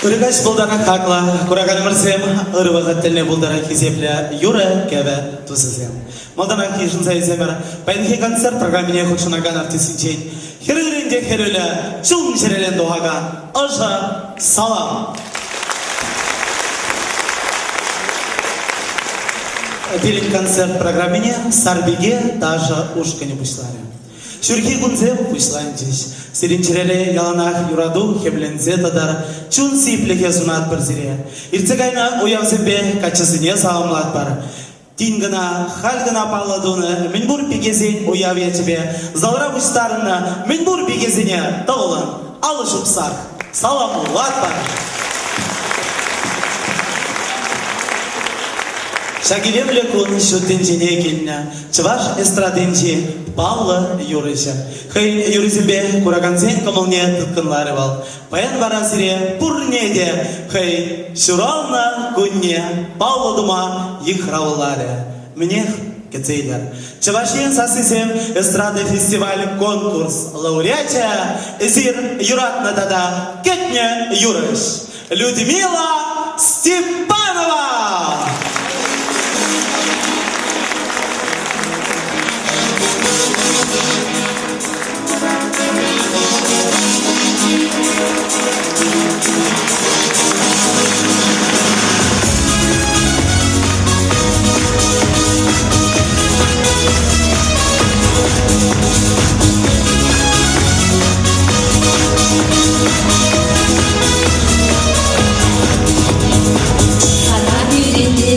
Ырӑ каҫ пултӑрах хаклӑ кураканӑмӑрсем, ырӑ вӑхӑт тӗлне пултӑрах хисеплӗ юрӑ-кӗвӗ тусӗсем. Малтанах йышӑнса илсемӗр, паянхи концерт программине хутшӑнакан артистсенчен хӗрӳрен те хӗрӳллӗ, чун-чӗререн тухакан ӑшӑ салам! Пирӗн концерт программине Сарпике ташӑ ушкӑнӗ пуҫларӗ. Ҫурхи кунсем пуҫланчӗҫ. Сирӗн чӗрере яланах юрату хӗмленсе тӑтӑр, чун сиплӗхе сунатпӑр сире. Иртсе кайнӑ уявсемпе каччӑсене саламлатпӑр. Тин кӑна, халь кӑна паллӑ тунӑ мӗнпур пикесен уяв ячӗпе залра пуҫтарӑннӑ мӗнпур пикесене тӑвӑлӑн алӑ ҫупсах саламлатпӑр. Ҫак илемлӗ кун ҫут тӗнчене килнӗ чӑваш эстрадинчи паллӑ юрӑҫӑ. Хӑйӗн юррисемпе куракансен кӑмӑлне тыткӑнларӗ вӑл. Паян вара сире пурне те хӑй ҫуралнӑ кунне паллӑ тума йыхравларӗ. Мӗнех кӗтсе илер. Чӑваш Ен сассисем эстрада фестиваль конкурс лауреачӗ эсир юратнӑ тата кӗтнӗ юрӑҫ Людмила Степанова! Сана пӳренте.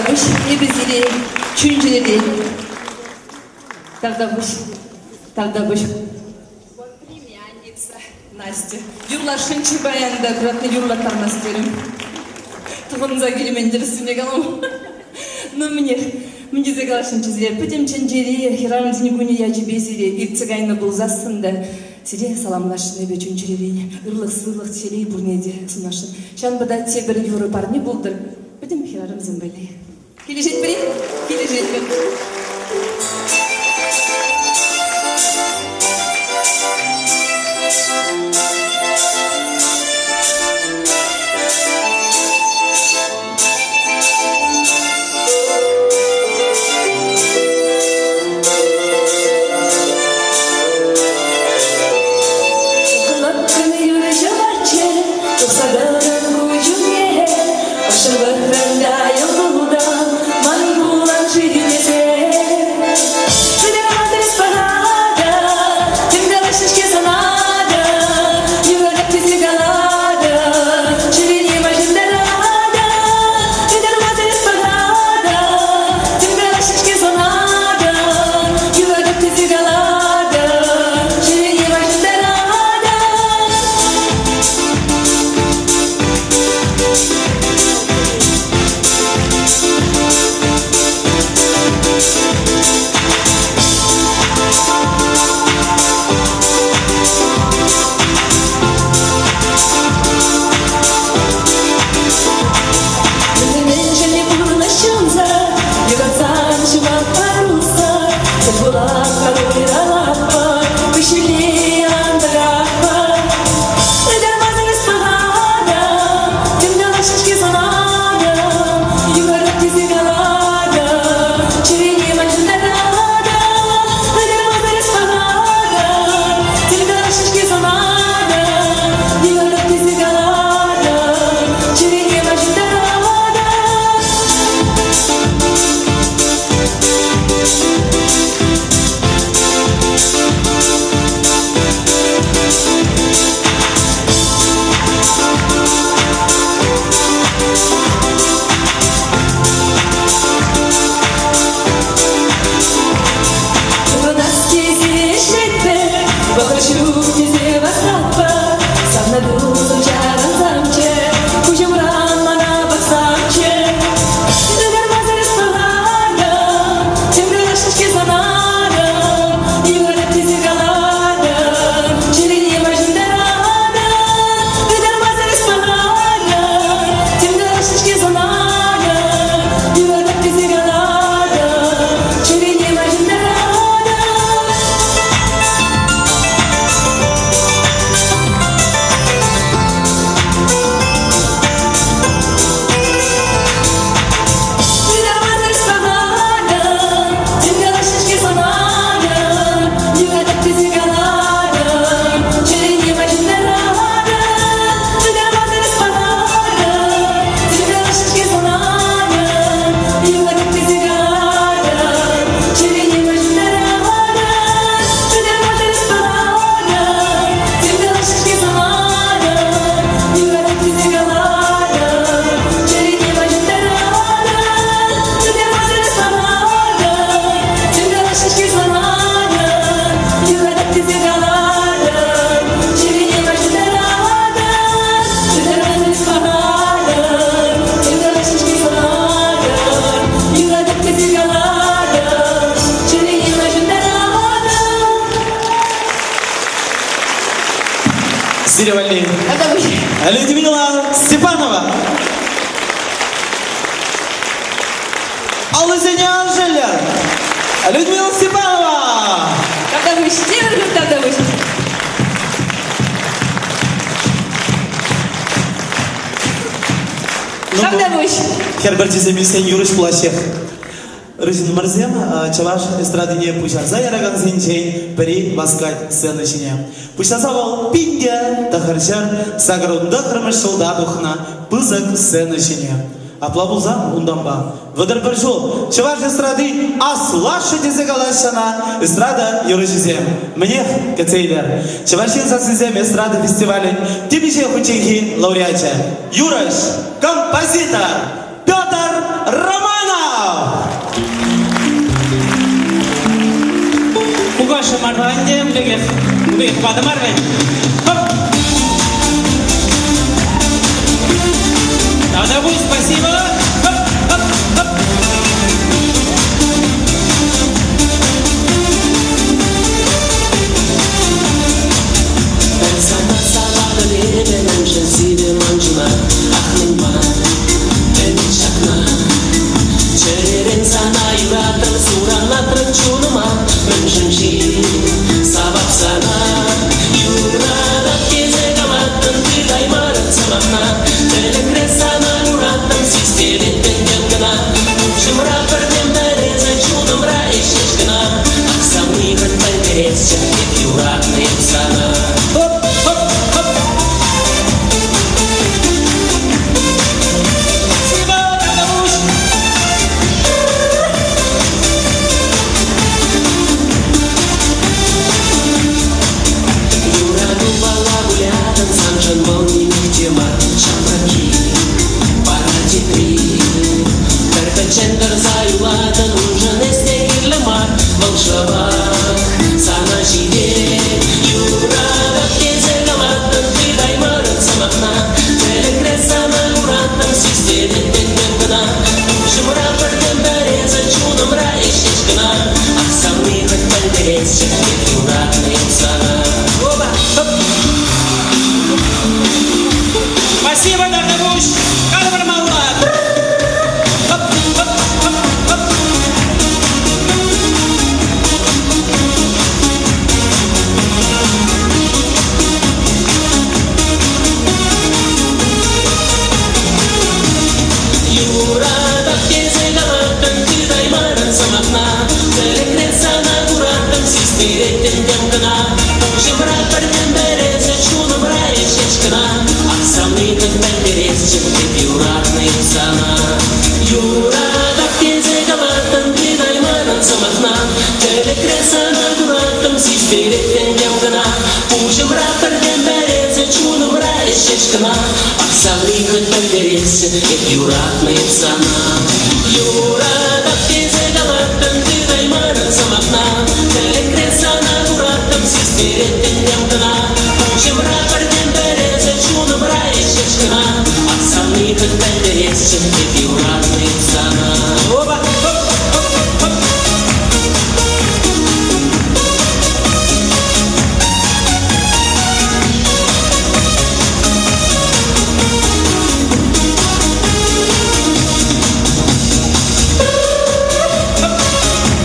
Тавтапуҫ эпӗ сире чун-чӗререн. Тавтапуҫ. Тавтапуҫ. Племянница Настя. Юрласшӑнччӗ паян та, юратнӑ юрлаттармасть терӗм. Тӑхӑнса килмен тӗрӗссине калам. Ну, мӗнех, мӗн тесе каласшӑнччӗ сире, пӗтӗм тӗнчери хӗрарӑмсен кунӗ ячӗпе сире иртсе кайнӑ пулсассӑн та сире саламласшӑн эпӗ чун-чӗререн. Ырлӑх-сывлӑх, телей пурне те сунасшӑн. Ҫавӑнпа та тепӗр юрӑ парне пултӑр пӗтӗм хӗрарӑмсем валли. Килӗшетпӗр-и? Килӗшетпӗр. Лӑпкӑн юрӑ ҫӑватчӗ, тухса тӑрӑн куҫ умне. Ӑшӑлӑхран та йӑлтӑлта ман пулан-ши тесе. Выляма парада, тем калаҫнӑ-ҫке сана та, юратать тесе калатӑп, чӗрене маҫӑнтарата. Ытармасӑр парада, тем калаҫнӑ-ҫке сана та, юратать тесе калатӑп, чӗрене маҫӑнтарата. Мӗншӗн пурнӑҫ ҫунса, юратсан ҫумах паруса, тӗл пулатпӑр уйрӑлатпӑр, куҫҫульне антӑратпӑр. Ытармасӑр эс пӑхатӑн, тем калаҫҫӗ-ҫке сӑнатӑн, юратать тесе калатӑн, чӗрене ман ҫунтаратӑн. Ытармасӑр эс пӑхатӑн, тем калаҫҫӗ-ҫке сӑнатӑн, юратать тесе калатӑн, чӗрене ман ҫунтаратӑн. Пурӑнас тесе ӗҫлетпӗр, вӑхӑт ҫук тесе васкатпӑр. Савнӑ тусӑм чарӑнсамччӗ, куҫӑмран мана пӑхсамччӗ. Ытармасӑр эс пӑхатӑн, темле ҫеҫке сӑнатӑн, юратать тесе калатӑн, чӗрене ваҫӑнтаратӑн. Ытармасӑр эс пӑхатӑн, темле ҫеҫке сӑнатӑн, юратать тесе калатӑн, чӗрене ваҫӑнтаратӑн. Ытармасӑр пӑхатӑн, тем калаҫҫӗ-ҫке сӑнатӑн, юратать тесе калатӑн, чӗрене ваҫӑнтаратӑн. Ытармасӑр пӑхатӑн, тем калаҫҫӗ-ҫке сӑнатӑн, юратать тесе калатӑн, чӗрене ваҫӑнтаратӑн. Ытармасӑр пӑхатӑн, тем калаҫҫӗ-ҫке сӑнатӑн, юратать тесе калатӑн, чӗрене ваҫӑнтаратӑн. Ытармасӑр пӑхатӑн, тем калаҫҫӗ-ҫке сӑнатӑн, юратать тесе калатӑн, чӗрене ваҫӑнтаратӑн. Ытармасӑр пӑхатӑн, тем калаҫҫӗ-ҫке сӑнатӑн, юратать тесе калатӑн, чӗрене ваҫӑнтаратӑн. Сире валли Людмила Степанова. Аллисене ан шеллӗр. Людмила Степанова! Тавтапуҫ, тепӗр хут тавтапуҫ. Тавтапуҫ. Хӗр пӗрчисем ӳссен юрӑҫ пулаҫҫех. Рыҫӑн мӑрсем чӑваш эстрадине пуҫарса яракансенчен пӗри васкать сцена ҫине. Пуҫласа вӑл 1989 ҫулта тухнӑ пысӑк сцена ҫине. Апла пулсан унтанпа 31 ҫул чӑваш эстрадин аслашшӗ тесе калаҫҫӗ ӑна эстрада юрӑҫисем. Мӗнех, кӗтсе илер. Чӑваш Ен сассисем эстрада фестивалӗн темиҫе хутченхи лауреачӗ, юрӑҫ, композитор Петр Романов! Килӗшрӗ мар ӗнтӗ, пекех, пекех ватӑ мар вӗт. Хоп! Тавтапуҫ, спасибо! Хоп, хоп, хоп! Пӗр сана саватӑп эпӗ, мӗншӗн сивӗ ман чуна? Ах, мӗн мар, пӗлет ҫакна. Чӗререн сана юратрӑм, суранлатрӑм чунӑма. Мӗншӗн-ши савап сана? Юратап тесе калаттӑн, тытаймарӑн сӑмахна. Тӗлӗкре сана юраттӑм, систереттӗн тем кӑна. Пуҫӑмра пӗртен-пӗр эсӗ, чунӑмра эс ҫеҫ кӑна. Ах, савни хӑть пӗлтересчӗ, эп юратнӑ эп сана. Хоп, хоп, хоп! Спасибо, тавтапуҫ! Юратупала вылятӑн, саншӑн вӑл нимех те мар. Ҫамрӑк-и, вара тепри. Пӗр пӗччен тӑрса юлатӑн, уншӑн эс те кирлӗ мар. Вӑл шӑпах сана ҫитет. Юратап тесе калаттӑн, тытаймарӑн сӑмахна. Тӗлӗкре сана кураттӑм, систереттӗн тем кӑна. Пуҫӑмра пӗртен-пӗр эсӗ, чунӑмра эс ҫеҫ кӑна. Ах, савни хӑть пӗлтересчӗ, эп юратнӑ эп сана. Опа! Хоп! Спасибо, тавтапуҫ! Калӑпӑр малалла! Хоп, хоп, хоп, хоп! Юратап тесе калаттӑн, тытаймарӑн сӑмахна. Тӗлӗкре сана кураттӑм, систереттӗн тем кӑна. Пуҫӑмра пӗртен-пӗр эсӗ, чунӑмра эс ҫеҫ кӑна. Ах, савни хӑть пӗлтересчӗ, эп юратнӑ эп сана. Юратап тесе калаттӑн, тытаймарӑн сӑмахна. Тӗлӗкре сана кураттӑм, систереттӗн тем кӑна. Пуҫӑмра пӗртен-пӗр эсӗ, чунӑмра эс ҫеҫ кӑна. Ах, савни хӑть пӗлтересчӗ, эп юратнӑ эп сана. Юратап тесе калаттӑн, тытаймарӑн сӑмахна. Тӗлӗкре сана кураттӑм, систереттӗн тем кӑна. Пуҫӑмра пӗртен-пӗр эсӗ, чунӑмра эс ҫеҫ кӑна. Ах, савни хӑть пӗлтересчӗ, эп юратнӑ эп сана. Опа! Хоп, хоп, хоп!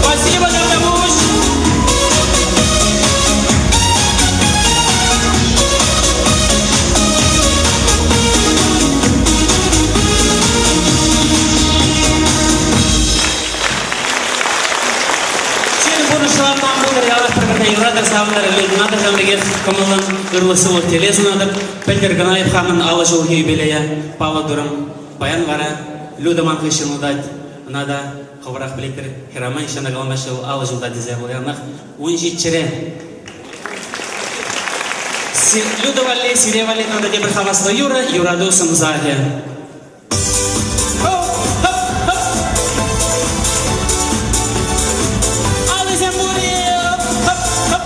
Спасибо, тавтапуҫ! Сирӗн пурнӑҫра ман пултӑр, ялах пӗр-пӗрне юратӑр, савӑнӑр, юратӑр ҫавӑн пекех кӑмӑллӑн, ырлӑх-сывлӑх телей сунатӑп. Пӗлтӗр кӑна эп хамӑн 50 ҫулхи юбилее паллӑ турӑм. Паян вара Люда ман хыҫҫӑн утать. Ӑна та хӑвӑрах пӗлетӗр, хӗрарӑма нихҫан та каламаҫҫӗ вӑл 50 ҫулта тесе вӑл яланах 17-ре. Люда валли, сире валли тата тепӗр хаваслӑ юрӑ «Юрату сӑмсахӗ». Хоп, хоп, хоп! Алӑсем пур-и? Хоп, хоп!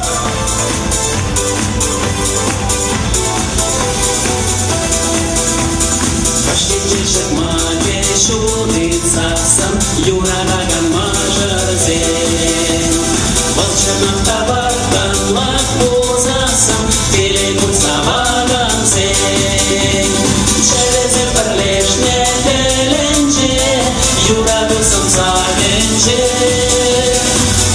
Кашнинче ҫырмане ҫутитсассӑн юратакан мӑшӑрсем. Вӑл чӑнах та вӑрттӑнлӑх пулсассӑн телей курса вакансем. Чӗресем пӗрлешнӗ тӗлӗнче, юрату сӑмсахӗнче.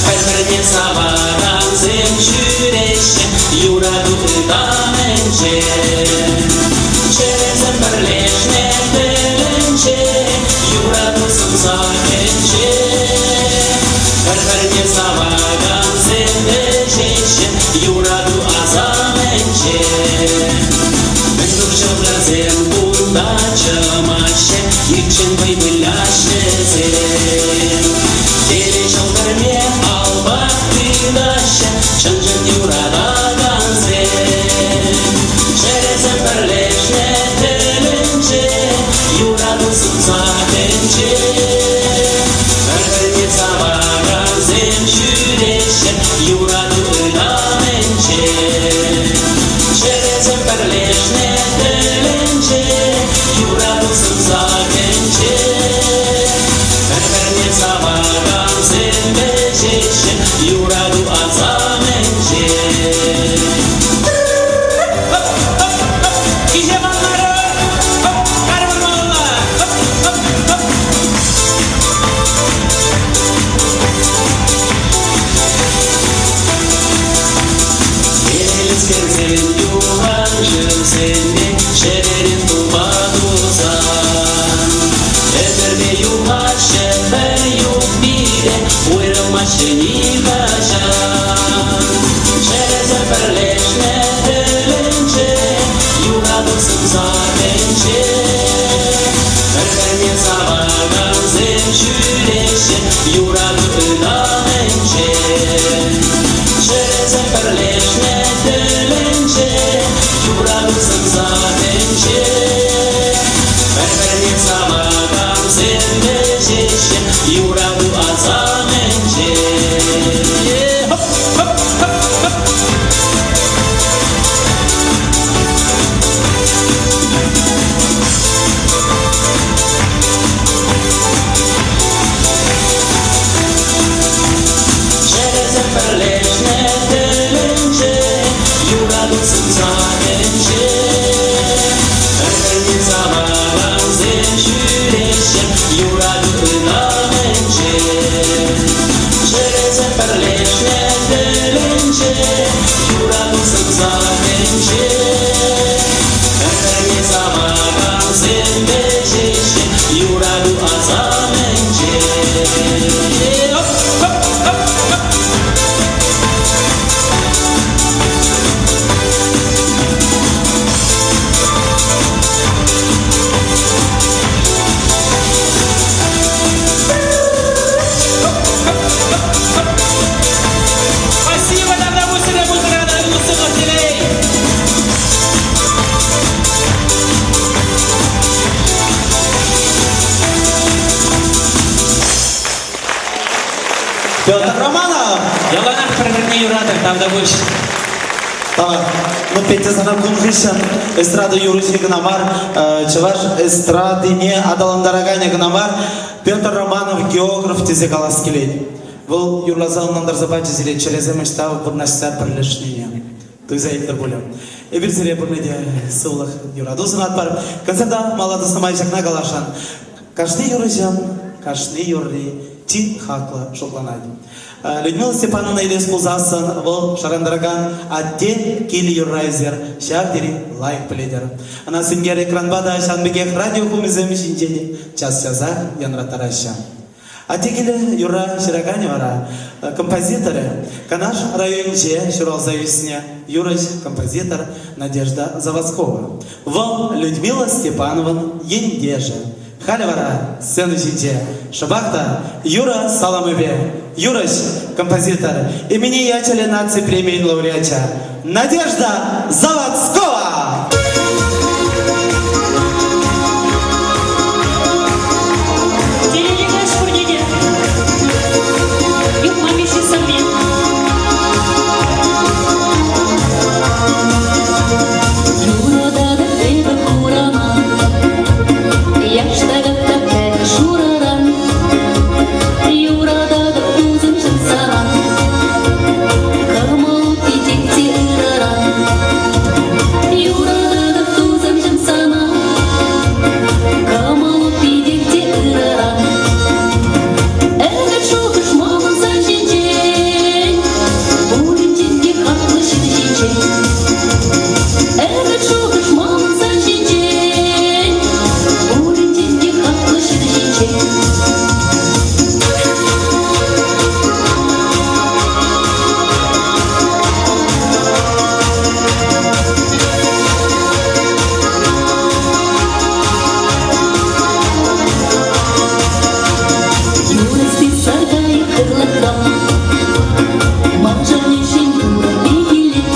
Пӗр-пӗрне савакансем ҫӳреҫҫӗ юрату ытамӗнче. Чӗресем пӗрлешнӗ тӗлӗнче, юрату сӑмсахӗнче. Пӗр-пӗрне савакансем ӗҫеҫҫӗ юрату асамӗнче. Мӗн тур ҫӑлтӑрсем кунта чӑмаҫҫӗ, ирччен вӑй выляҫҫӗсем. Телей ҫӑлтӑрне алпах тытаҫҫӗ чӑн-чӑн юратакансем. Чӗресем пӗрлешнӗ тӗлӗнче, юрату сӑмсахӗнче. Пӗр-пӗрне савакансем ҫӳреҫҫӗ юрату Тискерсен юхан шывсене чӗререн тупа тусан. Ӗмӗрпе юхаҫҫӗ пӗр юппипе, уйрӑлмаҫҫӗ нихӑҫан. Чӗресӗр пӗрлешнӗ тӗлӗнче, юрату сӑмсахӗнче. Пӗр-пӗрне савакансем ҫӳреҫҫӗ юрату ытамӗнче. Чӗресӗр пӗрлешнӗ тӗлӗнче, юрату сӑмсахӗнче. Пӗр-пӗрне савакансем вӗҫеҫҫӗ юрату асамӗнче. Хоп, хоп, хоп, хоп. Чӗресӗр пӗрлешнӗ тӗлӗнче, юрату сӑмсахӗнче. Пӗр-пӗрне савакансем ҫӳреҫҫӗ юрату ытамӗнче. Чӗресӗр пӗрлешнӗ тӗлӗнче, юрату сӑмсахӗнче. Пӗр-пӗрне савакансем вӗҫеҫҫӗ юрату асамӗнче. Хоп, хоп, хоп, хоп. Спасибо, тавтапуҫ пултарана усӑллӑ телей! Петр Романов! Яланах пӗр-пӗрне юратӑр, тавтапуҫ. Тавах. Ну, Петя, сана кун хыҫҫӑн эстрада юрӑҫи кӑна мар, чӑваш эстрадине аталантараканӗ кӑна мар, Петр Романов географ тесе калас килет. Вӑл юрласа ӑнлантарса пачӗ сире чӗресем ӑҫта вырнаҫса пӗрлешнине. Туйса илтӗр пулӗ. Эпир сире пурне те сывлӑх, юрату сунатпӑр. Концерта мала тӑснӑ май ҫакна каласшӑн. Кашни юрӑҫӑн кашни юрри чи хаклӑ шутланать. Людмила Степановна илес пулсассӑн вӑл шӑрантаракан «Атте кил» юрра эсир ҫав тери лайӑх пӗлетӗр. Ӑна сенкер экранпа та ҫавӑн пекех радио хумӗсем ҫинче те час-часах янраттараҫҫӗ. Атте килӗ юрра ҫыраканӗ вара композиторӗ Канаш районӗнче ҫуралса ӳснӗ юрӑҫ, композитор Надежда Заводскова. Вӑл Людмила Степановӑн ентешӗ. Халӗ вара сцена ҫинче шӑпах та юрӑ саламӗпе юрӑҫ, композитор, Эмине ячӗллӗ наци премийӗн лауреачӗ Надежда Заводскова! Телейлӗ каҫ пурне те. Юхма Мишши сӑвви. Юрататӑп эпӗ хурама, Яштака та пӗр шурӑран. Юрататӑп тусӑмҫӑм сана, Кӑмӑл питех те ырӑран. Юрататӑп тусӑмҫӑм сана, Кӑмӑл питех те ырӑран. Ӗмӗт шухӑш манӑн сан ҫинчен, Пуринчен те хаклӑ ҫын ҫинчен. Ӗмӗт шухӑш манӑн сан ҫинчен, Пуринчен те хаклӑ ҫын ҫинчен. Юрӑсти саркайӑк ырлӑхра, Маншӑн ӗҫӗн юрӑ пехилет.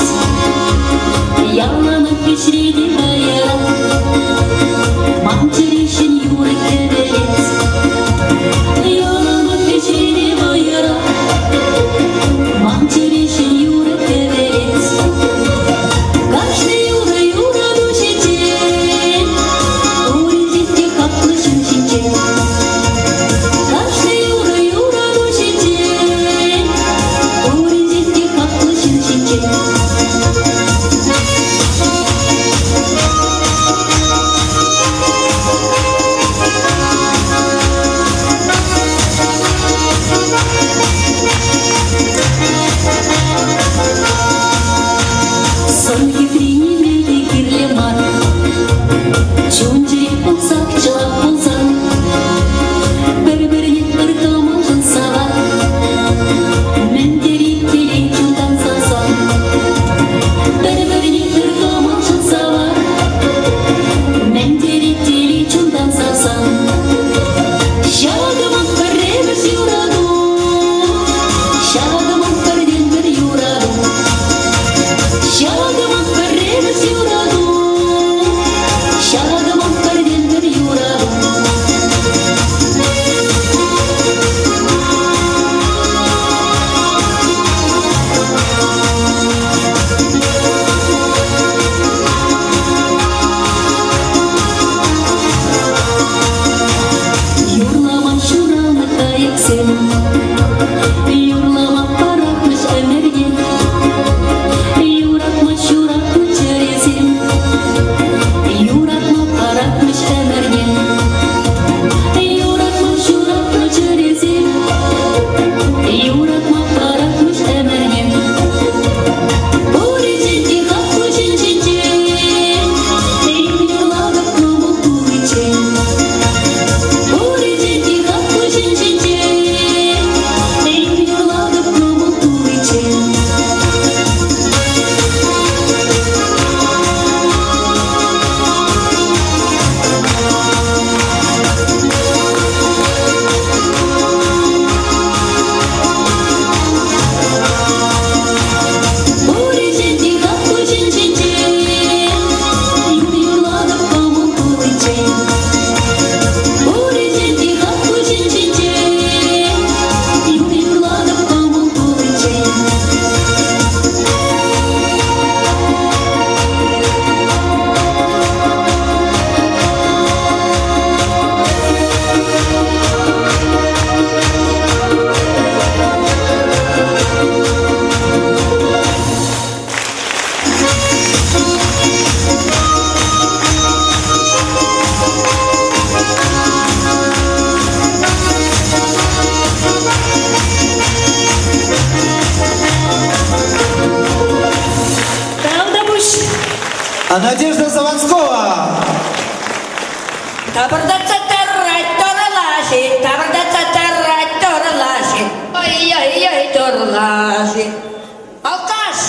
Надежда Заводскова. Тапӑртатса тӑрать тӑрӑлаши, тапӑртатса тӑрать тӑрӑлаши, ой-ой-ой тӑрӑлаши. Алкаш!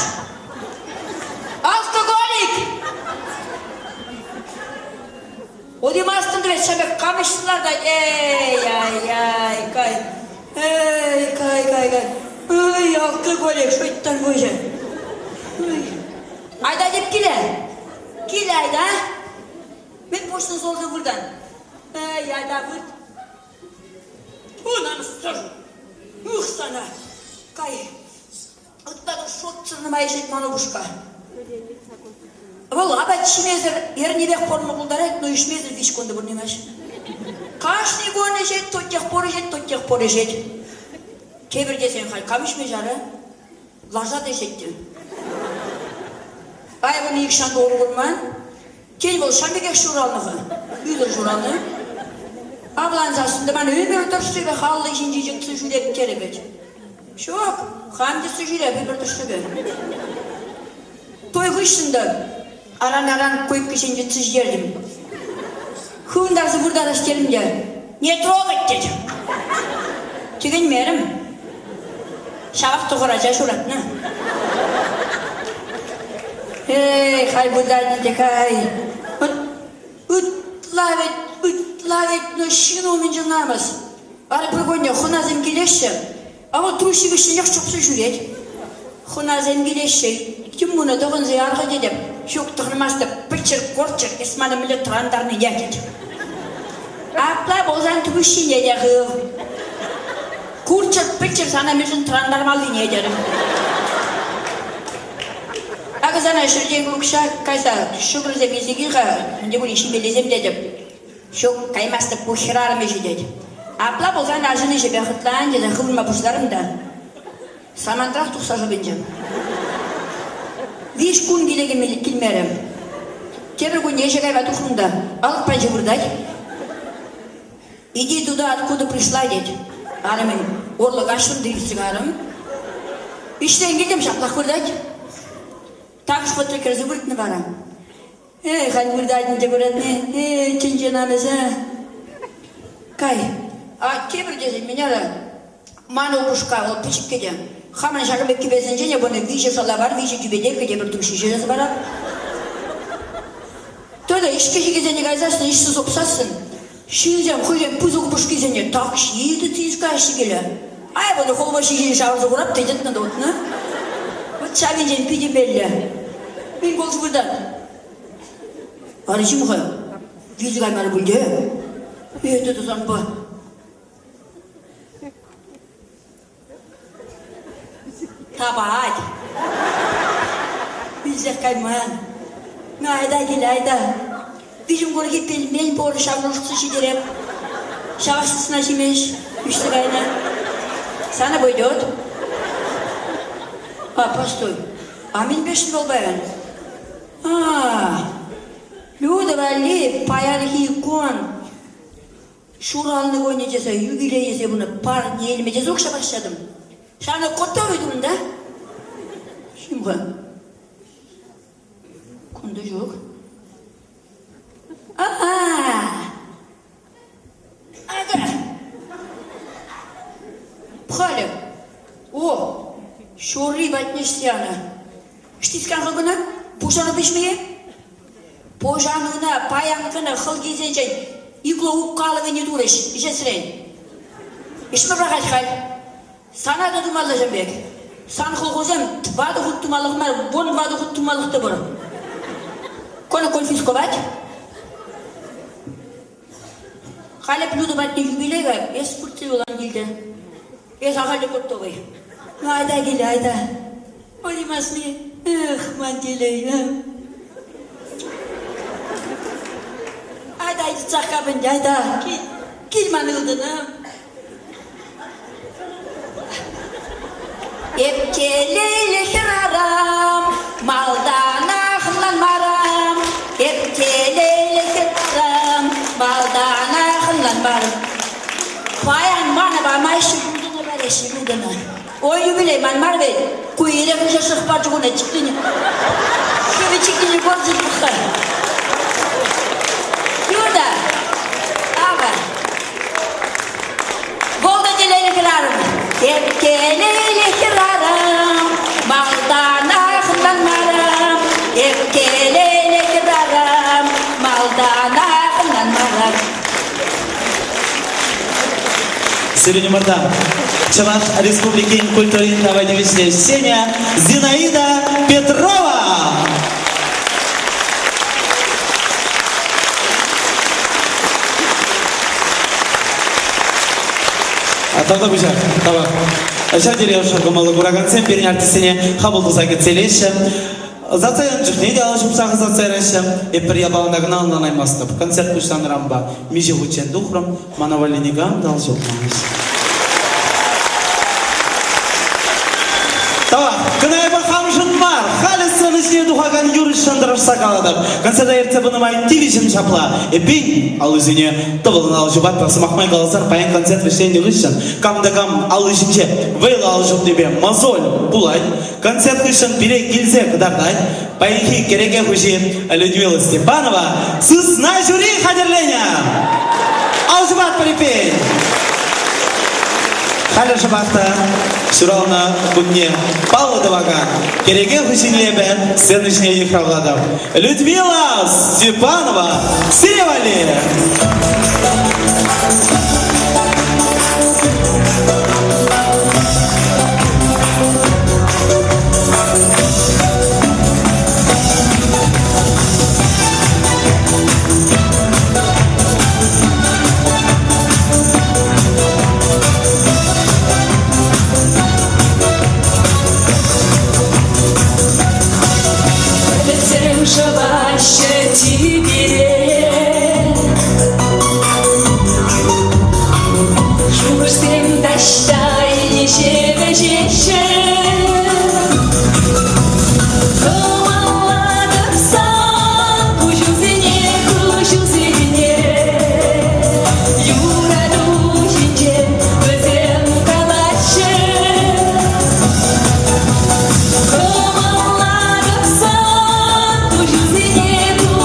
Алкоголик! Утимастӑн вӗт ҫамрӑк камӑҫ лартать. Эй, ай-яй, кай. Эй, кай, кай, кай. Ой, алкоголик, шуйттан пуҫӗ. Ой. Айда деп киле. Кил айда. Мен пуҫны солды выртан. Эй, айда вырт. Ту намӑссӑр. Ух сана. Кай. Ытла та шутсӑр нумай ӗҫет ман упӑшка. Вӑл апат ҫимесӗр эрнипех пурӑнма пултарать, но ӗҫмесӗр виҫ кун та пурӑнаймасть. Кашни кун ӗҫет, то тех пор ӗҫет, то тех пор ӗҫет. Тепӗр тесен халь кам ӗҫме чарӗ? Лаша та ӗҫет те. Айван нихҫан та курман. Тен, вӑл ҫав пекех ҫуралнӑ-ха. Ӳсӗр ҫуралнӑ. Авлансассӑн та ман ӗмӗр тӑршшӗпех алли ҫинчи йӑтса ҫӳреп терӗ вӗт. Ҫук, хам йӑтса ҫӳреп ӗмӗр тӑршшӗпе. Туй хыҫҫӑн та аран-аран койка ҫинче йӑтса ҫитертӗм. Хывӑнтарса выртарас терӗм те, не трогать тет. Тӗкӗнмерӗм. Ҫавах тӑхӑр ача ҫуратнӑ. Эй, халь выртать те кай. Ытла вӗт, ытла вӗт, ну ҫын умӗнче намӑс. Вара пӗр кунне хӑнасем килеҫҫӗ, а вӑл труҫҫи вӗҫҫӗнех чупса ҫӳрет. Хӑнасем килеҫҫӗ, тимуна тӑхӑнса яр-ха тетӗп. Ҫук, тӑхӑнмастӑп, пӗлччӗр, корччӑр, эс мана мӗнле тӑрантарнине тет. Апла пулсан труҫҫине те хыв. Курччӑр, пӗлччӗр сана мӗншӗн тӑрантармаллине терӗм. Акӑ сана ҫӗртен укҫа кайса ҫӑкӑрсем илсе кил-ха, мӗн те пулин ҫимеллисем тетӗп. Ҫук, каймастӑп, ку хӗрарӑм ӗҫӗ тет. Апла пулсан арҫын ӗҫӗпе хӑтлан тесе хывӑнма пуҫларӑм та самантрах тухса шӑвӑнчӗ. Виҫ кун киле килмерӗм. Тепӗр кунне ӗҫе кайма тухрӑм та алӑк патӗнче выртать. Иди туда, откуда пришла, тет. Арӑмӗн урлӑ каҫрӑм та иртсе кайрӑм. Ӗҫрен килтӗм, ҫаплах выртать. Такӑш вӑтрӗ кӗрсе выртнӑ вара. Эй, халь выртать ӗнтӗ вырӑнне. Эй, тӗнче намӑсӗ. Кай, а тепӗр тесен меня та ман упӑшка вӑл пӗчӗккӗ те. Хамӑн ҫакӑн пек кӗпесенчен эп ӑна виҫӗ шӑлавар, виҫӗ тӳпетейка тепӗр тум ҫиҫӗ парап. Тата ӗҫкӗ-ҫикӗсене кайсассӑн, ӗҫсӗр супсассӑн, ҫынсем хӑйсен пысӑк упӑшкисене так ҫитӗ тискаҫҫӗ киле. Ай, вӑл хулпа ҫиҫӗн ҫавӑрса хурап та йӑтнӑ та утнӑ. Вот ҫавинчен питӗ меллӗ. Мӗн пулса выртать? Арҫын-ха, вилсе каймарӗ пуль те. Эсӗ тусанпа. Тапать. Вилсех кайман. Ну, айта кил, айта. Виҫӗм курки пельмень пур, ҫаврӑнӑҫлӑ ҫитереп. Ҫавах сысна ҫимест, ӳссе кайнӑ. Сана пойдет. А, постой. А мӗнпе-ши вӑл паян? А, Люда валли паянхи кун Ҫуралнӑ кунӗ тесе, юбилей тесе пынӑ парне илме тесе укҫа параҫҫӗ. Ҫавна готовый турӑн та? Ҫим-ха. Кунта ҫук. А-а! Ага! Халӗ. О, ҫурри патне ҫянӑ. Ҫтискан кӑна пушанӑ пиҫмее? Пушанӑна паян кӑна хӑлхисенчен игло уккалӑвӗне турӗҫ ӗҫесрен. Ӗҫме пӑрахать халь. Сана та тумалла ҫав пек. Сан хӑлхусем тӑватӑ хут тумалӑх мар, вун тӑватӑ хут тумалӑх та пур. Кона конфисковать. Халӗ блюдо патне юбилей-ха, эс пырса юлан килте. Эс ахаль те готовый. Ну, айта киле, айта. Понимаешь-ли? Эх, ман телейӗм. Айта, йытсах капӑнчӗ, айта. Кил, кил ман ылтӑнӑм. Эп телейлӗ хӗрарӑм, малтанах ӑнланмарӑм. Эп телейлӗ хӗрарӑм, малтанах ӑнланмарӑм. Паян мана памаҫҫӗ, култӑна параҫҫӗ, култӑна. Ой, юбилей ман мар вӗт. Ку ирех уже шӑхпа чухне чикнине. Хӗвӗ чикнине. пӑрчӗ пӑхса. Юрта, авӑ. Вӑл та телейлӗ хӗрарӑм. Эп телейлӗ хӗрарӑм, малтанах ӑнланмарӑм. Эп телейлӗ хӗрарӑм, малтанах ӑнланмарӑм. Сирӗн умӑрта Чӑваш Республикин культурин тава тивӗҫлӗ ӗҫченӗ Зинаида Петрова! Тавтапуҫах, тавах. Ҫав тери ӑшӑ кӑмӑллӑ куракансем пирӗн артистсене хапӑл туса кӗтсе илеҫҫӗ. Ӑсатса янӑ чухне те алӑ ҫупсах ӑсатса яраҫҫӗ. Эп пӗр япалана кӑна ӑнланаймастӑп. Концерт пуҫланӑранпа миҫе хутчен тухрӑм, мана валли никам та ал ҫупмасть. Тавах, кӑна эпӗ хамшӑн мар, халӗ сцена ҫине тухакан юрӑҫшӑн тӑрӑшса калатӑп. Концерта ертсе пынӑ май тивӗҫӗм ҫапла. Эппин, аллисене тӑвӑллӑн ал ҫупатпӑр. Сӑмах май каласан, паян концерт вӗҫленнӗ хыҫҫӑн кам та кам алли ҫинче вӑйлӑ ал ҫупнипе мозоль пулать. Концерт хыҫҫӑн пире килсе кӑтартать. Паянхи кӗреке хуҫи Людмила Степанова сысна ҫури хатӗрленӗ. Ал ҫупатпӑр эппин! Халӗ шӑпах та ҫуралнӑ кунне паллӑ тӑвакан кӗреке хуҫине эпӗ сцена ҫине йыхравлатӑп. Людмила Степанова сире валли! Пӗлӗтсем шӑваҫҫӗ тӳпере. Шухӑшсем таҫта инҫе вӗҫеҫҫӗ. Кӑмӑллатӑп сан куҫусене, куҫусене. Юрату ҫинчен вӗсем калаҫҫӗ. Кӑмӑллатӑп сан куҫусене, куҫусене.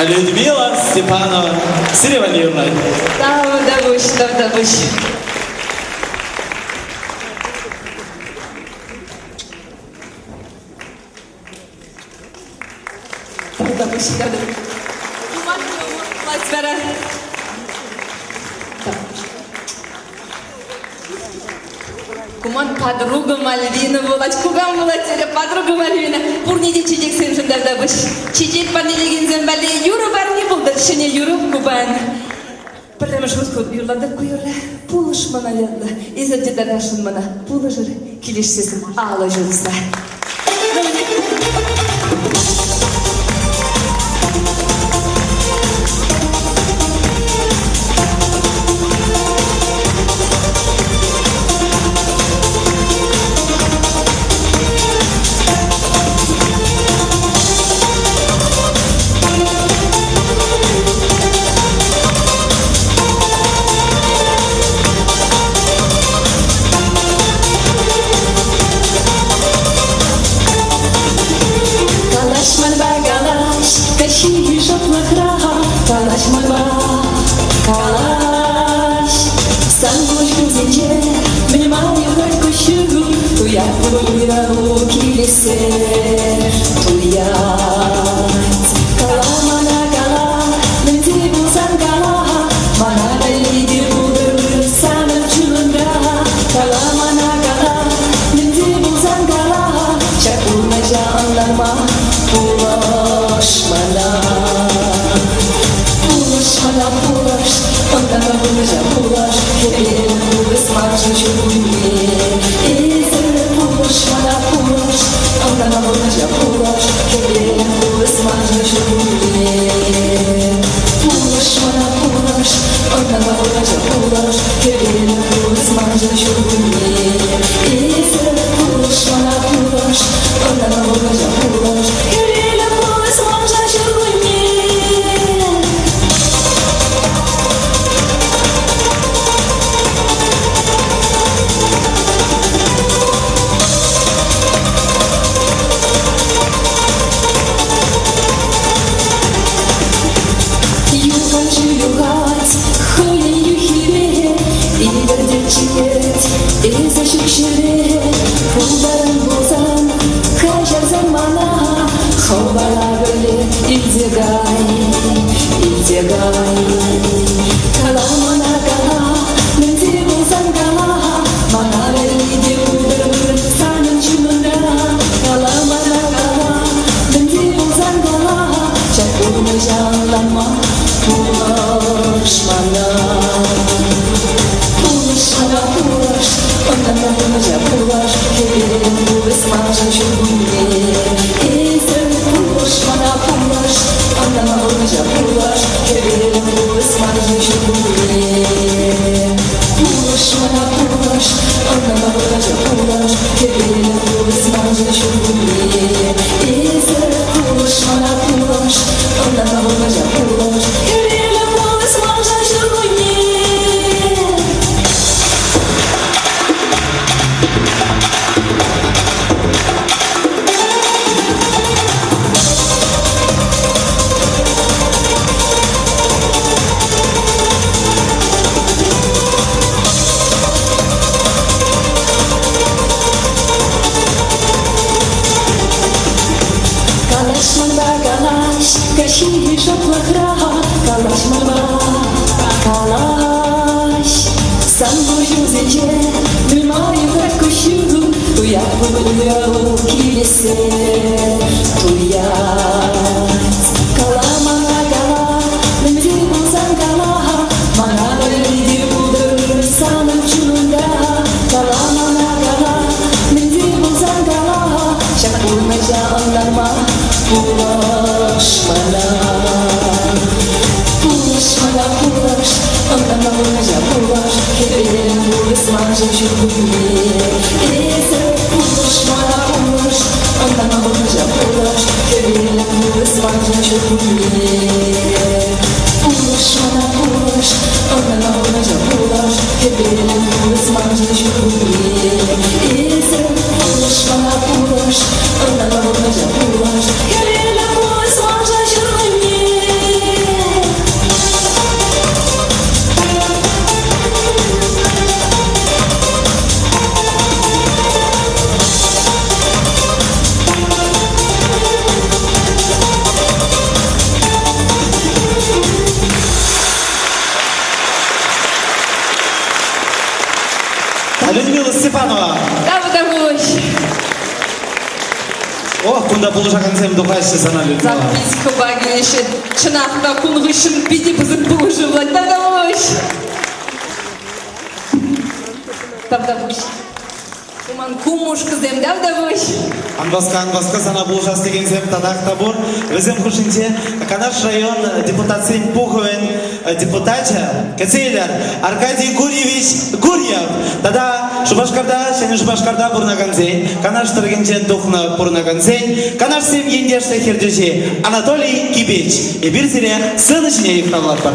Людмила Степанова сире валли юрлать. Тавтапуҫ, тавтапуҫ. Тавтапуҫ, тавтапуҫ. Юмах вара. Куман подруга Мальвина пулать, кукам пулать терӗ подруга Мальвина. Пурне те чечексемшӗн тавтапуҫ. Чечек парнелекенсем валли юрӑ парни пултӑр, ҫӗнӗ юрӑ купан. Пӗрремӗш хут юрлатӑп ку юрра. Пулӑш мана ятлӑ. Эсӗр те тархасшӑн мана пулӑшӑр. Килӗшсессӗн алӑ ҫурса. Калаҫ манпа, калаҫ, каҫхи шӑплӑхра калаҫ манпа, калаҫ. Сан куҫусенче мӗн май юхать куҫҫуль, туять пуль килессе, туять. Кала мана, кала, мӗн те пулсан кала, мана валли те пултӑр санӑн чунунта. Кала мана, кала, мӗн те пулсан кала, ҫак пурнӑҫа ӑнланма пулӑш мана. Пулӑш мана, пулӑш, ӑнланма пурнӑҫа пулӑш, хӗвел пулӑс маншӑн ҫуркунне. Эсӗ пулӑш мана, пулӑш, ӑнланма пурнӑҫа пулӑш, хӗвел пулӑс маншӑн ҫуркунне. Пулӑш мана, пулӑш, ӑнланма пурнӑҫа пулӑш, хӗвел пулӑс маншӑн ҫуркунне. Эсӗ пулӑш мана, пулӑш, ӑнланма пурнӑҫа пулӑш, хӗвел пулӑс маншӑн ҫуркунне. Юханшыв юхать хӑйӗн юххипе, илӗртет чӗнет эсӗ ҫук ҫӗре. Пултаран пулсан, каҫарсам мана, хӑвала пӗрле илсе кай, илсе кай. Кала мана, кала, мӗн те пулсан кала, мана валли те пултӑр вырӑн санӑн чунунта. Кала мана, кала, мӗн те пулсан кала, ҫак пурнӑҫа ӑнланма пулӑш мана. Пулӑш мана, пулӑш, ӑнланма пурнӑҫа пулӑш, хӗвелӗм пулӑс маншӑн ҫуркунне. Эсӗ пулӑш мана, пулӑш, ӑнланма пурнӑҫа пулӑш, хӗвелӗм пулӑс маншӑн ҫуркунне. Пулӑш мана, пулӑш, ӑнланма пурнӑҫа пулӑш, хӗвелӗм пулӑс маншӑн ҫуркунне. Эсӗ пулӑш мана, пулӑш, ӑнланма пурнӑҫа пулӑш, хӗвелӗм пулӑс маншӑн ҫуркунне. Калаҫ манпа, калаҫ, каҫхи шӑплӑхра калаҫ манпа, калаҫ. Сан куҫусенче нумай юхать куҫҫуль, туять пуль килессе, туять. Кала мана, кала, мӗн те пулсан кала, мана валли те пултӑр санӑн чунунта. Кала мана, кала, мӗн те пулсан кала, ҫак пурнӑҫа ӑнланма пулӑш мана. Пулӑш мана, пулӑш, ӑнланма пурнӑҫа пулӑш, хӗвелӗм пулӑс маншӑн ҫуркунне. Эсӗ пулӑш мана, пулӑш, ӑнланма пурнӑҫа пулӑш, хӗвелӗм пулӑс маншӑн ҫуркунне. Пулӑш мана, пулӑш, ӑнланма пурнӑҫа пулӑш, хӗвелӗм пулӑс маншӑн ҫуркунне. Эсӗ пулӑш мана, пулӑш, ӑнланма пурнӑҫа пулӑш, хӗвелӗм пулӑс маншӑн ҫуркунне. Людмила Степанова. Тавтапуҫ. Ох, кунта пулӑшакансем тухаҫҫӗ сана, Людмила. Запискӑпа килеҫҫӗ. Чӑнах та кун хыҫҫӑн питӗ пысӑк пулӑшу пулать. Тавтапуҫ. Тавтапуҫ. Куман кумушкӑсем, тавтапуҫ. Ан васка, ан васка, сана пулӑшас текенсем татах та пур. Вӗсем хушшинче Канаш район депутатсен пухӑвӗн депутачӗ, кӗтсе илер, Аркадий Гурьевич Гурьев тата Шупашкарта, Ҫӗнӗ Шупашкарта пурӑнакансен, Канаш тӑрӑхӗнчен тухнӑ пурӑнакансен Канашсем ентешлӗх ертӳҫи Анатолий Кипеч. Эпир сире сцена ҫине йыхравлатпӑр.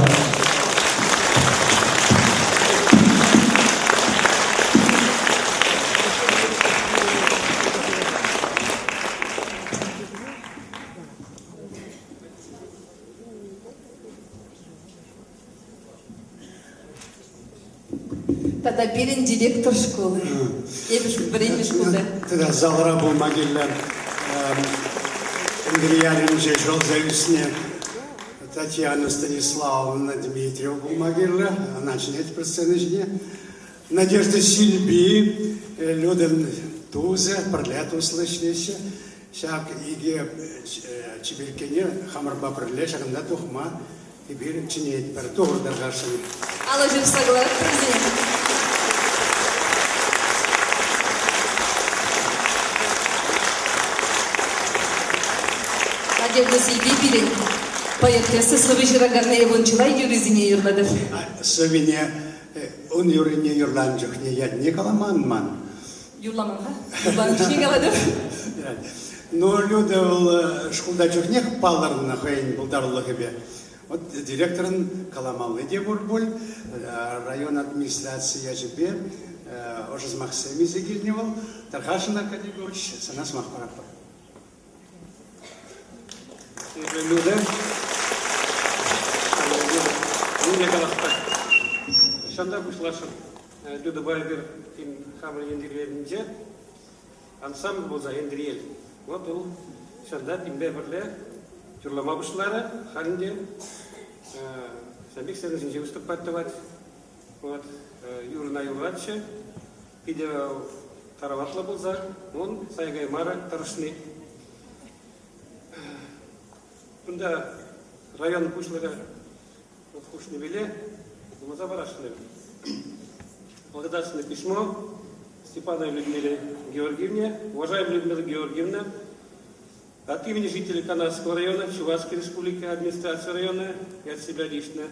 Тата пирӗн директор шкулы. Эпӗ вӗреннӗ шкулта. Тата залра пулма кирлӗ. Энтриялӗнче ҫуралса ӳснӗ Татьяна Станиславовна Дмитриева пулма кирлӗ. Ӑна чӗнетпӗр сцена ҫине. Надежда Сильби, Людӑн тусӗ, пӗрле туслӑ ӗҫлеҫҫӗ. Ҫак икӗ чиперккене хамӑрпа пӗрле ҫакӑнта тухма эпир чӗнетпӗр. Тухӑр тархасшӑн. Алӑ ҫупса кӑларатпӑр вӗсене. Надежда Сильби пирӗн поэтесса сӑвӑ ҫыраканни вун чылай юррисене юрлатӑр. Сӑввине ун юррине юрланӑ чухне ятне каламан ман. Юрламан-ха. Юрланӑ чухне калатӑп. Ну, Люда вӑл шкулта чухнех палӑрнӑ хӑйӗн пултарулӑхӗпе. Вот директорӑн каламалли те пур пуль. Район администраци ячӗпе ӑшӑ сӑмахсем илсе килнӗ вӑл. Тархасшӑн, Аркадий Егорович, сана сӑмах паратпӑр. Люда, нимле калаҫпа. Ҫанта пуҫласшӑн. Людӑпа эпир хамӑр Ентӗрьелӗнче ансамбль пулса Энтӗрьел. Вот вӑл ҫанта пинпе пӗрле юрлама пуҫларӗ. Халь ӗнтӗ ҫав пек сцена ҫинче выступать тӑвать. Вот юрӑна юрлатчӗ. Питӗ тараватлӑ пулса, ун сая каймарӗ тӑрӑшни. Кунта район пуҫлӑхӗ хушнипеле вуласа парасшӑн. Благодарственное письмо Степановой Людмиле Георгиевне. Уважаемая Людмила Георгиевна, от имени жителей Канашского района, Чувашской Республики, администрации района и от себя лично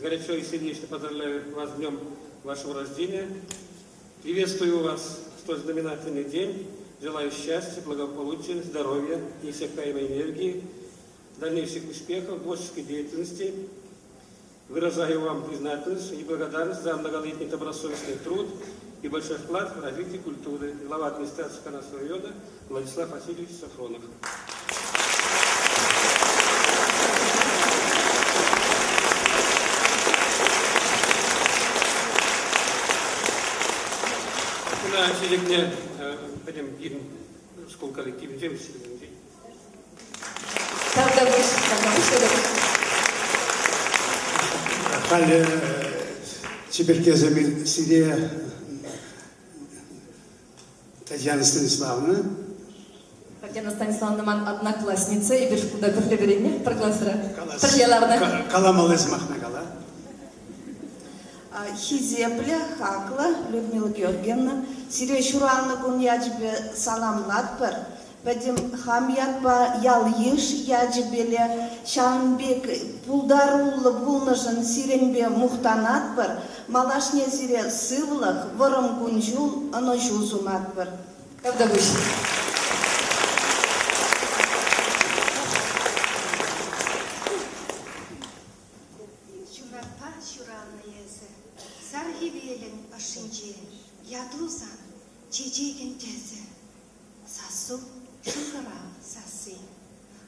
горячо и сердечно поздравляю вас с днем вашего рождения. Приветствую вас в столь знаменательный день. Желаю счастья, благополучия, здоровья, неиссякаемой энергии, дальнейших успехов в творческой деятельности. Выражаю вам признательность и благодарность за многолетний добросовестный труд и большой вклад в развитие культуры. Глава администрации Канашского района Владислав Васильевич Сафронов. Куна чечекне пӗтӗм пирӗн шкул коллективӗнче вӗҫленче. Тавтапуҫ, тавтапуҫ тата. Халӗ чиперккесем сире Татьяна Станиславовна. Татьяна Станиславовна ман одноклассница, эпир шкулта пӗрле вӗреннӗ, пӗр класра. Пӗрле ларнӑ. Каламалли сӑмахна кала. Хисеплӗ, хаклӑ Людмила Георгиевна, сире ҫуралнӑ кун ячӗпе саламлатпӑр. Пӗтӗм хам ятпа ял-йыш ячӗпеле ҫавӑн пек пултаруллӑ пулнӑшӑн сирӗнпе мухтанатпӑр, малашне сире сывлӑх, вӑрӑм кун-ҫул, ӑнӑҫу сунатпӑр. Тавтапуҫ. Ҫунатпа ҫуралнӑ эсӗ, сар хӗвелӗн ӑшшинче, яту сан, чечекӗн тӗсӗ. Сассу шӑнкӑрав сасси.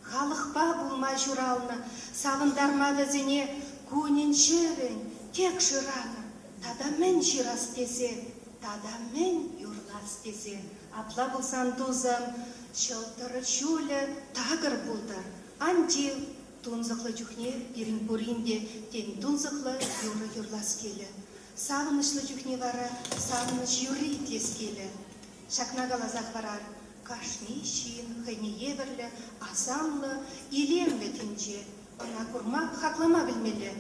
Халӑхпа пулма ҫуралнӑ, савӑнтарма вӗсене кунӗн-ҫӗрӗн тек шыранӑ. Тата мӗн ҫырас тесе, тата мӗн юрлас тесе. Апла пулсан, тусӑм, ҫӑлтӑр ҫулӗ такӑр пултӑр. Ан тив, тунсӑхлӑ чухне пирӗн пурин те тен тунсӑхлӑ юрӑ юрлас килӗ. Савӑнӑҫлӑ чухне вара савӑнӑҫ юрри итлес килӗ. Ҫакна каласа хӑварар, кашни ҫын хӑйне евӗрлӗ асамлӑ, илемлӗ тӗнче. Ӑна курма, хаклама пӗлмелле.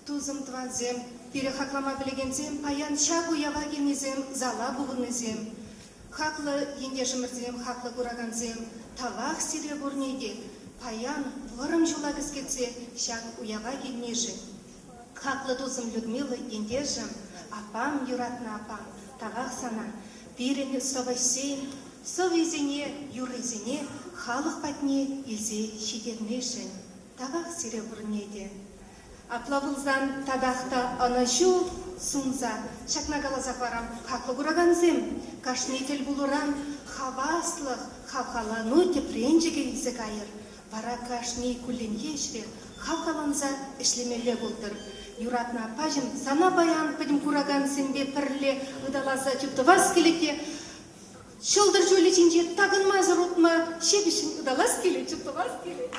Тусӑм, тӑвансем, пире хаклама пӗлекенсем паян ҫак уява килнисем, зала пухӑннисем. Хаклӑ ентешӗмӗрсем, хаклӑ куракансем, тавах сире пурне те паян вӑрӑм ҫула кӗскетсе ҫак уява килнишӗн. Хаклӑ тусӑм Людмила, ентешӗм, аппам, юратнӑ аппам, тавах сана. Пирӗн сӑвӑҫсен сӑввисене, юррисене халӑх патне илсе ҫитернишӗн. Тавах сире пурне те. Апла пулсан татах та ӑнӑҫу сунса ҫакна каласа хӑварам, хаклӑ куракансем, кашни тӗлпулуран хаваслӑх, хавхалану тӗпренчӗкӗ илсе кайӑр. Вара кашни кулленхи ӗҫре хавхаланса ӗҫлемелле пултӑр. Юратнӑ аппаҫӑм, сана паян пӗтӗм куракансемпе пӗрле ыталаса чуптӑвас килет те ҫӑлтӑр ҫулӗ ҫинче такӑнмасӑр утма ҫепӗҫҫӗн ыталас килет, чуптӑвас килет.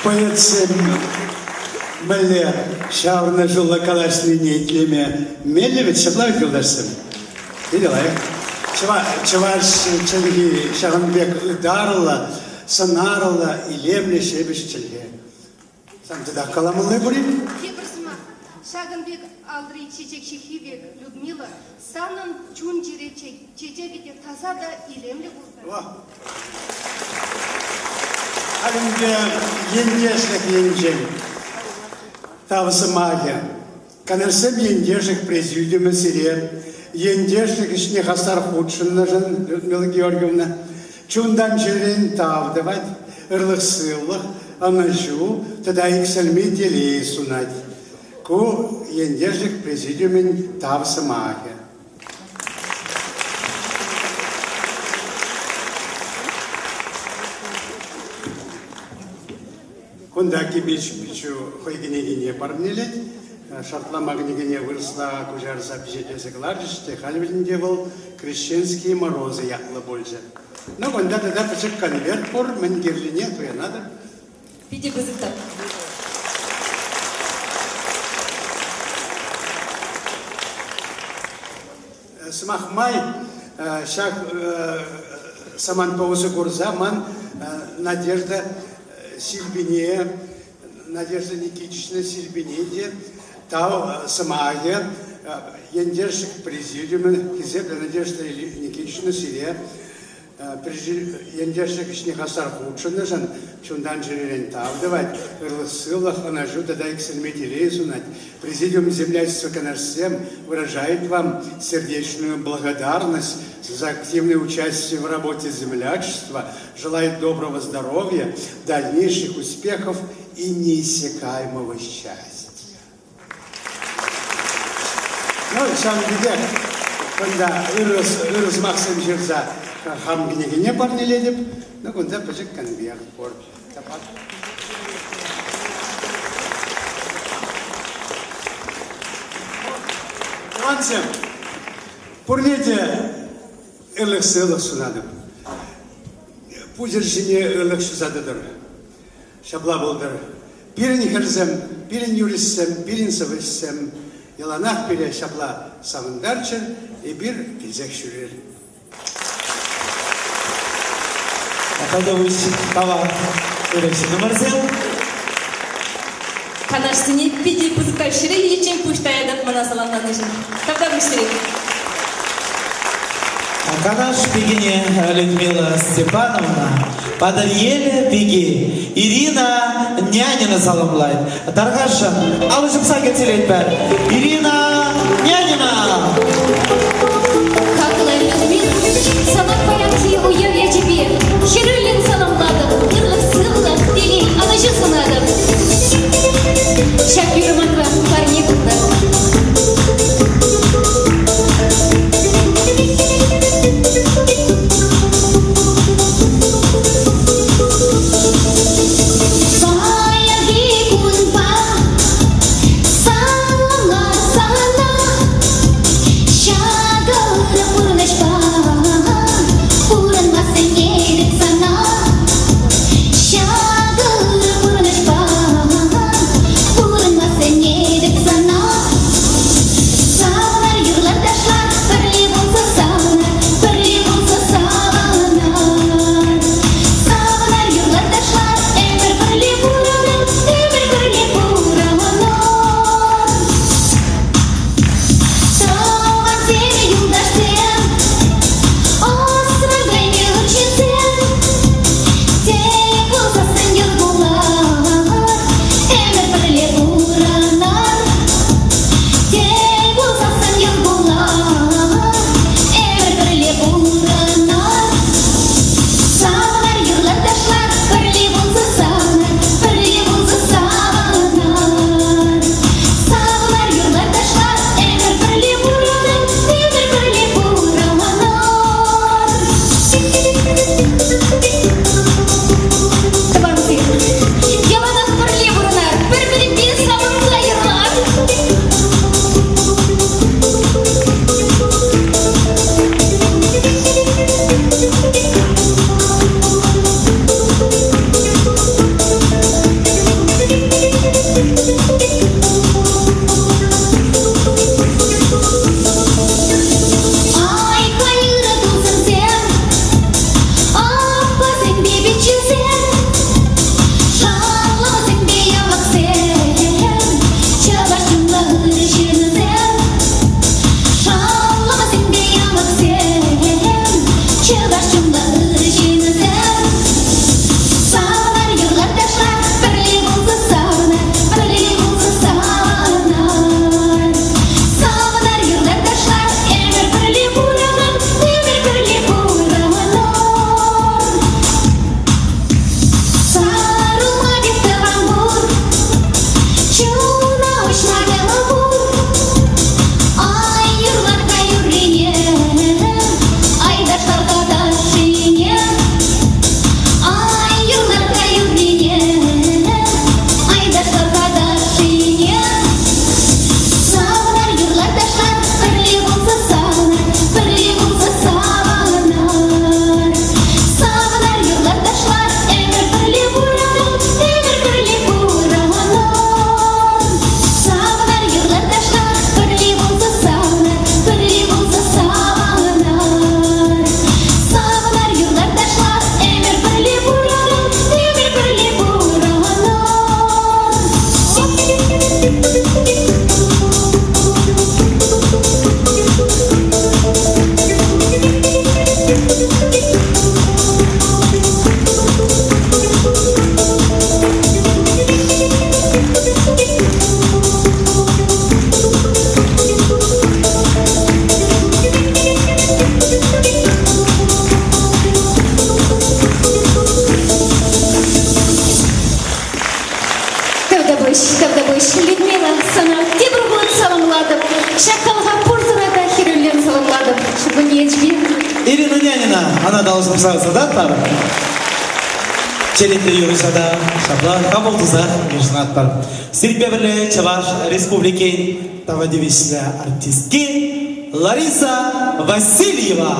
Поэтсем мӗнле ҫаврӑнӑҫуллӑ калаҫнине итлеме меллӗ вӗт ҫапла вӗт юлташсем? Питӗ лайӑх. Чӑваш чӗлхи ҫавӑн пек ытарлӑ, сӑнарлӑ, илемлӗ, ҫепӗҫ чӗлхе. Сан татах каламалли пур-и? Тепӗр сӑмах. Ҫакӑн пек алри чечек ҫыххи пек, Людмила, санӑн чун-чӗре чечекӗ те таса та илемлӗ пултӑр. Халь ӗнтӗ ентешлӗх енчен тав сӑмахӗ. Канашсем ентешлӗх президиумӗ сире ентешлӗх ӗҫне хастар хутшӑннӑшӑн, Людмила Георгиевна, чунтан-чӗререн тав тӑвать, ырлӑх-сывлӑх, ӑнӑҫу тата иксӗлми телей сунать. Ку ентешлӗх президиумӗн тав сӑмахӗ. Кунта Кибеч пиччӳ хӑй кӗнекине парнелет. Шартлама кӗнекене вырӑсла куҫарса пичетлесе кӑларчӗҫ те халь ӗнтӗ вӑл «Крещенские морозы» ятлӑ пулчӗ. Ну, кунта тата пӗчӗк конверт пур, мӗн кирлине туянатӑр. Питӗ пысӑк тав. Сӑмах май, ҫак самантпа усӑ курса ман Надежда Силпине, Надежда Никитична Силпине те тав сӑмахӗ ентеш президиумӗн хисеплӗ Надежда Никитична сире ентешлӗх ӗҫне хастар хутшӑннӑшӑн чунтан-чӗререн тав тӑвать, ырлӑх-сывлӑх, ӑнӑҫу тата иксӗлми телей сунать. Президиум землячества Канашсем выражает вам сердечную благодарность за активное участие в работе землячества, желает доброго здоровья, дальнейших успехов и неиссякаемого счастья. Ну, ҫавӑн пекех кунта ырӑ, ырӑ сӑмахсем ҫырса хам кӗнекене парнелетӗп. Ну, кунта пӗчӗк конверт пур. Тӑвансем, пурне те ырлӑх-сывлӑх сунатӑп. Пуҫӑр ҫине ырлӑх ҫуса тӑтӑр. Ҫапла пултӑр. Пирӗн хӗрсем, пирӗн юристсем, пирӗн сӑвӑҫсем яланах пире ҫапла савӑнтарччӑр, эпир килсех ҫӳрер. Тадеуш, тавах ырӑ ҫыннӑмӑрсем. Канашсене питӗ пысӑк ҫӗре ҫитиччен пуҫ таятӑп мана саламланӑшӑн. Тавтапуҫ сире. Канаш пикине Людмила Степановна, Патӑрьел пики Ирина Нянина саламлать. Тархасшӑн, алӑ ҫупса кӗтсе Ирина Нянина! Хаклӑ Людмила, сана паянхи уяв ячӗпе хӗрӳллӗн саламлатӑп, ырлӑх-сывлӑх, телей, ӑнӑҫу сунатӑп. Ҫак юрӑ манра парне пултӑр. Паянхи кунпа саламла сана, ҫакӑ ырӑ пурнӑҫпа пурӑнма сӗнетӗп сана. Ҫакӑ ырӑ. Тавтапуҫ, тавтапуҫ. Людмила, сана тепӗр хут саламлатӑп. Ҫак халӑха пурсӑра та хӗрӳллӗн саламлатӑп. Ҫуркунне ячӗпе. Ирина Нянина, ӑна та ӑсӑмса ӑсататпӑр. Черетлӗ юрӑҫа та ҫапла хапӑл туса йышӑнатпӑр. Сирпе пӗрле Чӑваш Республикин тава тивӗҫлӗ артистки Лариса Васильева.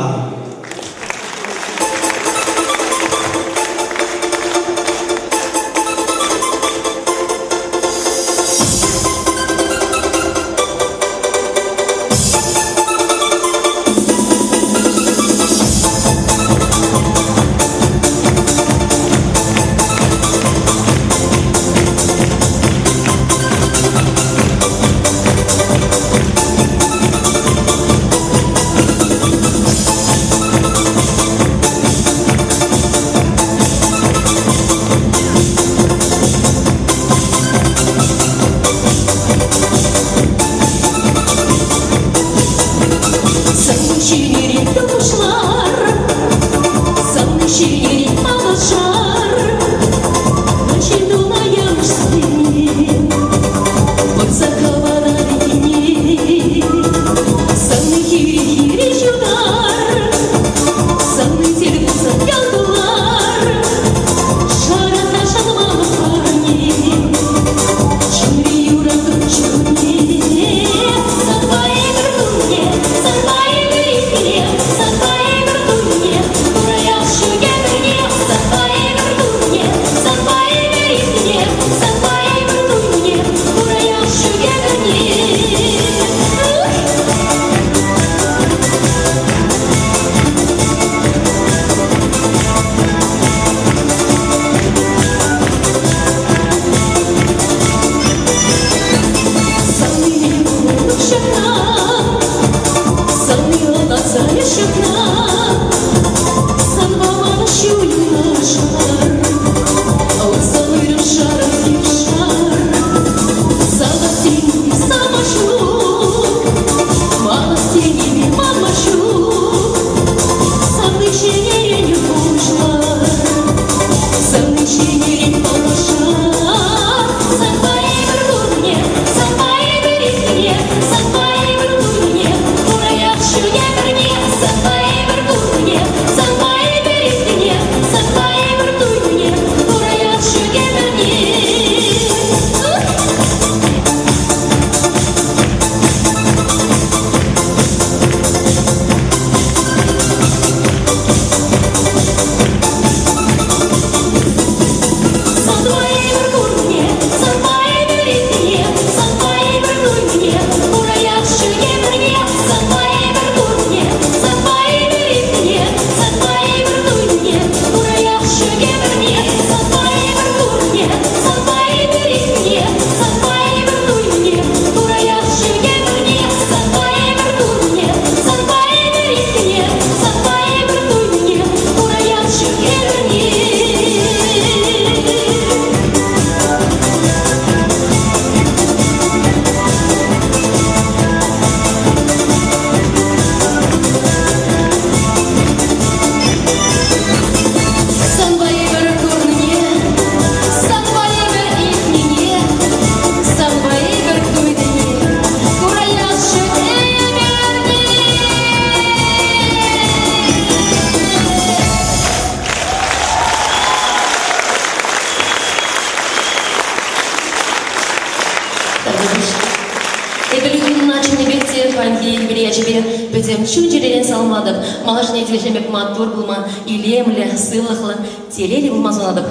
Эпӗ Людмилӑна чӑннипех те паянхи юбилей ячӗпе пӗтӗм чун-чӗререн саламлатӑп. Малашне тивӗҫлӗ пек маттур пулма, илемлӗ, сывлӑхлӑ, телейлӗ пулма сунатӑп.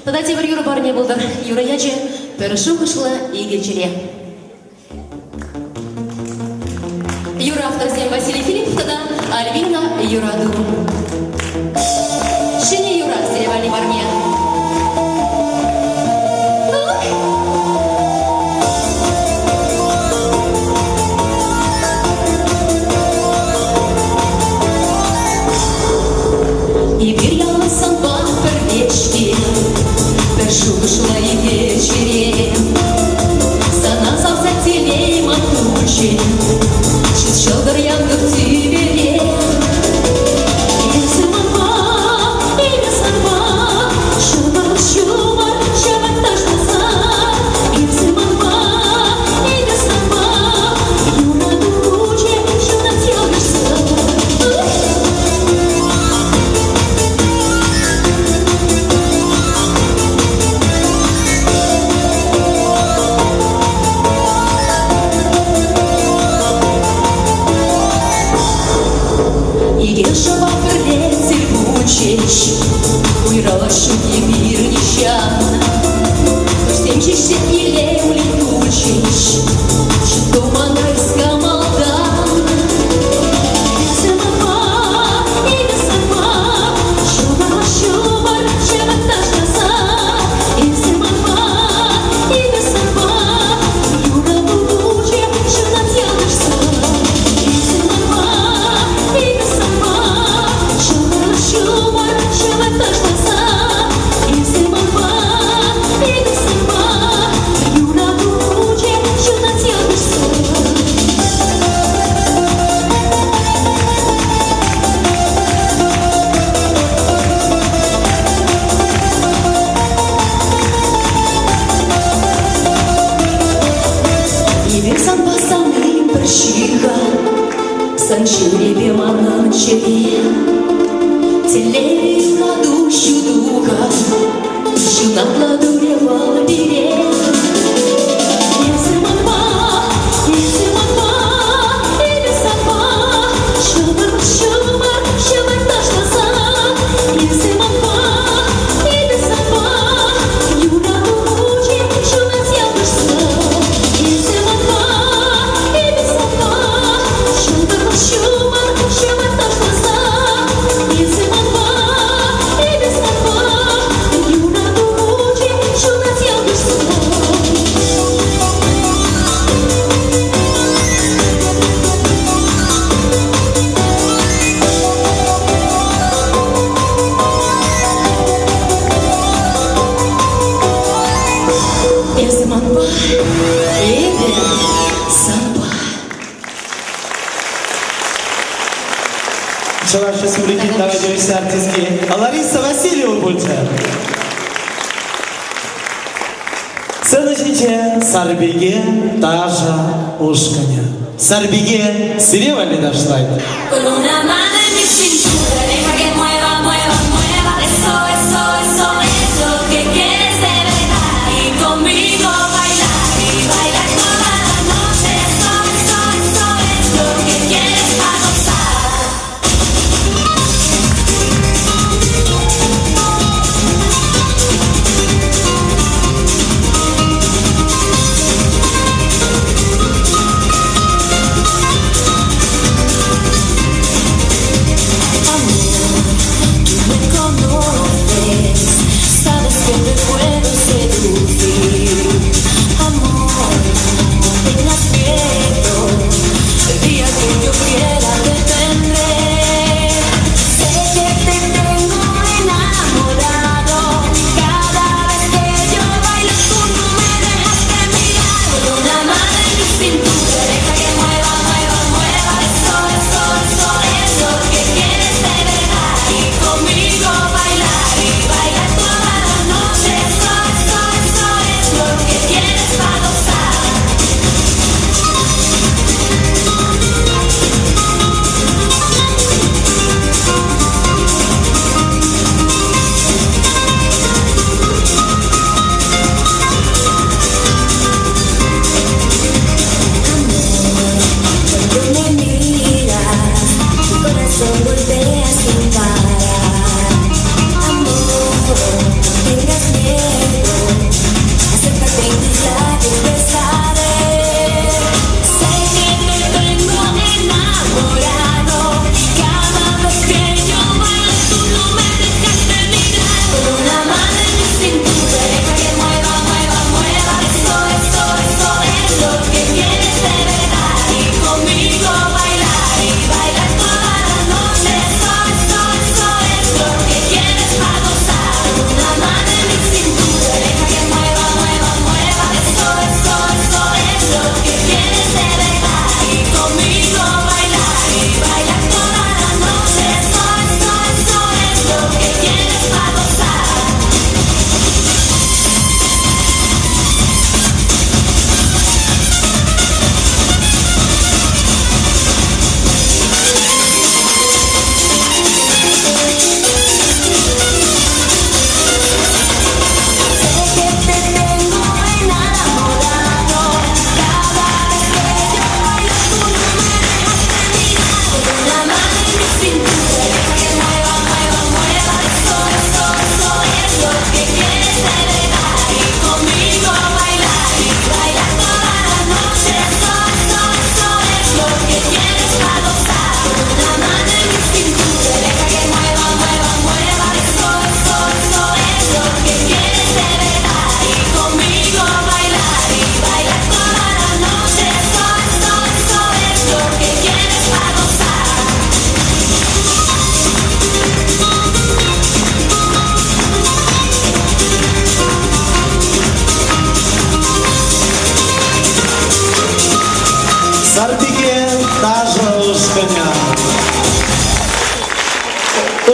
Тата тепӗр юрӑ парне пултӑр. Юрӑ ячӗ «Пӗр шухӑшлӑ икӗ чӗре». Юрӑ авторсем Василий Филиппов тата Альбина Юрату. Ҫӗнӗ юрӑ сире валли парне. Эпир ялан санпа пӗрле-ҫке, пӗр шухӑшлӑ икӗ чӗре. Сана савса телей ман куҫӗ, ҫут ҫӑлтӑр янкӑр тӳпере. Куҫӗ илемлӗ пулчӗҫ, Что мана малтан. Эсӗ манпа, эпӗ санпа, ҫумӑр, ҫумӑр ҫӑвать ташласа. Эсӗ манпа, эпӗ санпа, юрату пулчӗ ҫунат ялкӑшса. Эсӗ манпа, эпӗ санпа, ҫумӑр, ҫумӑр ҫӑвать ташласа. Эсӗ манпа, эпӗ санпа, юрату пулчӗ ҫунат ялкӑшса. Эпир санпа савни пӗр ҫыха, Сан чӗрепе манӑн чӗре. Телей юрату ҫутуха, Ҫунатлӑ турӗ вӑл пире. Эсӗ манпа, эсӗ манпа, эпӗ санпа, Ҫумӑр, ҫумӑр, ҫумӑр ташласа. Эсӗ манпа, эпӗ санпа, юрату пулчӗ ҫунат ялкӑшса. Эсӗ манпа, эпӗ санпа, ҫумӑр, ҫумӑр, ҫумӑр ташласа. Эсӗ манпа, эпӗ санпа, юрату пулчӗ ҫунат ялкӑшса. Эсӗ манпа, эпӗ санпа. Чӑваш Республикин тава тивӗҫлӗ артистки Лариса Васильева пулчӗ. Сцена ҫинче Сарпике ташӑ ушкӑнӗ. Сарпике сире валли ташлать. Con una mano en mi cintura, deja que mueva, mueva, mueva. Eso, eso, eso, eso que quieres de verdad. Y conmigo bailar y bailar toda la noche. Eso, eso, eso es lo que quieres para gozar.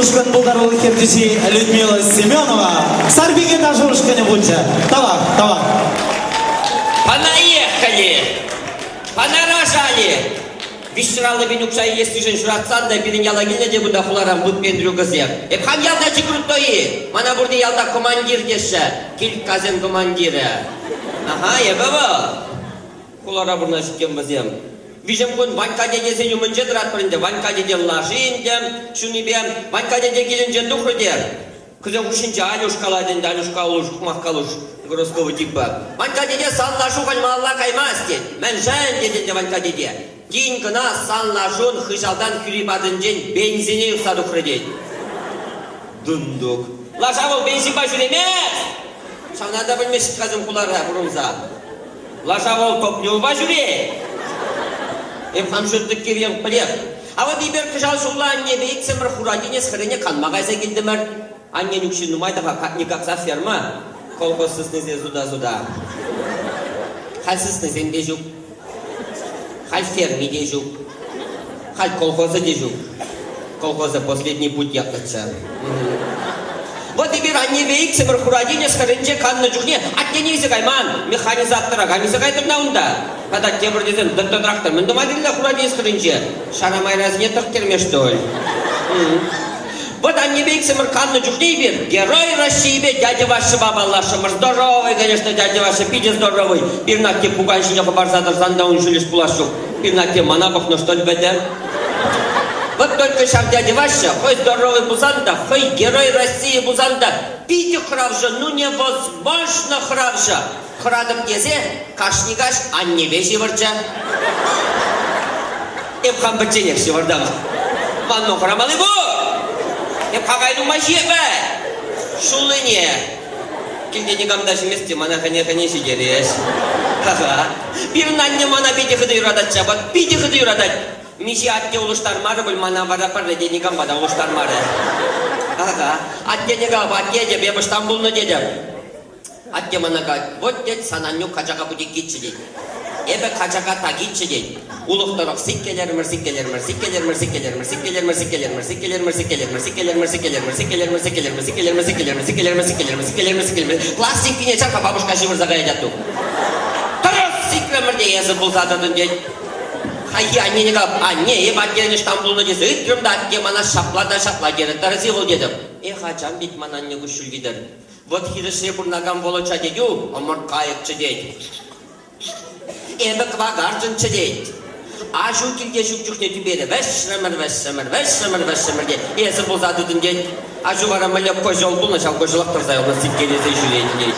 Ушкӑн пултарулӑх ертӳҫи Людмила Семенова Сарпике ташӑ ушкӑнӗ пулчӗ. Тавах, тавах. Понаехали! Понарожали! Виҫҫӗр пин укҫа илессишӗн ҫуратсан та пирӗн яла килнӗ те кунта хуларан выпендрюкӑсем. Эп хам ялта чи крутой! Мана пурте ялта командир теҫҫӗ. Кильккасен командирӗ. Аха, эпӗ вӑл. Хулара пурӑнаҫ иккен вӗсем. Виҫӗм кун Ванькка тетесен умӗнче тӑратпӑр ӗнтӗ. Ванькка тете лаши ӗнтӗ ҫунипе. Ванькка тете килӗнчен тухрӗ те Кӗсен хушшинче Алюш калать ӗнтӗ, Алюш Калуш, ухмах Калуш, гороскопы типа. Ванькка тете сан лашу халь малалла каймасть тет. Мӗншӗн тет ӗнтӗ Ванькка тете. Тин кӑна сан лашун хыҫалтан хӳри патӗнчен бензине юхса тухрӗ тет. Дундук. Лаша вӑл бензинпа ҫӳремест! Ҫавна та пӗлмест-ха хулара пурӑнса. Лаша вӑл топливӑпа ҫӳрет. Эп хам ҫуттӑк пӗлеп. А вот эпир кӑҫал ҫулла аннепе иксӗмӗр Хура тинӗс хӗррине канма кайса килтӗмӗр. Аннен укҫи нумай та-ха, никакса ферма. Колхоз сыснисем суда-суда. Халь сыснисем те ҫук. Халь ферми те ҫук. Халь колхозӗ те ҫук. Колхоза последний путь ятлӑччӗ. Вот эпир аннепе иксӗмӗр Хура тинӗс хӗрринче каннӑ чухне аттене илсе кайман, механизатора кам илсе кайтӑр унта? Тата тепӗр тесен трактор мӗн тума кирлӗ Хура тинӗс хӗрринче? Ҫара майрасене тӑрт что ли? Вот аннепе иксӗмӗр каннӑ чухне эпир Герой Российипе дядя Васьӑпа паллашрӑмӑр. Здоровый, конечно, дядя Вася, питӗ здоровый. Пирӗн атте пукан ҫине хӑпарса тӑрсан та ун ҫӳлӗш пулас ҫук. Пирӗн атте мана пӑхнӑ, что ли, вӗтӗ? Вот только ҫав дядя Вася хӑй здоровый пулсан та, хӑй Герой России пулсан та питӗ хӑравҫӑ, ну невозможно хӑравҫӑ. Хӑратӑп тесе кашни каҫ аннепе ҫывӑрчӗ. Эп хам пӗчченех ҫывӑртӑм. Ман хӑрамалли пур. Эп какай нумай ҫиепӗ. Ҫуллине. Килте никам та ҫимест те мана хӑне-хӑне ҫитерес. Ха-ха. Пирӗн анне мана питӗ хытӑ юратать ҫав, питӗ хытӑ юратать. Миҫе атте улӑштармарӗ пуль мана вара пӗрре те никампа та улӑштармарӗ. Ага. Аттене калап, атте теп, эп ӑҫтан пулнӑ тетӗп. Атте мана калать, вот, тет, сан аннӳ качака путеккиччӗ, тет. Эпӗ качака такиччӗ, тет. Улӑх тӑрӑх сиккелерӗмӗр, сиккелерӗмӗр, сиккелерӗмӗр, сиккелерӗмӗр, сиккелерӗмӗр, сиккелерӗмӗр, сиккелерӗмӗр, сиккелерӗмӗр, сиккелерӗмӗр, сиккелерӗмӗр, сиккелерӗмӗр, сиккелерӗмӗр, сиккелерӗмӗр, сиккелерӗмӗр, сиккелерӗмӗр, сиккелерӗмӗр, сиккелерӗмӗр, сиккелерӗмӗр. Пластинкине чарка бабушка ҫывӑрса каять атту. Тӑрӑс сикрӗмӗр те эсӗ пулса тӑтӑн, тет. Хайхи аннене калап, анне, эп аттен ӑҫтан пулнӑ тесе ыйтрӑм та атте мана ҫапла та ҫапла терӗ. Тӗрӗс-и вӑл тетӗп. Эх, ачам, тет ман анне куҫҫуль витӗр. Вӑт хирӗҫре пурӑнакан Володя тетӳ ӑмӑрт кайӑкчӗ тет. Эпӗ кӑвакарчӑнччӗ тет. Аҫу килте ҫук чухне тӳпере вӗҫрӗмӗр, вӗҫрӗмӗр, вӗҫрӗмӗр, вӗҫрӗмӗр тет. Эсӗ пулса тытӑн тет. Аҫу вара мӗнле козел пулнӑ, ҫав козелах тӑрса юлнӑ сиккелесе ҫӳрет тет.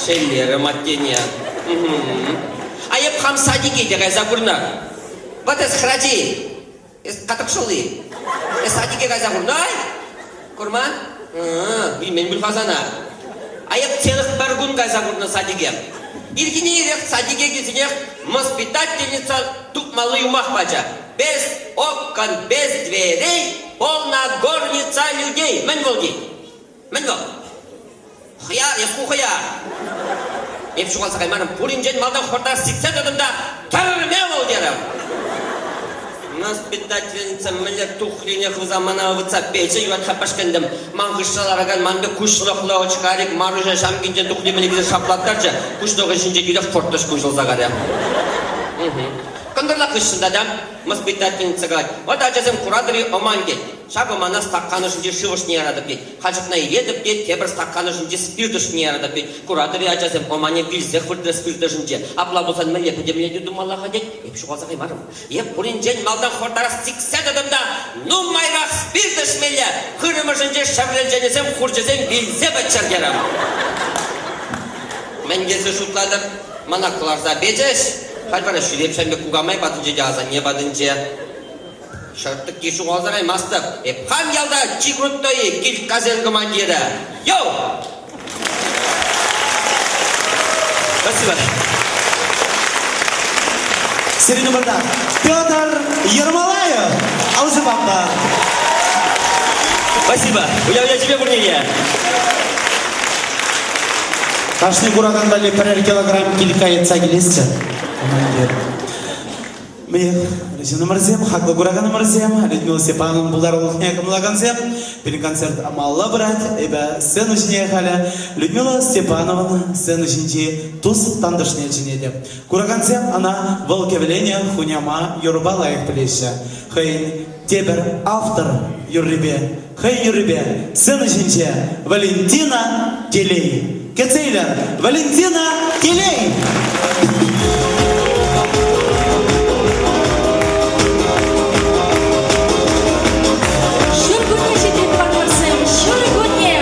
Шеллерӗм аттене. А эп хам садике те кайса курнӑ. Вот эс храчи, Эс катӑк шӑлли. Эс садике кайса курнӑ-ай? Курман? Билмен пуль-ха сана. А эп целых пӗр кун кайса курнӑ садике. Ирхине ирех садике килсенех воспитательница тупмалли юмах пачӗ. Без окон, без дверей, полна горница людей. Мӗн вӑл тет? Мӗн вӑл? Хӑяр, эс ку хӑяр. Эп ҫухалса каймарӑм, пуринчен малтан хӑртах сиксе тӑтӑм та тӗрме вӑл терӗм. Воспитательница мӗнле тухрине хывса мана ывӑтса печӗ, юрать-ха пӗшкӗнтӗм. Ман хыҫра ларакан ман пек куҫлӑхлӑ очкарик Маруҫа ҫамкинчен тухни мӗне килсе шаплаттарчӗ, куҫлӑхӗ ҫинче тӳрех форточка уҫӑлса карӗ. Кӑнтӑрла хыҫҫӑн тата воспитательница калать, вот ачасем куратӑр-и ӑман тет. Ҫакӑ мана стакан ӑшӗнче шыв ӑшне яратӑп тет. Халь ҫакна илетӗп те тепӗр стакан ӑшӗнче спирт ӑшне яратӑп тет. Куратӑр-и, ачасем, ӑмане вилсех выртрӗ спирт ӑшӗнче. Апла пулсан мӗнле пӗтӗмлетӳ тумалла-ха тет. Эп ҫухалса каймарӑм. Эп пуринчен малтан хӑртарах сиксе тӑтӑм та нумайрах спирт ӗҫмелле, хырӑм ӑшӗнче шӗврӗлченӗсем, хурчӗсем вилсе пӗтчӗр терӗм. Мӗн тесе шутлатӑр? Мана кӑларса печӗҫ. Халь вара ҫӳреп ҫав пек кукамай патӗнче те асанне патӗнче. Шӑрттӑкки ҫухалса каймастӑп. Эп хам ялта чи крутой кильккасен командирӗ. Йоу! Спасибо. Сирӗн умӑрта Петр Ермолаев. Алӑсем папа. Спасибо. Уяв ячӗпе пурне те. Кашни куракан валли пӗрер килограмм килька йӑтса килесчӗ, командир. Мӗнех, ҫыннӑмӑрсем, хаклӑ кураканӑмӑрсем, Людмила Степановна пултарулӑхне кӑмӑллакансем, пирӗн концерт малалла пырать. Эпӗ сцена ҫине халӗ Людмила Степановӑн сцена ҫинчи тус-тантӑшне чӗнетӗп. Куракансем ӑна вӑл кӗвӗленӗ хуняма юрӑпа лайӑх пӗлеҫҫӗ. Хӑйӗн тепӗр автор юррипе, хӑйӗн юррипе сцена ҫинче Валентина Телей. Кӗтсе илер, Валентина Телей! Ҫуркунне ҫитет паттӑрсем, ҫуркунне!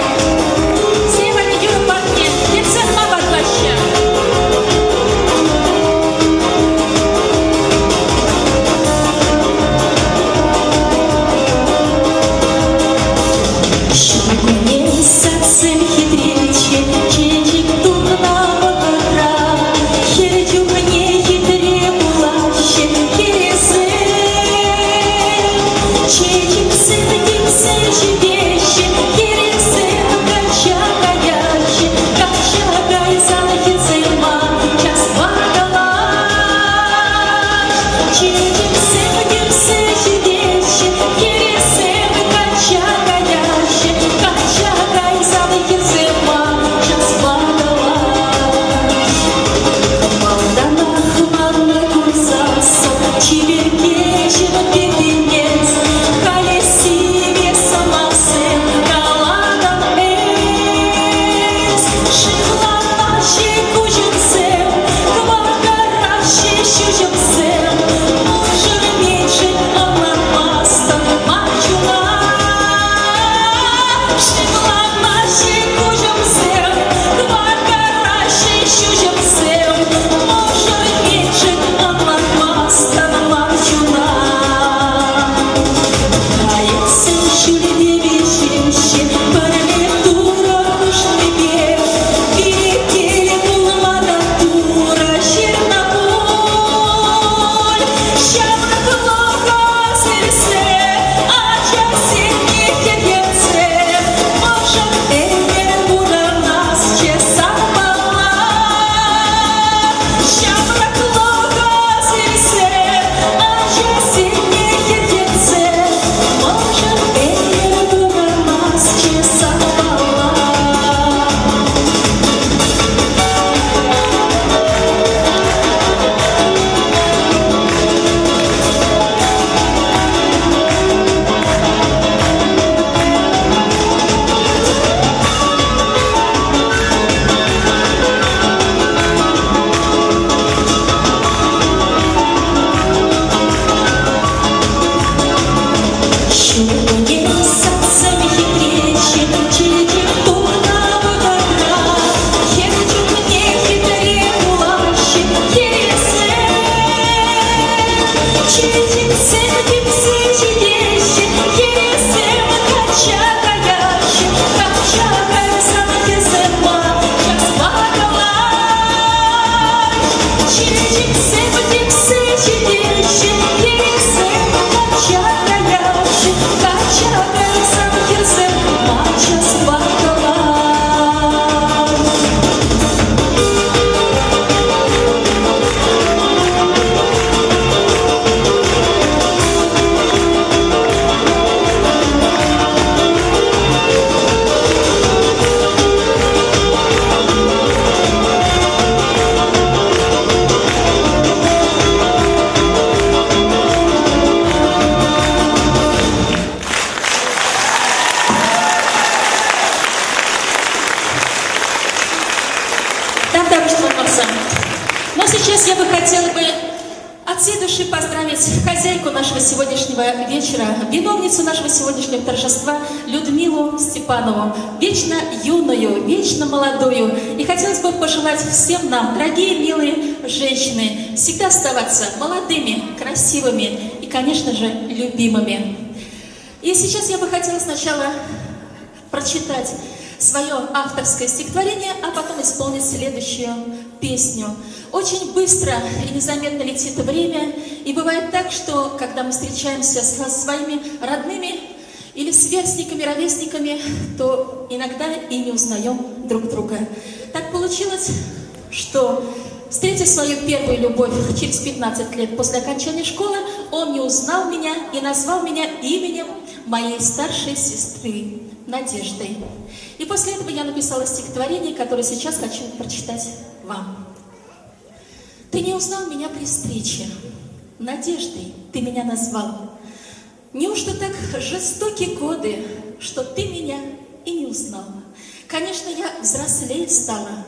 Сире валли юрӑ парне ертсе хӑпартлаҫҫӗ. Ҫуркунне садсем хитреччӗ, чечек тунӑ вӑхӑтра. Хӗр чухне хитре пулаҫҫӗ хӗресем. Чечексем типсе ҫитеҫҫӗ, хӗресем качча каяҫҫӗ. Качча кайсан хӗрсем мар, час ватӑлаҫ. Чечексем типсе ҫитеҫҫӗ, хӗресем качча каяҫҫӗ. Качча кайсан хӗрсем мар, час ватӑлаҫ. Малтанах манна курсассӑн чиперкеҫӗм текенес, халӗ сивӗ сӑмахсем калатӑн эс. Шыкланаҫҫӗ куҫӑмсем, кӑвакараҫҫӗ ҫӳҫӗмсем, мӑшӑр мӗншӗн ӑнланмастӑн ман чуна? Шыкланаҫҫӗ куҫӑмсем, кӑвакараҫҫӗ ҫӳҫӗмсем, мӑшӑр мӗншӗн ӑнланмастӑн ман чуна? Кайӑксем ҫӳлте вӗҫеҫҫӗ, пӗрле Турӑ хушнипе, пире киле пулма та Турӑ ҫырнӑ пуль. Ҫамрӑклӑха сирсе, ачасене хӗрхенсе, мӑшӑр ӗмӗр пурӑнасчӗ санпала. Ҫамрӑклӑха сирсе, ачасене хӗрхенсе, мӑшӑр ӗмӗр пурӑнасчӗ санпала. Ҫуркунне садсем хитреччӗ, чечек тулнӑ вӑхӑтра. Хӗр чухне хитре пулаҫҫӗ хӗресем. Чечексем типсе ҫитеҫҫӗ, хӗресем качча каяҫҫӗ. Качча кайсан хӗрсем мар, час ватӑлаҫ. Чечексем типсе ҫитеҫҫӗ, хӗресем качча каяҫҫӗ. Качча кайсан хӗрсем мар, час ватӑлаҫ. Тавтапуҫ Тӑванмарсам. Но сейчас я бы хотела бы от всей души поздравить хозяйку нашего сегодняшнего вечера, виновницу нашего сегодняшнего торжества Людмилу Степанову, вечно юную, вечно молодую. И хотелось бы пожелать всем нам, дорогие милые женщины, всегда оставаться молодыми, красивыми и, конечно же, любимыми. И сейчас я бы хотела сначала прочитать свое авторское стихотворение, а потом исполнить следующую песню. Очень быстро и незаметно летит время, и бывает так, что когда мы встречаемся со своими родными или сверстниками, ровесниками, то иногда и не узнаем друг друга. Так получилось, что Встретив свою первую любовь через 15 лет после окончания школы, он не узнал меня и назвал меня именем моей старшей сестры Надеждой. И после этого я написала стихотворение, которое сейчас хочу прочитать вам. Ты не узнал меня при встрече. Надеждой ты меня назвал. Неужто так жестоки годы, что ты меня и не узнал? Конечно, я взрослее стала,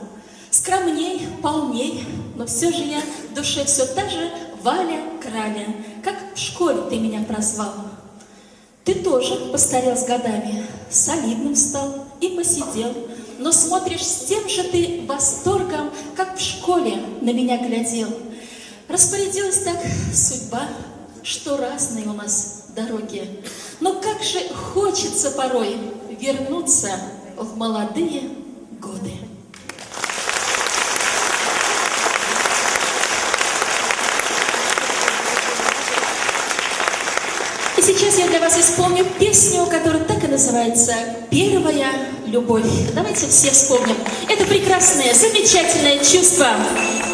скромней, полней, но все же я в душе все та же Валя Краля, как в школе ты меня прозвал. Ты тоже постарел с годами, солидным стал и посидел, но смотришь с тем же ты восторгом, как в школе на меня глядел. Распорядилась так судьба, что разные у нас дороги. Но как же хочется порой вернуться в молодые годы. И сейчас я для вас исполню песню, которая так и называется «Первая любовь». Давайте все вспомним. Это прекрасное, замечательное чувство.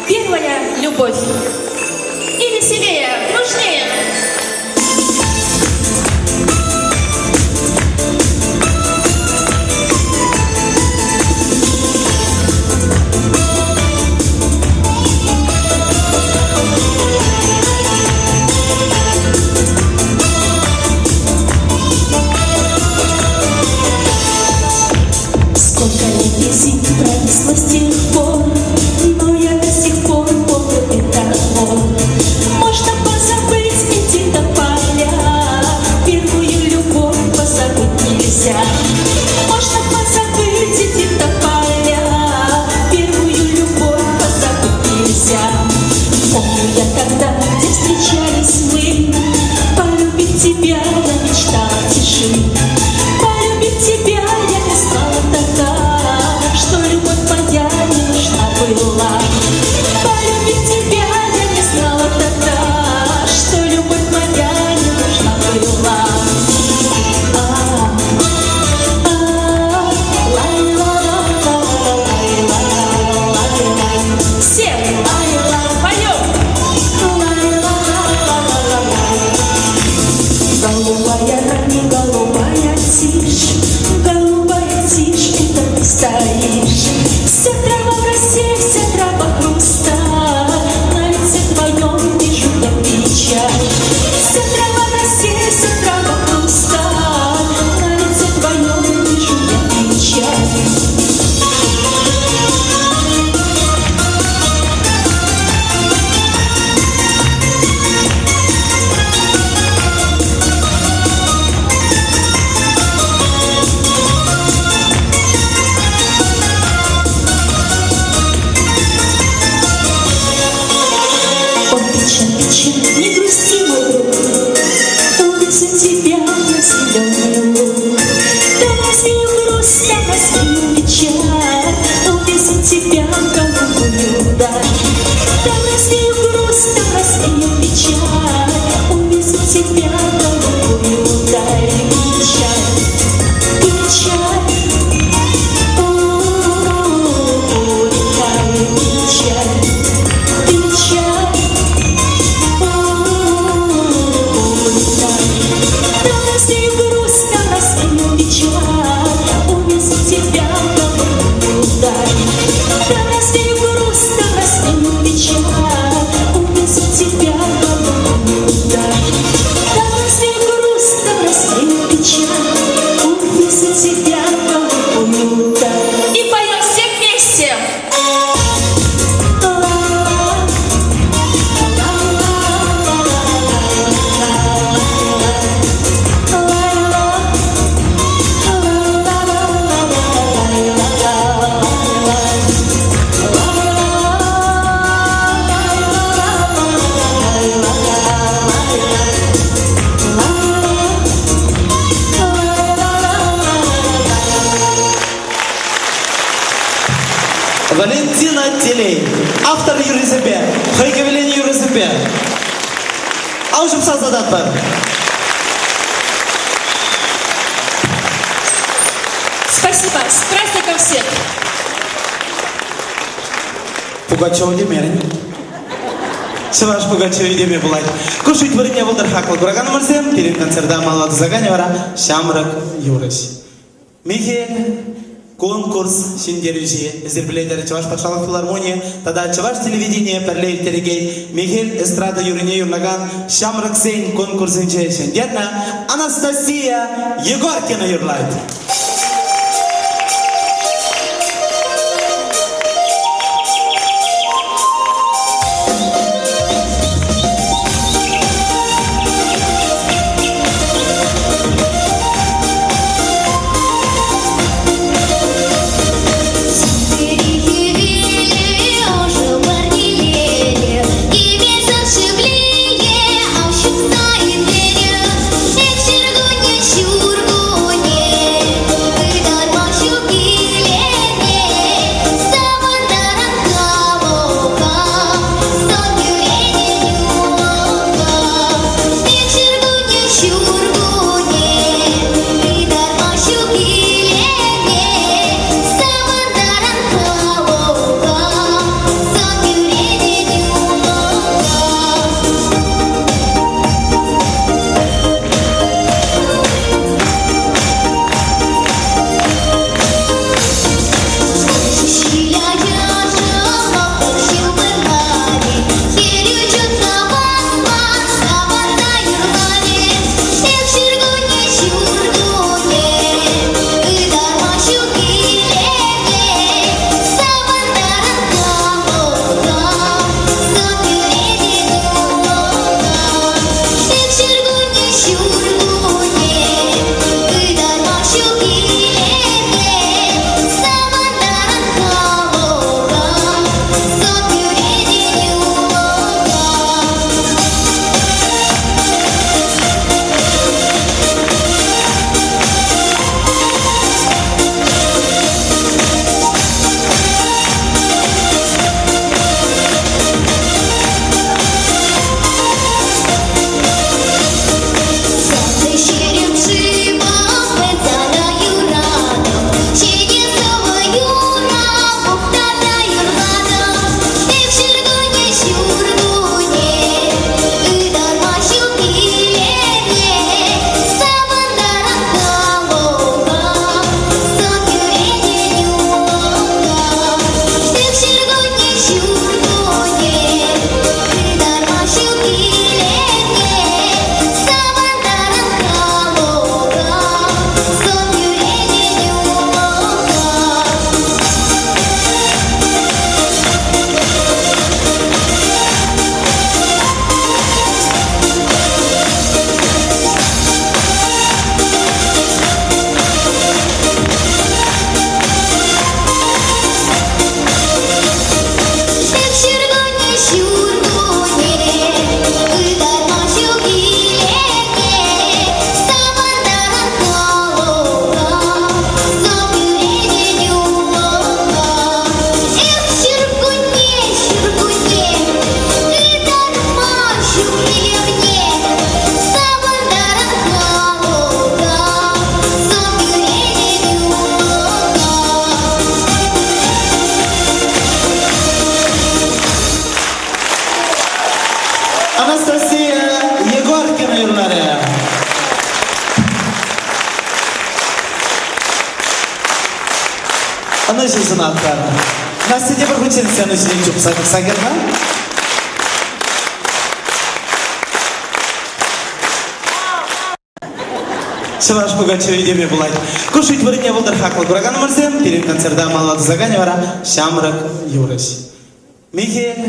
Первая любовь. И веселее, дружнее. Сколько лет висит пронесло с тех пор, но я до сих пор помню этот двор. Можно позабыть эти тополя, первую любовь позабыть нельзя. Можно позабыть эти тополя, первую любовь позабыть нельзя. Помню я тогда, где встречались мы, полюбить тебя я мечтала в тиши. Полюбить тебя я не знала тогда, что любовь моя не нужна была. Полюбить тебя я не знала тогда, что любовь моя не нужна была. А, Все поем! Голубая рань, голубая тишь, голубая тишь, это ты стоишь. Вся трава в росе, вся трава хруста, на лице твоем вижу я печаль. Вся трава в росе, вся трава хруста, на лице твоем вижу я печаль. О, печаль, печаль, не грусти, мой друг, Увезу тебя на зеленый луг. Там развею грусть, там развею печаль, Увезу тебя в голубую даль. Там развею грусть, там развею печаль, Увезу тебя в голубую даль. Печаль, печаль, улетай, печаль, печаль. Там развею грусть, там развею печаль, Увезу тебя в голубую даль. Там развею грусть, там развею печаль, Увезу тебя в голубую даль. Там развею грусть, там развею печаль, Увезу тебя в голубую даль. И поем все вместе! Валентина Телей, автор юррисемпе, хӑй кӗвӗленӗ юрӑсемпе. Ал ҫупса сататпӑр. Спасибо. С праздником всех! Пугачева темерӗн. Чӑваш Пугачевӗ теме пулать. Ку шӳт вырӑнне пултӑр хаклӑ кураканӑмӑрсем, пирӗн концерта малалла тӑсаканӗ вара ҫамрӑк юрӑҫ. Михел конкурс ҫӗнтерӳҫи. Эсир пӗлетӗр, Чӑваш патшалӑх филармонийӗ тата Чӑваш телевиденийӗ пӗрле ирттерекен Михел эстрада юррине юрлакан ҫамрӑксен конкурсӗнче ҫӗнтернӗ Анастасия Егоркина юрлать. Анастасия Егоркина юрларӗ. Ӑнӑҫу сунатпӑр. Настя тепӗр хутчен сцена ҫине чупса тухса кӗрнӗ. Чӑваш Пугачевӗ теме пулать. Ку шӳт вырӑнне пултӑр хаклӑ кураканӑмӑрсем, пирӗн концерта малалла тӑсаканӗ вара ҫамрӑк юрӑҫ. Михел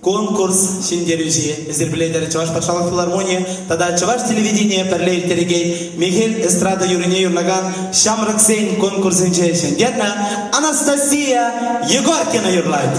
конкурс ҫӗнтерӳҫи. Эсир пӗлетӗр, Чӑваш патшалӑх филармонийӗ тата Чӑваш телевиденийӗ пӗрле ирттерекен Михел эстрада юррине юрлакан ҫамрӑксен конкурсӗнче ҫӗнтернӗ Анастасия Егоркина юрлать.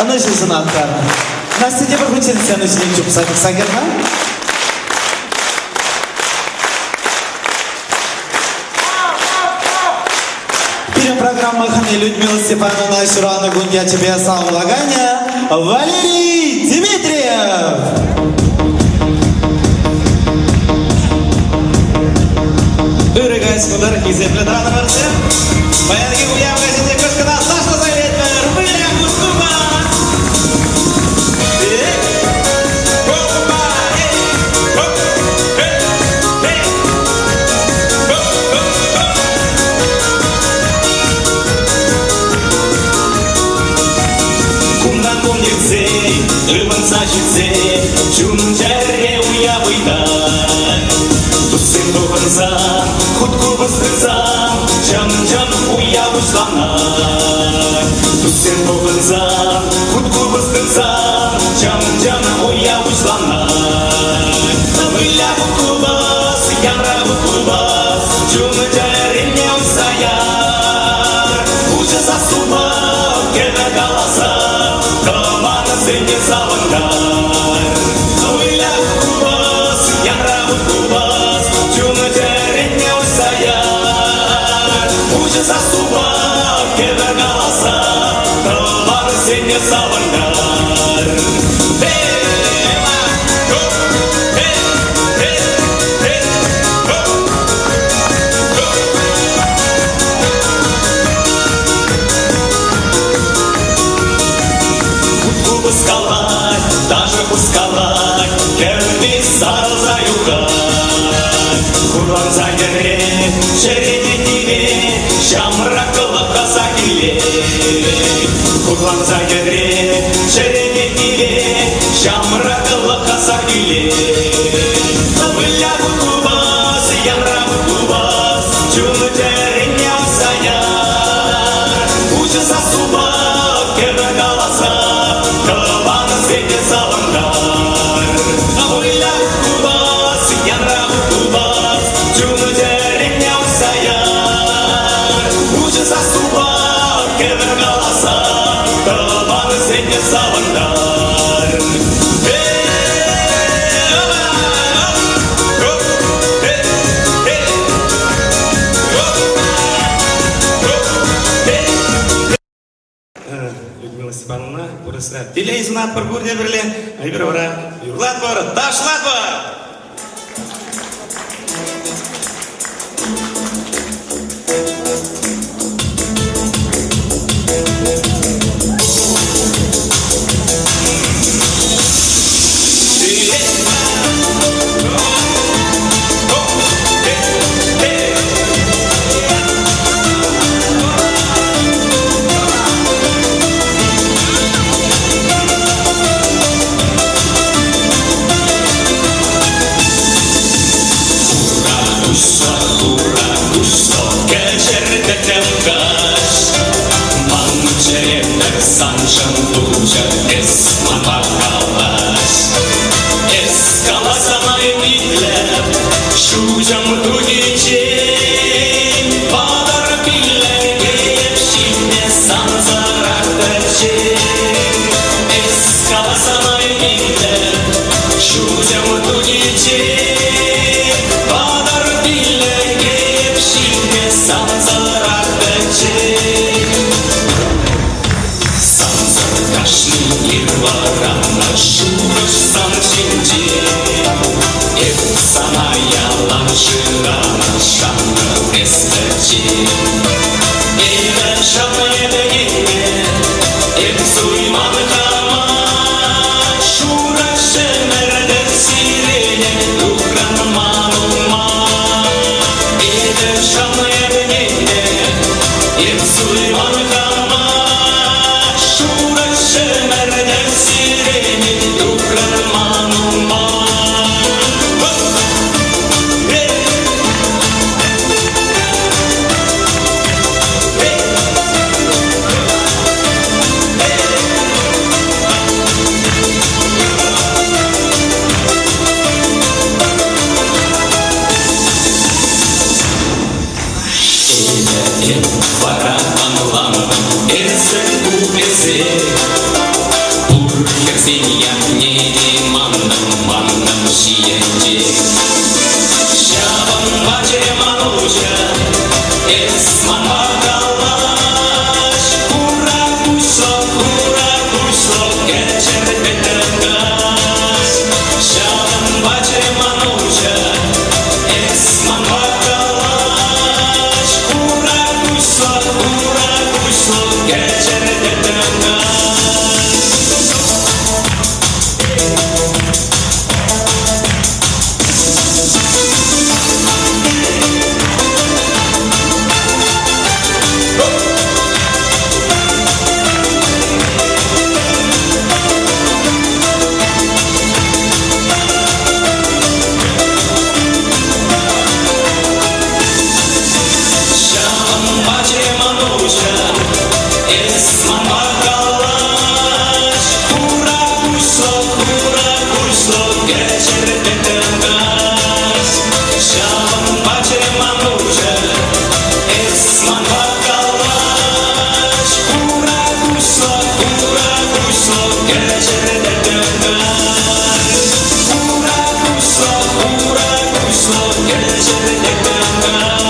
Ӑнӑҫу сунатпӑр. Настя тепӗр хутчен сцена ҫине чупса тухса кӗр-ха. Пирӗн программа хӑни Людмила Степановна ҫуралнӑ кун ячӗпе саламлаканӗ Валерий Дмитриев! Ырӑ каҫ пултӑр, хисеплӗ тӑванӑмӑрсем! Паянхи уяв каҫӗнче кӑшкӑна ташласа илетпӗр! Выля кускума! Эй! Опа! Эй! Оп! Эй! Эй! Оп! Оп! Оп! Кунтан кун иртсен, ывӑнса ҫитсен, чун-чӗре уяв ыйтать. Туссем пухӑнсан, хут купӑс тытсан, чӑн-чӑн уяв пуҫланать. Туссем пухӑнсан, хут купӑс тытсан, чӑн-чӑн уяв пуҫланать. Выля купӑс, янра купӑс, чун-чӗрене уҫса яр. Уҫӑ сассупа кӗвӗ каласа, тӑвансене савӑнтар. Выля купӑс, янра купӑс, чун-чӗрене уҫса яр. Уҫӑ сассупа кӗвӗ каласа, тӑвансене савӑнтар. Пускалать, даже пускалать, кӗвви сарӑлса юхать. Хурланса йӗрет, чӗрене тивет, ҫамрӑклӑх аса килет. Хурланса йӗрет, чӗрене тивет, ҫамрӑклӑх аса килет. Выля купас, янра купас, чун-чӗрене ӑса яр. Уҫӑ сассупа кӗвӗ каласа, тӑвансене савӑнтар. Выля купас, янра купас, чун-чӗрене ӑса яр. Уҫӑ сассупа кӗвӗ каласа, тӑвансене савӑнтар. Людмила Степановна, вырӑсра телей сунатпӑр пурте пӗрле, эпир вара юрлатпӑр, ташлатпӑр! Кӗҫӗр каҫ ман чӗремӗр саншӑн пулчӗ, эс манпа калаҫ. Эс каласан итлеп, шуҫӑм тухиччен, патӑр пиллӗк ҫине сансӑрах пӗччен. Эс каласан итлеп, шуҫӑм тухиччен, патӑр пиллӗк ҫине сансӑрах пӗччен. Сансӑр кашни ир вӑраннӑ шухӑш сан ҫинче. Эп сана ялан шыранӑ, шаннӑ эс пӗччен. Эпӗ шаннӑ ӗненнӗ, эп суйман хама. Шурӑ ҫӗмӗртӗр сирене тухрӑн ман умма. Эпӗ шаннӑ ӗненнӗ, эп суйман хама. Шурӑ ҫӗмӗртӗр сирене тухрӑн ман умма. Эп вара ӑнлантӑм, эсӗ ку эсех. тӗттӗм каҫ. Ҫавӑнпа чӗре мануҫа, эс манпа калаҫ. Хура куҫлӑ, хура куҫлӑ кӗҫӗр тӗттӗм каҫ. Ҫавӑнпа чӗре мануҫа, эс манпа калаҫ. Хура куҫлӑ, хура куҫлӑ кӗҫӗр тӗттӗм каҫ. Хура куҫлӑ, хура куҫлӑ кӗҫӗр тӗттӗм каҫ.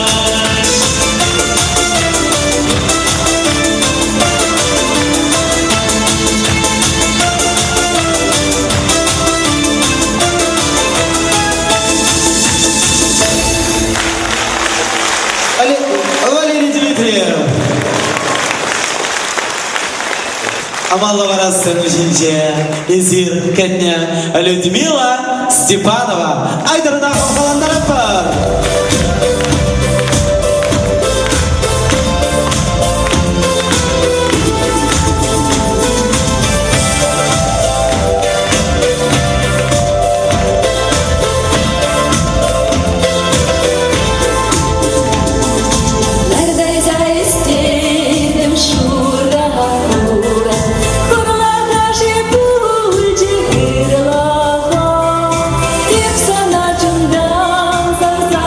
Валерий Дмитриев. Амаллӑ вара сцена ҫинче эсир кӗтнӗ Людмила Степанова. Айтӑр ӑна хавхалантаратпӑр! Лартайса ӳстертӗм шурӑ хура, Хурланӑ-ши пулчӗ ырлӑха. Эп сана чунтан савса.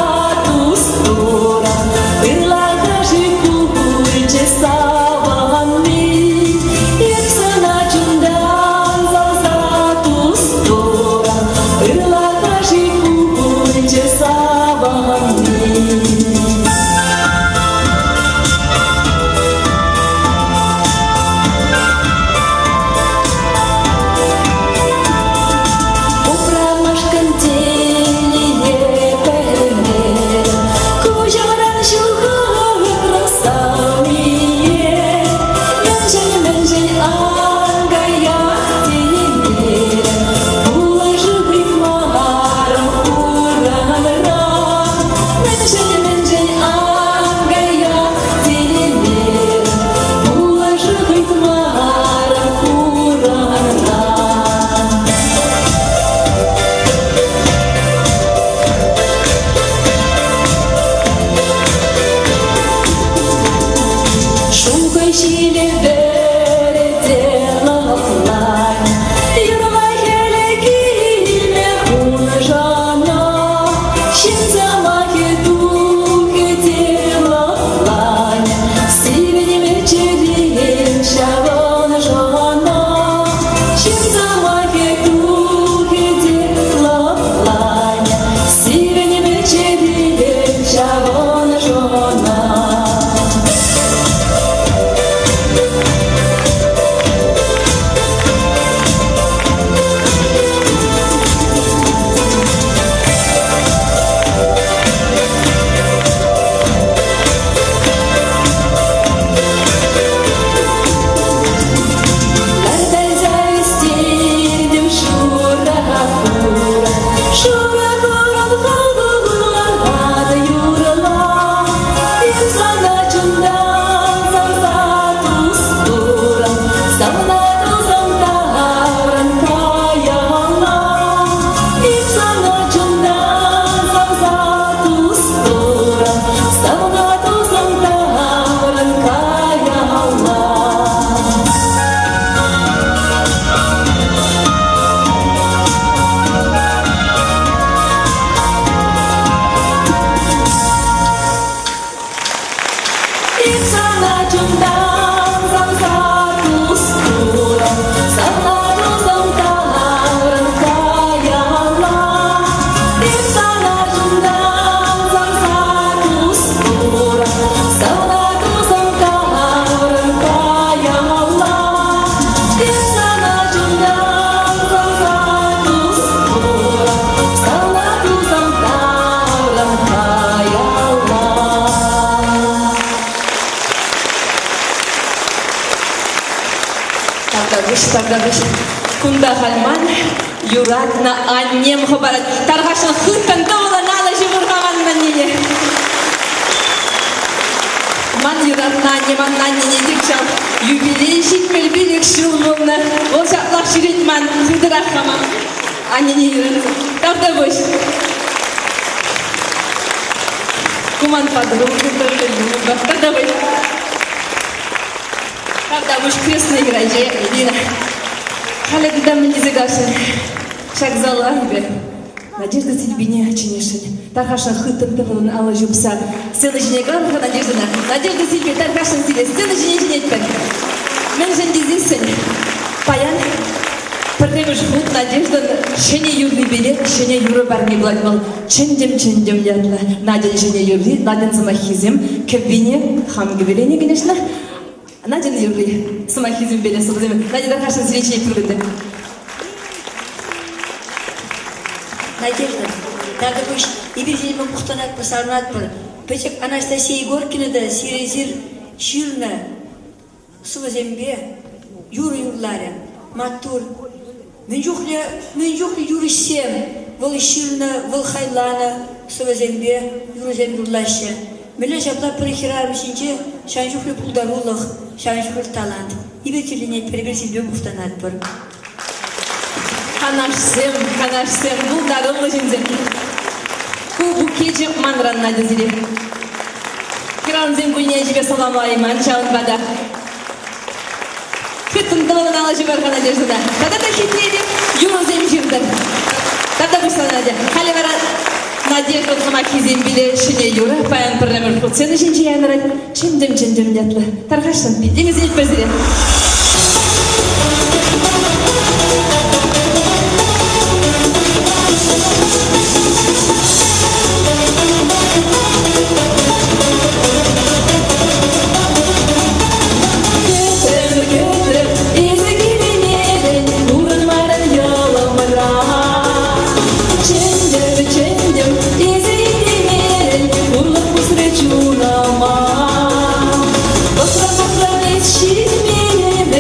Тавтапуҫ, тавтапуҫ. Кунта халь ман юратнӑ аннем хӑпарать. Тархасшӑн хыттӑн тӑвӑлӑн алӑ ҫывӑрха манӑн аннене. Ман юратнӑ анне, ман аннене тек ҫав юбилей 75 ҫул пулнӑ. Вӑл ҫаплах ҫӳрет ман, хытӑрах хама. Аннене юратса. Тавтапуҫ. Ку ман подруга тоже Люба. Тавтапуҫ. Тавтапуҫ крестный граде, Ирина. Халӗ тата мӗн тесе каласшӑн? Ҫак зала эпӗ Надежда Сильвине чӗнесшӗн. Тархасшӑн хыттӑн тӑвӑлӑн алӑ ҫупса сцена ҫине кӑларӑр-ха Надеждӑна. Надежда Сильви, тархасшӑн сире сцена ҫине чӗнетпӗр. Мӗншӗн тесессӗн паян пӗрремӗш хут Надеждӑн ҫӗнӗ юррипеле ҫӗнӗ юрӑ парни пулать вӑл. Чӗнтӗм-чӗнтӗм ятлӑ Надьӑн ҫӗнӗ юрри, Надьӑн сӑмаххисем, кӗввине хам кӗвӗленӗ, конечно. Надьӑн юрри сӑмаххисемпеле сӑвӑсем. Надя тархасшӑн сире чӗнетпӗр ӗнтӗ. Надежда, тавтапуҫ, эпир сирӗнпе мухтанатпӑр, савӑнатпӑр. Пӗчӗк Анастасия Егоркина та сире ҫырнӑ сӑвӑсемпе юрӑ юрларӗ. Маттур. Мӗн чухлӗ, мӗн чухлӗ юрӑҫсем вӑл ҫырнӑ, вӑл хайланӑ сӑвӑсемпе юрӑсем юрлаҫҫӗ. Мӗнле ҫапла пӗр хӗрарӑм ҫинче ҫавӑн чухлӗ пултарулӑх, ҫавӑн чухлӗ талант. Эпир тӗлӗнетпӗр, эпир сирпе мухтанатпӑр. Канашсем, канашсем, пултаруллӑ ҫынсем. Ку букечӗ манран, Надя, сире. Хӗрарӑмсен кунне ӗҫӗпе саламлайман ҫавӑнпа та. Хыттӑн тӑвӑлӑн алӑ ҫупар-ха Надеждӑна. Тата та хитре юрӑсем ҫыртӑр. Тата пуҫла, Надя. Халӗ вара Надежда сӑмаххисемпеле ҫӗнӗ юрӑ паян пӗрремӗш хут сцена ҫинче янӑрать. Чӗнтӗм-чӗнтӗм ятлӑ. Тархасшӑн, питлемесен илтпӗр сире. Кӗтрӗм, кӗтрӗм, эсӗ килмерӗн, курӑнмарӑн йӑлӑмра. Чӗнтӗм, чӗнтӗм, эсӗ итлемерӗн, хурлӑх пусрӗ чунӑма. Пӑхрӑм, пӑхрӑм, эс ҫитмерӗн.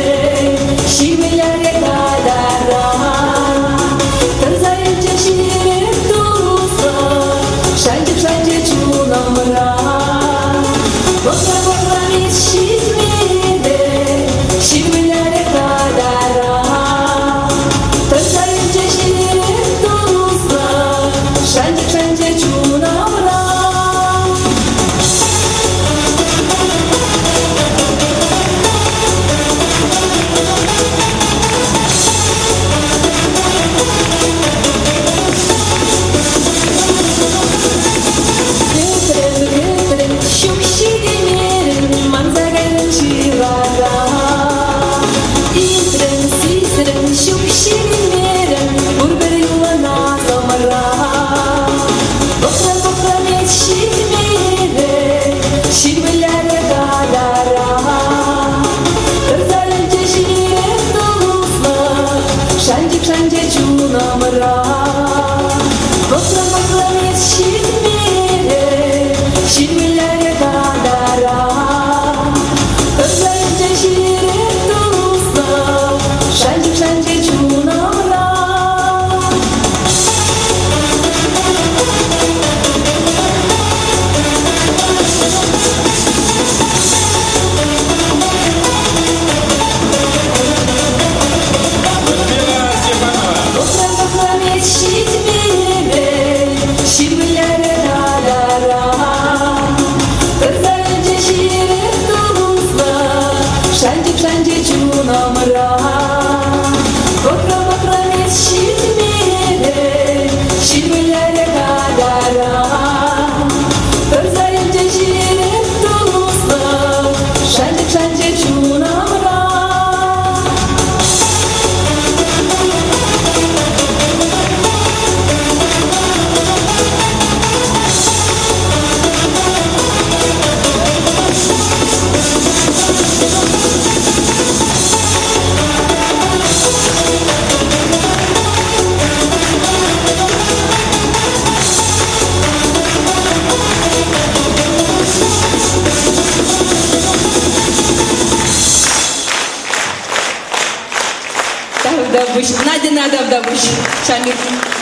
Тавтапуҫ. Надьӑна тавтапуҫ. Ҫав пек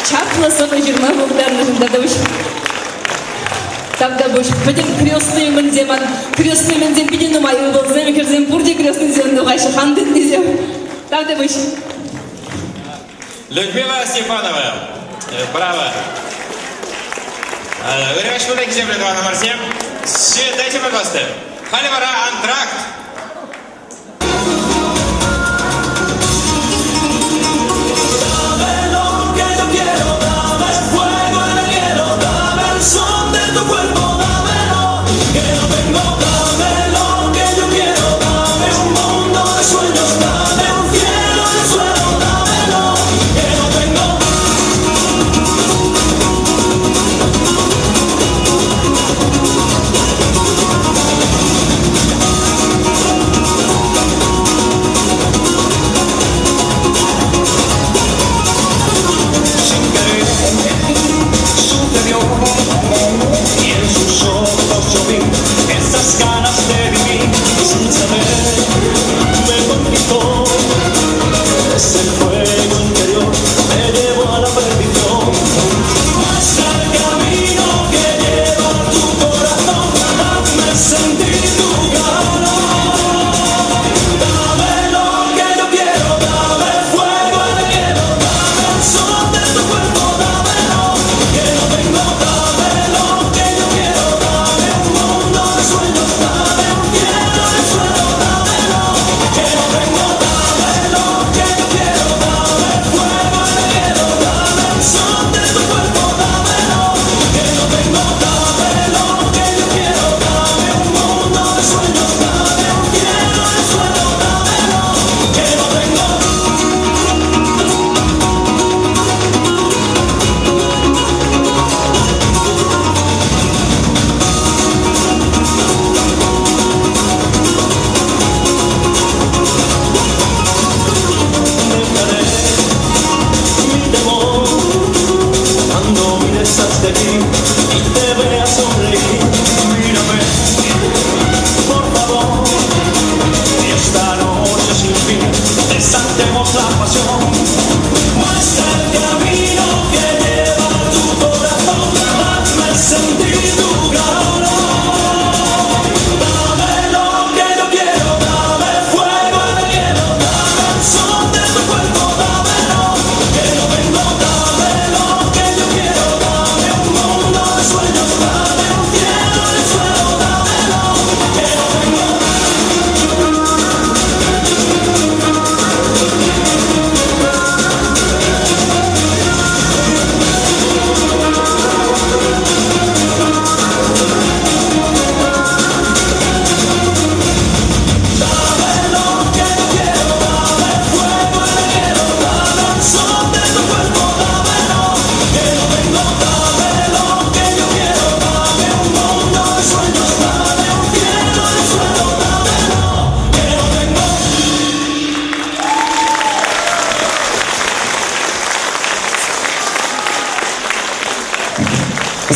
чаплӑ сӑвӑ ҫырма пултарнӑшӑн тавтапуҫ. Тавтапуҫ. Пӗтӗм крестный мӗнсем ман крестный мӗнсем питӗ нумай ывӑлсем, хӗрсем пурте крестныйсем тухаҫҫӗ, хан тытнисем. Тавтапуҫ. Людмила Степанова. Браво. Ырӑ ҫулта хисеплӗ тӑванӑмӑрсем. Дайте, пожалуйста. Халӗ вара антракт.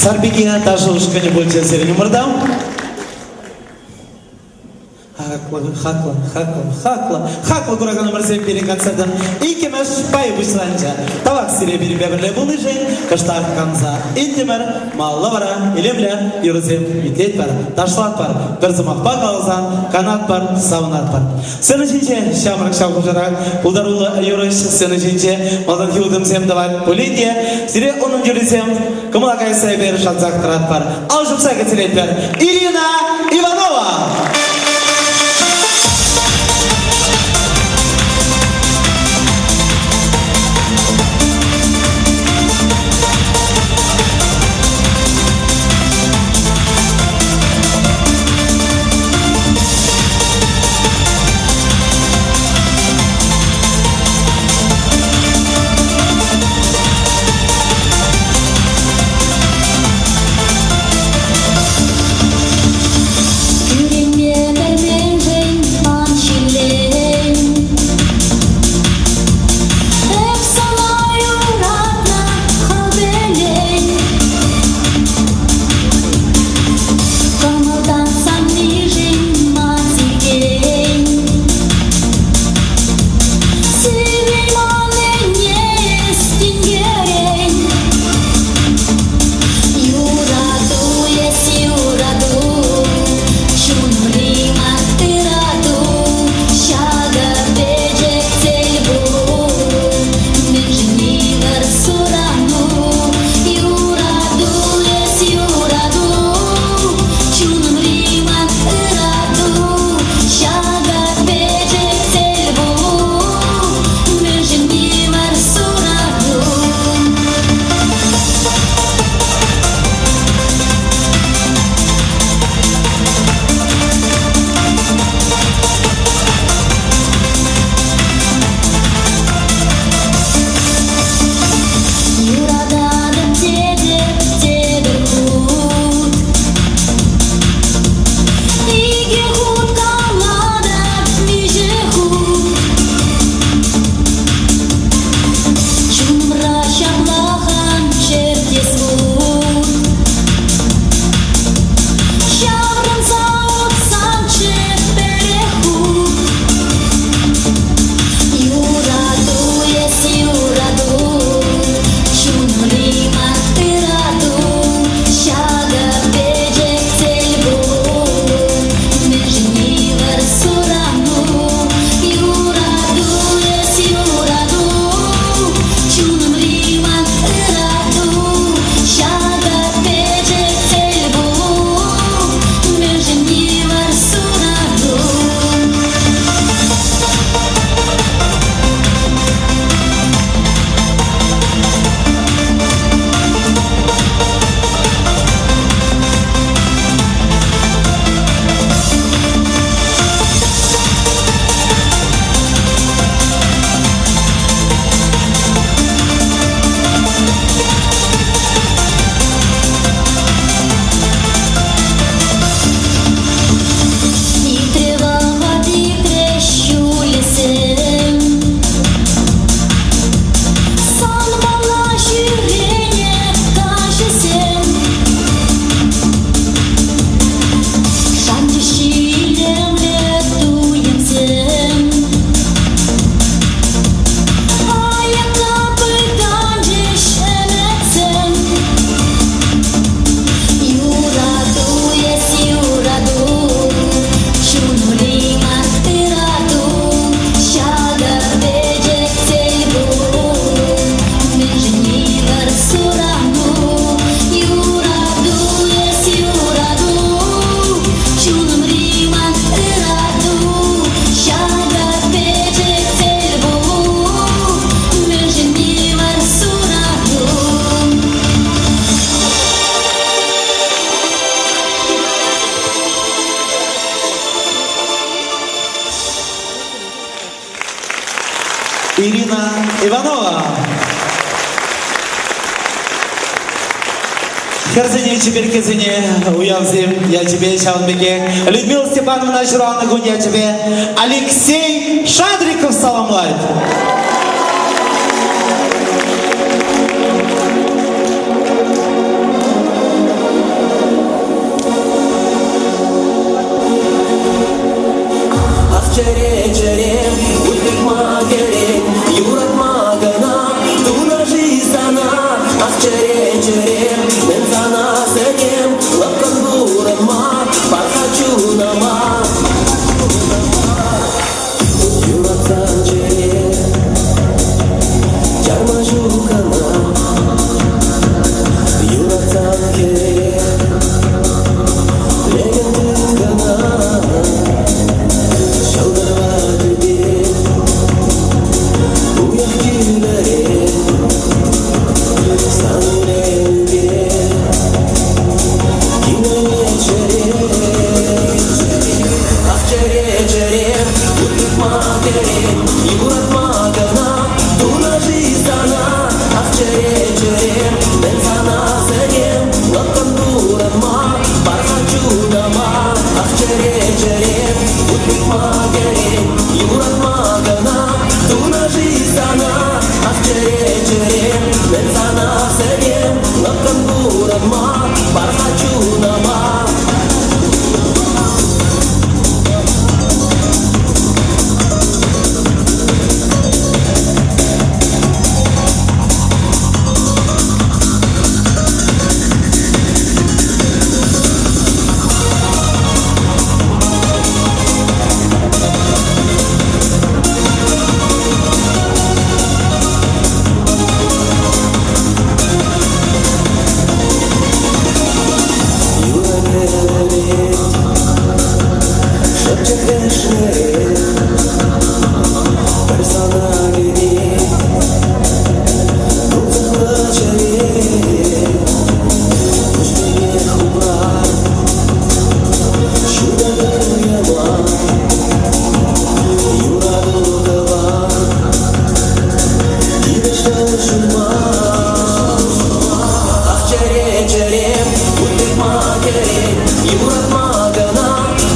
Сарпике ташӑ ушкӑнӗ пулчӗ сирӗн умӑрта. Хаклӑ, хаклӑ, хаклӑ, хаклӑ, хаклӑ кураканӑмӑрсем пирӗн концертӑн иккӗмӗш пайӗ пуҫланчӗ. Тавах сире пирӗнпе пӗрле пулнишӗн кӑштах канса илтӗмӗр. Малалла вара илемлӗ юрӑсем итлетпӗр, ташлатпӑр, пӗр сӑмахпа каласан канатпӑр, савӑнатпӑр. Сцена ҫинче ҫамрӑк ҫав хушӑрах пултаруллӑ юрӑҫ сцена ҫинче малтанхи утӑмсем тӑвать пулин те сире унӑн юррисем кӑмӑла кайса эпир шансах тӑратпӑр. Ал ҫупса кӗтсе Ирина Иванова! Кӳренме Ирина Иванова. Хӗрсене, чиперккесене уявсем ячӗпе ҫавӑн пекех Людмила Степановна ҫуралнӑ кун ячӗпе Алексей Шадриков саламлать. Ах, чӗре, чӗрем, вут кӗрен, юратма кӑна тунӑ-ши сана? Ах, чӗре, чӗрем, мӗн сана сӗнем, лӑпкӑн пурӑнма, пар-ха чунӑма. Юратсан чӗре, чарма ҫук ӑна, юратсан хӗре, лекен тыткӑна. Ҫӑлтӑрла тӳпе, уйӑх кӳлӗре, сан илемӳпе киленет чӗре. Ах, чӗре, чӗре, вут тытма кӗрен, юратма кӑна тунӑ-ши сана? Ах, чӗре, чӗре, мӗн сана сӗнем, лӑпкӑн пурӑнма, пар-ха чунӑма. Ах, чӗре, чӗре, вут тытма кӗрен, юратма кӑна тунӑ-ши сана? Ах, чӗре, чӗре, мӗн сана сӗнем, лӑпкӑн пурӑнма, пар-ха чунӑма. Юрать шӑпчӑк вӗҫнӗрен, пӗр сана кӗтет, тунсӑхлӑ чӗре. Куҫ пекех упрать ҫутӑ туйӑма, юрату тӑван, тивӗҫлӗ ҫунма. Ах, чӗре, чӗрем, вут тытма кӗрен, юратма кӑна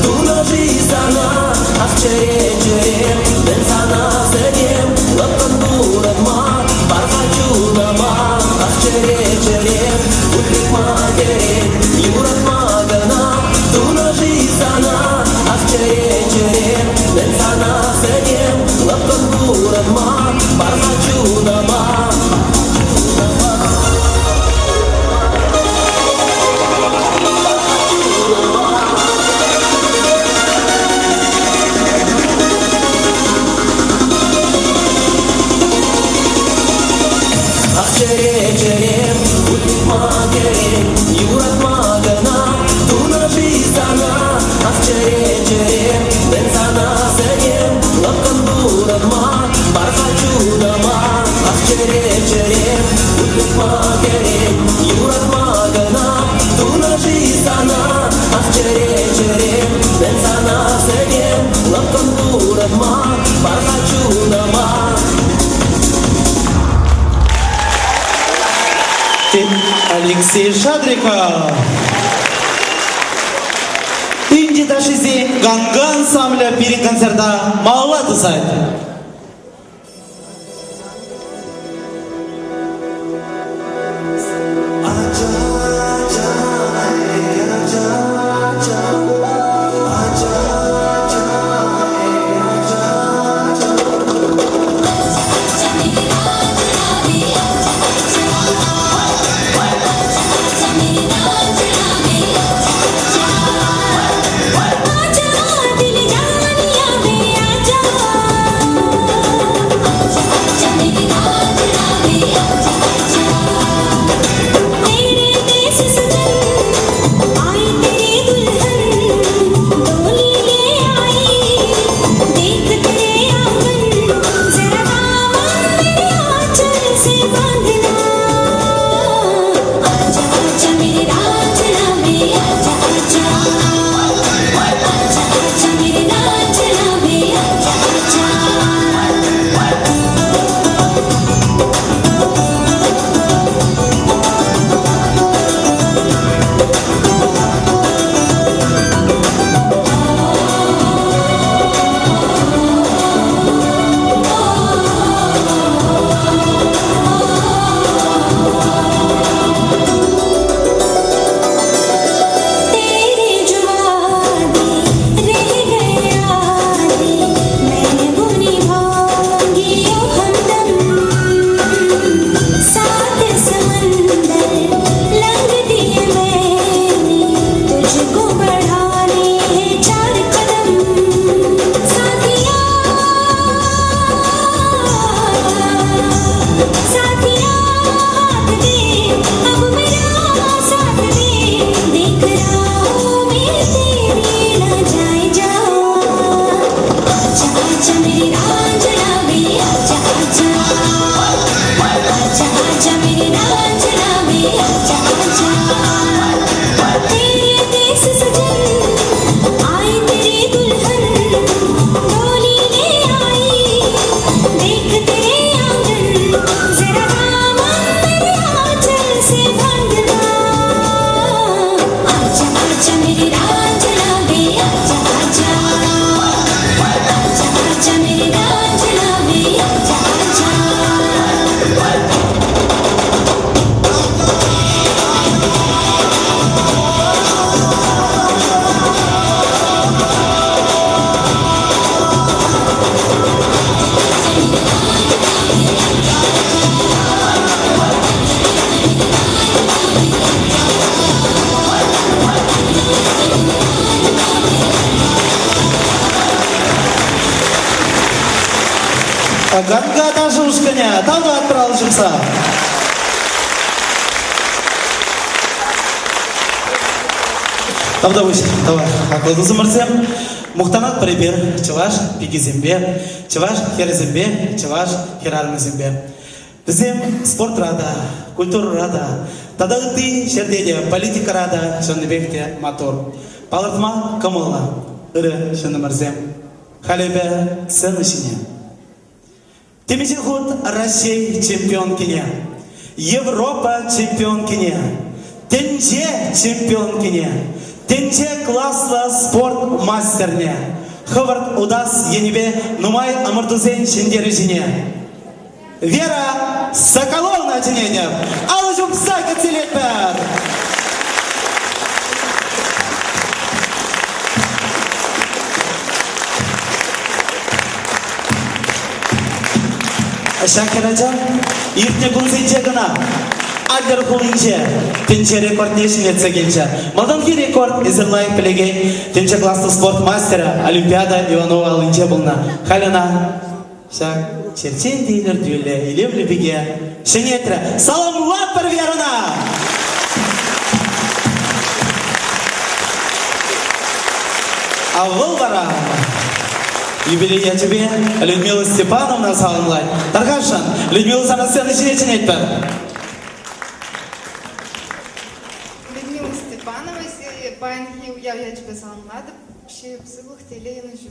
тунӑ-ши сана? Ах, чӗре, чӗрем, мӗн сана сӗнем, лӑпкӑн пурӑнма, пар-ха чунӑма. Ах, чӗре, чӗрем, вут тытма кӗрен, юратма кӑна тунӑ-ши сана? Ах, чӗре, чӗрем, мӗн сана сӗнем, лӑпкӑн пурӑнма, пар-ха чунӑма. Ах, чӗре, чӗрем, вут тытма кӗрен, юратма кӑна тунӑ-ши сана? Ах, чӗре, чӗрем, мӗн сана сӗнем, лӑпкӑн пурӑнма, пар-ха чунӑма. Ах, чӗре, чӗрем, вут тытма кӗрен, юратма кӑна тунӑ-ши сана? Ах, чӗре, чӗрем, мӗн сана сӗнем, лӑпкӑн пурӑнма, пар-ха чунӑма. Алексей Шадриков. Инди ташшисен Ганга ансамблӗ пирӗн концерта малалла тӑсать. Ганга ташӑ ушкӑнӗ. Тав тӑватпӑр алӑ ҫупса. Тавтапуҫ, тавах, хаклӑ тусӑмӑрсем. Мухтанатпӑр эпир чӑваш пикисемпе, чӑваш хӗрӗсемпе, чӑваш хӗрарӑмӗсемпе. Вӗсем спортра та, культурӑра та, тата ытти ҫӗрте те, политикӑра та чӑннипех те маттур. Палӑртма кӑмӑллӑ, ырӑ ҫыннӑмӑрсем. Халь эпӗ сцена ҫине. Темиҫе хут Раҫҫей чемпионкине, Европа чемпионкине, тӗнче чемпионкине, тӗнче класлӑ спорт мастерне, хӑвӑрт утас енӗпе нумай ӑмӑртусен ҫӗнтерӳҫине Вера Соколовна чӗнетӗп. Алӑ ҫупса кӗтсе илетпӗр! Ҫак хӗрача иртнӗ кунсенче кӑна Адлер хулинче тӗнче рекордне ҫӗнетсе килчӗ. Малтанхи рекорд эсир лайӑх пӗлекен тӗнче класлӑ спорт мастерӗ Олимпиада Иванова аллинче пулнӑ. Халь ӑна ҫак черчен те илӗртӳллӗ, илемлӗ пике ҫӗнетрӗ. Саламлатпӑр Верӑна! А вӑл вара юбилей ячӗпе Людмила Степановна саламлать. Тархасшӑн, Людмила сана сцена ҫине чӗнетпӗр. Людмила Степанова сире паянхи уяв ячӗпе саламлатӑп. Ҫирӗп сывлӑх, телей, ӑнӑҫу.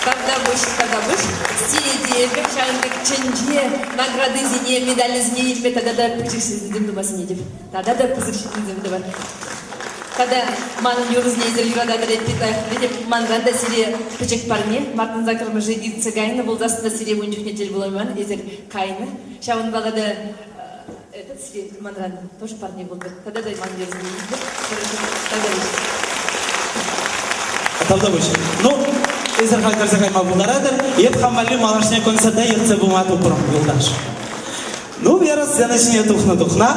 Тавтапуҫ, тавтапуҫ. Сире те эпир ҫавӑн пек тӗнче наградисене, медалӗсене илме тата та пысӑк ҫитӗнӳсем тума сӗнетӗп. Тата та пысӑк ҫитӗнӳсем тӑвӑр. Тата манӑн юрӑсене эсир юрататӑр эппин лайӑх пӗлетӗп. Манран та сире пӗчӗк парне мартӑн саккӑрмӗшӗ иртсе кайнӑ пулсассӑн та сире ун чухне тӗл пулайман, эсир кайнӑ. Ҫавӑнпа та этот сире манран тоже парне пултӑр. Тата та ман юрӑсене Тавтапуҫ. Ну, эсир халь кӗрсе кайма пултаратӑр. Эп хам валли малашне концерта ертсе пыма тупрӑм, юлташ. Ну, Вера сцена ҫине тухнӑ-тухнах,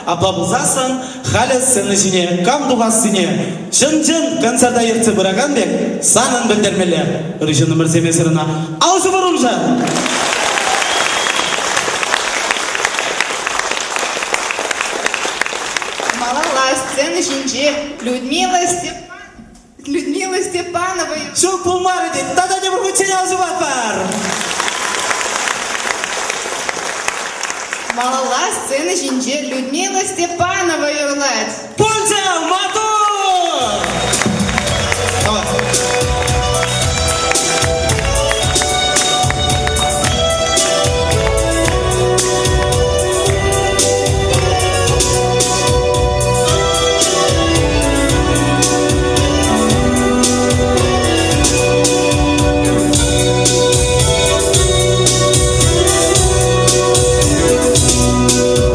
апла пулсассӑн, халӗ сцена ҫине кам тухассине чӑн-чӑн концерта ертсе пыракан пек санӑн пӗлтермелле. Ырӑ ҫыннӑмӑрсем эсир ӑна ал ҫупӑр уншӑн! Малалла сцена ҫинче Людмила Степан... Людмила Степанова. Ҫук пулмарӗ тет. Тата тепӗр хутчен ал ҫупатпӑр. Малалла сцена ҫинче Людмила Степанова юрлать. Пулчӗ, маттур! Давай.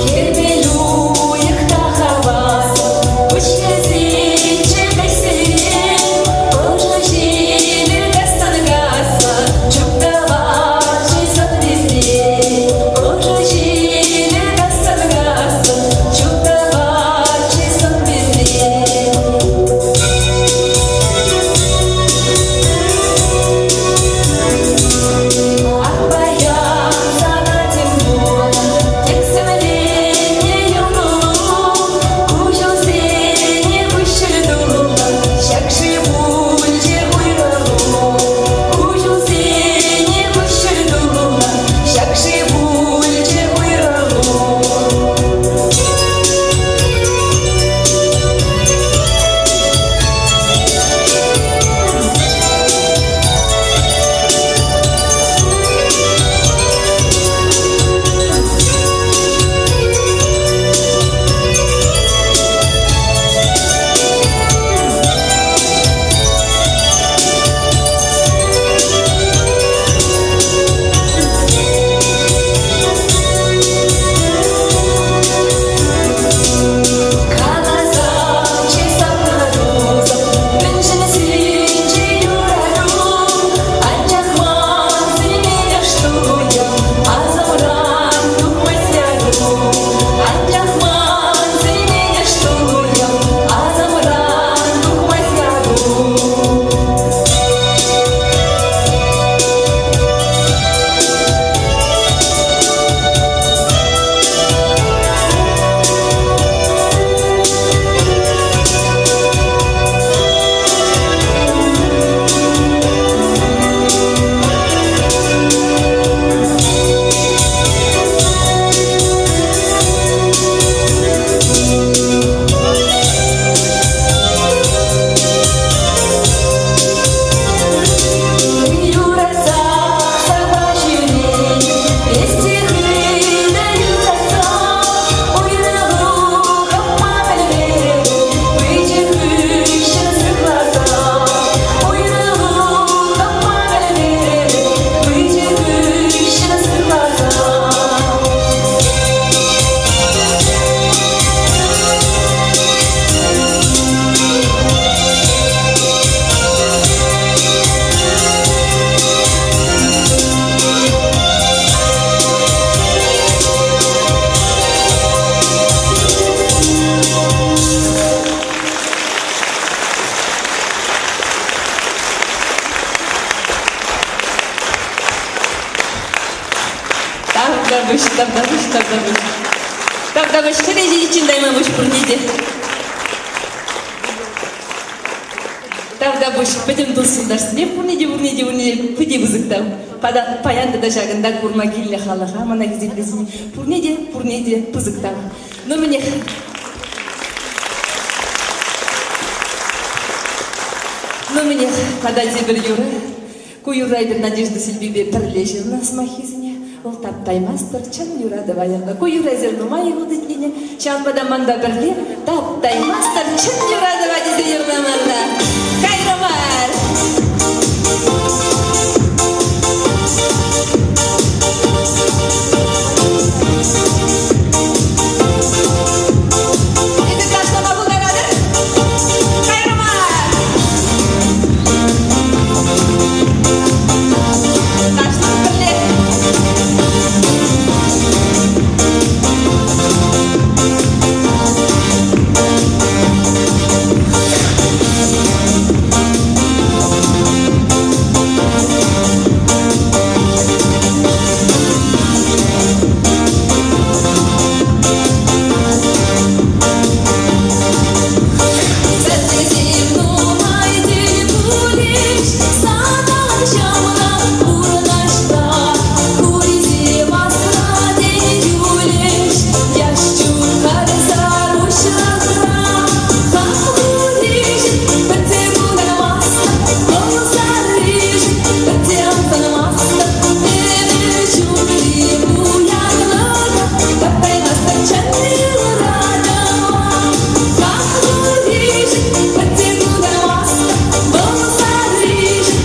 Кӗмӗл уйӑх та хавас. Тавтапуҫ, тавтапуҫ, тавтапуҫ. Тавтапуҫ, ҫӗре ҫитиччен тайма пуҫ пурне те. Тавтапуҫ пӗтӗм тус-юлташсене пурне те, пурне те, пурне те питӗ пысӑк тав. Паян тата ҫакӑнта курма килнӗ халӑха мана хисеплесен пурне те, пурне те пысӑк тав. Ну, мӗнех. Ну, мӗнех, тата тепӗр юрӑ. Ку юрра эпир Надежда Сильвипе пӗрле ҫырнӑ сӑмаххисене. Вӑл таптаймастӑр, чӑн юратӑва ятлӑ. Ку юрра эсир нумай хут итленӗ, ҫавӑнпа та манпа пӗрле таптаймастӑр, чӑн юратӑва тесе юрламалла. Кайрӑмӑр! Эсир ташлама пултаратӑр? Кайрӑмӑр! Ташлӑр пӗрле! Пӗрлесем нумай тӗл пулӗҫ, сана ҫавна пурӑнаҫла. Хурисем асра тен юлӗҫ, яш чун харса уҫлӑхра. Хапхуришӗн пӗтсе пурӑнмастӑп, пӑлсарришӗн пӗтсе ӑмсанмастӑп. Эпӗ ҫумри пуянлӑха таптаймастӑп чӗнни юратӑва. Хапхуришӗн пӗтсе пурӑнмастӑп, пӑлсарришӗн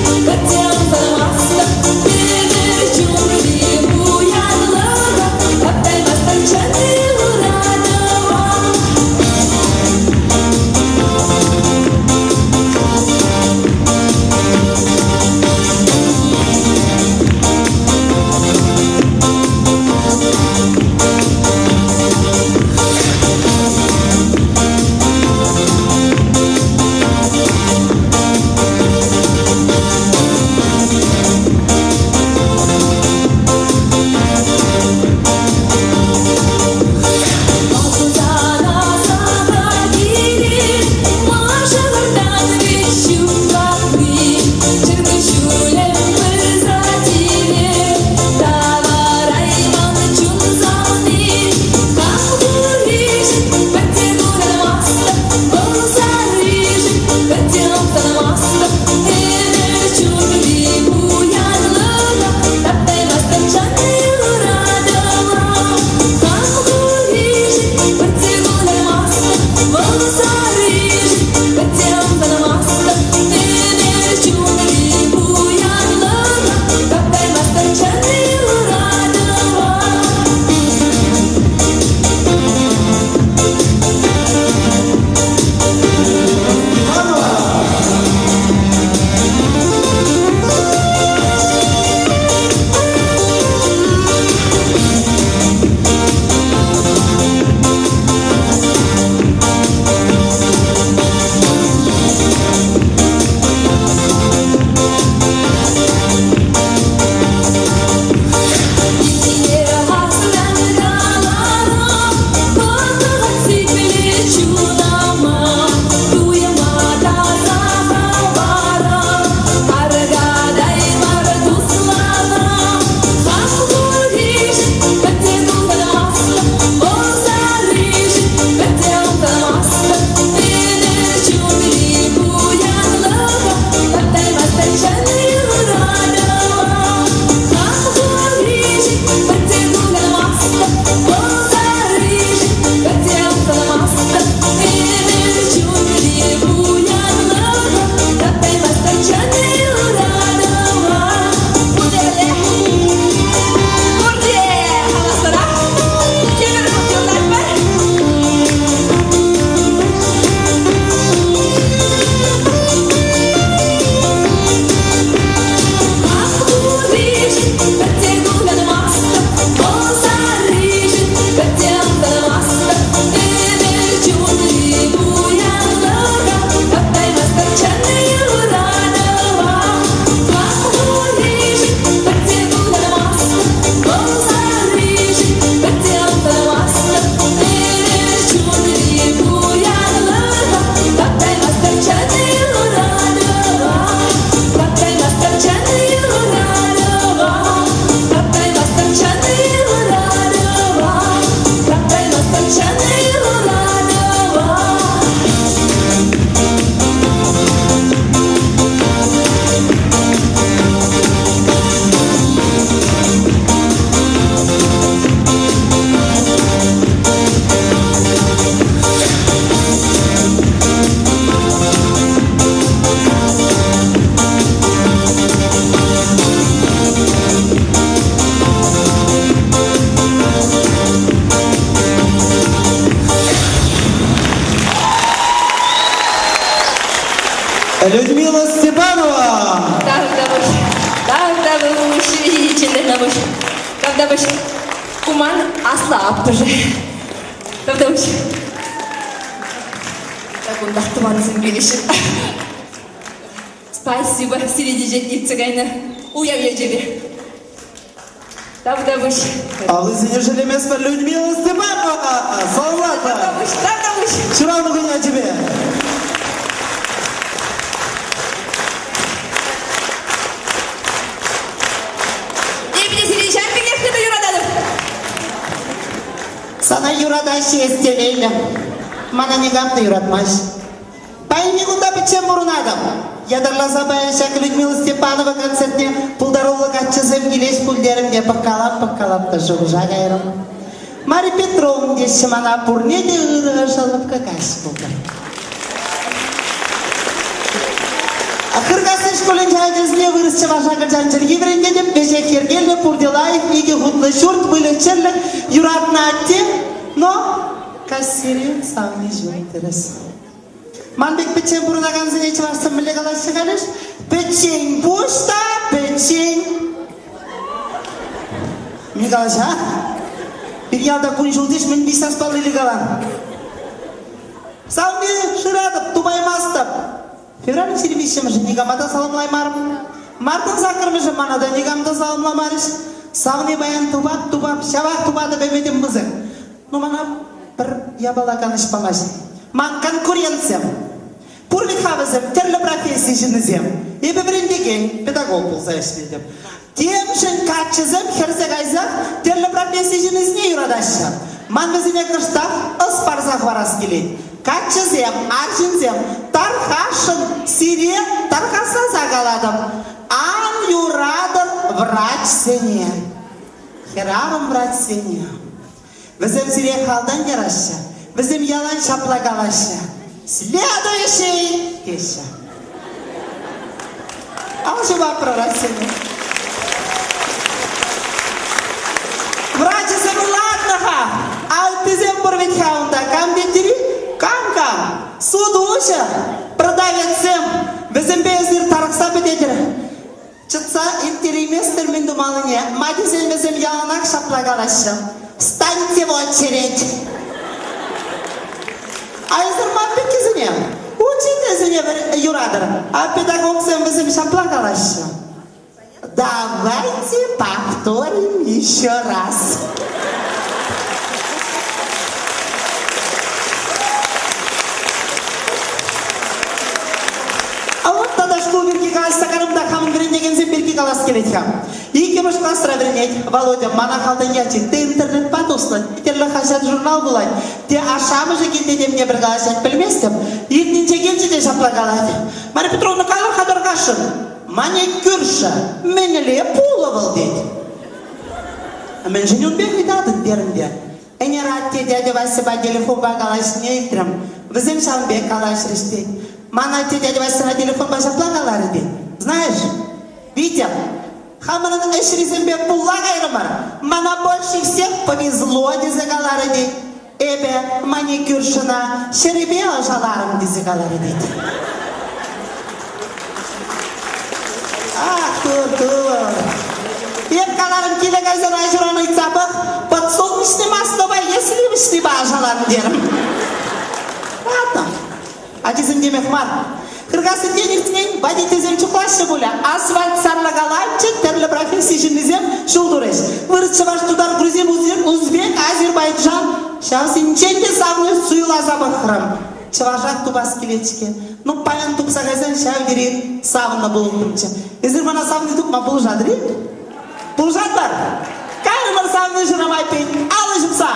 Тавтапуҫ. Ку ман аслӑ аппӑшӗ. Тавтапуҫ. Кунтах тӑвансем килеҫҫӗ. Спасибо, сире те иртсе кайнӑ уяв ячӗпе. Тавтапуҫ. Аллисене шеллеместпӗр Людмила Степанова! Саламлатпӑр! Тавтапуҫ, тавтапуҫ! Ҫуралнӑ кун ячӗпе! Эпӗ те сире ҫав пекех хытӑ юрататӑп. Сана юратаҫҫӗ эс телейлӗ. Мана никам та юратмасть. Паянхи кунта пӗччен пурӑнатӑп. Ятарласа паян ҫак Людмила Степанова концертне пултаруллӑ каччӑсем килес пуль терӗм те пӑхкалап-пӑхкалап та шухӑша кайрӑм. Мария Петровна теҫҫӗ мана пурне те ырӑ ӑшӑ лӑпкӑ каҫ пултӑр. Хыркасси шкулӗнче ачасене вырӑс чӑваш акӑлчан чӗлхи вӗрентетӗп, веҫех йӗркеллӗ, пурте лайӑх, икӗ хутлӑ ҫурт, выльӑх-чӗрлӗх, юратнӑ атте, но каҫсерен савни ҫук тӗрӗс. Ман пек пӗччен пурӑнакансене чӑвашсем мӗнле калаҫҫӗ халӗш? Пӗччен пуҫ та пӗччен. Мӗн калаҫа? Пир ялта кун ҫултиш мӗн виҫ саспаллили калан. Савни шыратӑп, тупаймастӑп. Февраль 23-мӗшӗ никама та саламлаймарӑм. Мартӑн саккӑрмӗшӗ мана та никам та саламламарӗҫ. Савни паян тупап, тупап, ҫавах тупатӑп ӗмӗтӗм пысӑк. Ну, мана пӗр япала канӑҫ памасть. Ман конкурентсем. Пур вӗт-ха вӗсем тӗрлӗ професси ҫыннисем. Эпӗ вӗрентекен, педагог пулса ӗҫлетӗп. Темшӗн каччӑсем хӗрсе кайсах тӗрлӗ професси ҫыннисене юратаҫҫӗ. Ман вӗсене кӑштах ӑс парса хӑварас килет. Каччӑсем, арҫынсем, тархасшӑн сире тархасласа калатӑп. Ан юратӑр врачсене. Хӗрарӑм врачсене. Вӗсем сире халтан яраҫҫӗ. Вӗсем ялан ҫапла калаҫҫӗ. Следующий! теҫҫӗ. Ал ҫупатпӑр врачсене. Врачӗсем лартнӑ-ха. А ыттисем пур вӗт-ха унта. Кам теттӗр-и? Кам-кам? Сутуҫӑ, продавецсем. Вӗсемпе эсир тарӑхса пӗтетӗр. Чӑтса ирттерейместӗр мӗн тумаллине. Ма тесен вӗсем яланах ҫапла калаҫҫӗ. Встаньте в очередь! А эсир ман пеккисене, учительсене юратӑр, а педагогсем вӗсем ҫапла калаҫҫӗ. Давайте повторим еще раз. А вот тата шкул пирки калаҫса карӑм та хамӑн вӗрентекенсем пирки калас килет-ха. Иккӗмӗш класра вӗренет Володя, мана халтан ячӗ. Те интернетпа туслӑ, тӗрлӗ хаҫат-журнал вулать, те ашшӗ-амӑшӗ килте темне пӗр калаҫать, пӗлместӗп. Иртнинче килчӗ те ҫапла калать. Мария Петровна, калӑр-ха тархасшӑн, мане кӳршӗ, мӗнле пулӑ вӑл тет. Мӗншӗн ун пек ыйтатӑн терӗм те. Ӗнер атте дядя Васьӑпа телефонпа калаҫнине илтрӗм. Вӗсем ҫавӑн пек калаҫрӗҫ тет. Ман атте дядя Васьӑна телефонпа ҫапла каларӗ тет. Знаешь, Витя, хамӑрӑн ӗҫрисемпе пулла кайрӑмӑр. Мана больше всех повезло тесе каларӗ тет. Эпӗ маникюршӑна ҫӗрӗпе ӑшаларӑм тесе каларӗ тет. Ах, тур-тур. Эп каларӑм, киле кайсан аҫуран ыйтса пӑх, подсолнечный маслӑпа е сливочныйпа ӑшаларӑм терӗм. Ладно, ачисем темех мар. Хыркассинчен иртмен водительсем чухлаҫҫӗ пулӗ. Асфальт сарлакаланчӗ, тӗрлӗ професси ҫыннисем ҫул турӗҫ. Вырӑс, чӑваш, тутар, грузин, узбек, азербайджан ҫавсенчен те савнӑ суйласа пӑхрӑм. Чӑвашах тупас килет-ҫке. Ну, паян тупса кайсан ҫав тери савӑннӑ пулӑттӑмччӗ. Эсир мана савни тупма пулӑшатӑр-и? Пулӑшатпӑр! Кайрӑмӑр савни шырама тен, алӑ ҫупса!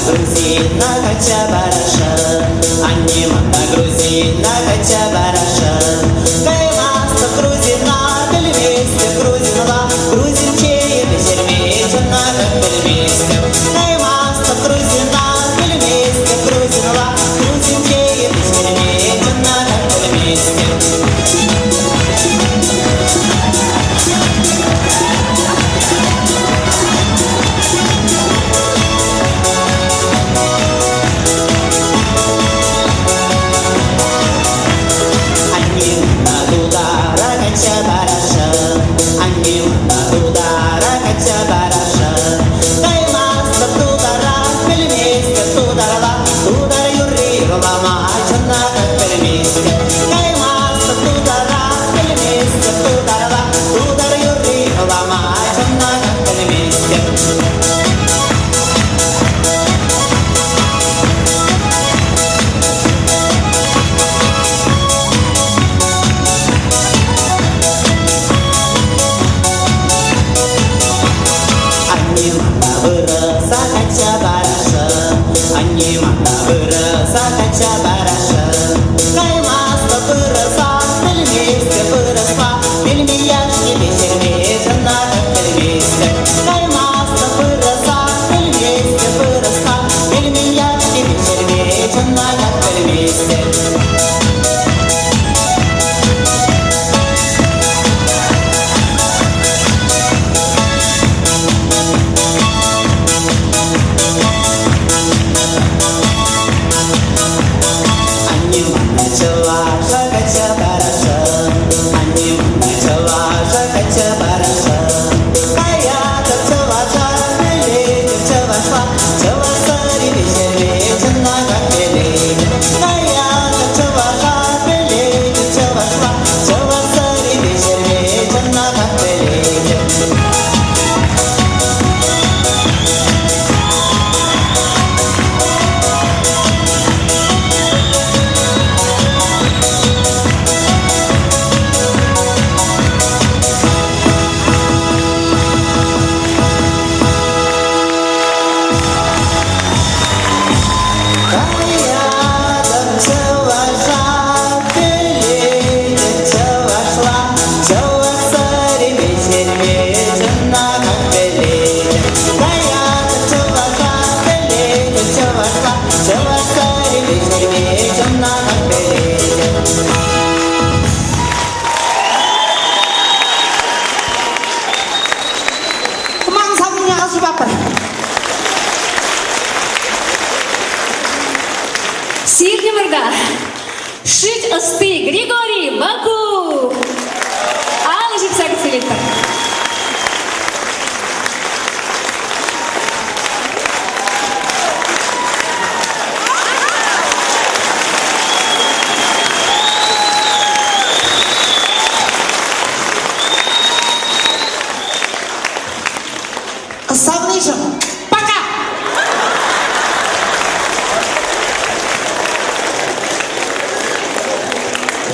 Грузина качча барашан, Анне мана грузина качча барашан. Каймастӑп грузина, пӗлместӗп грузинла, Грузин чейӗ пӗҫерме чӑнахах пӗлместӗп. Каймастӑп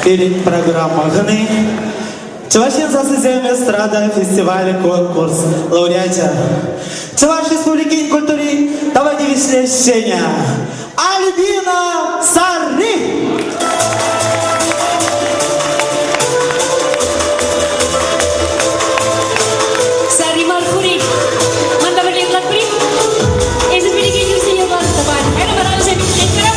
Пирӗн программа хӑни Чӑваш Ен сассисем эстрада фестивалӗ конкурс лауреачӗ. Чӑваш Республикин культурин тава тивӗҫлӗ ӗҫченӗ Альбина Сарри! Сарри мар хури. Ман пӗрле юрлатпӑр-и? Эсир пӗлекен юрсене юрлатӑп. Кайран вара вӗсем итлетпӗр.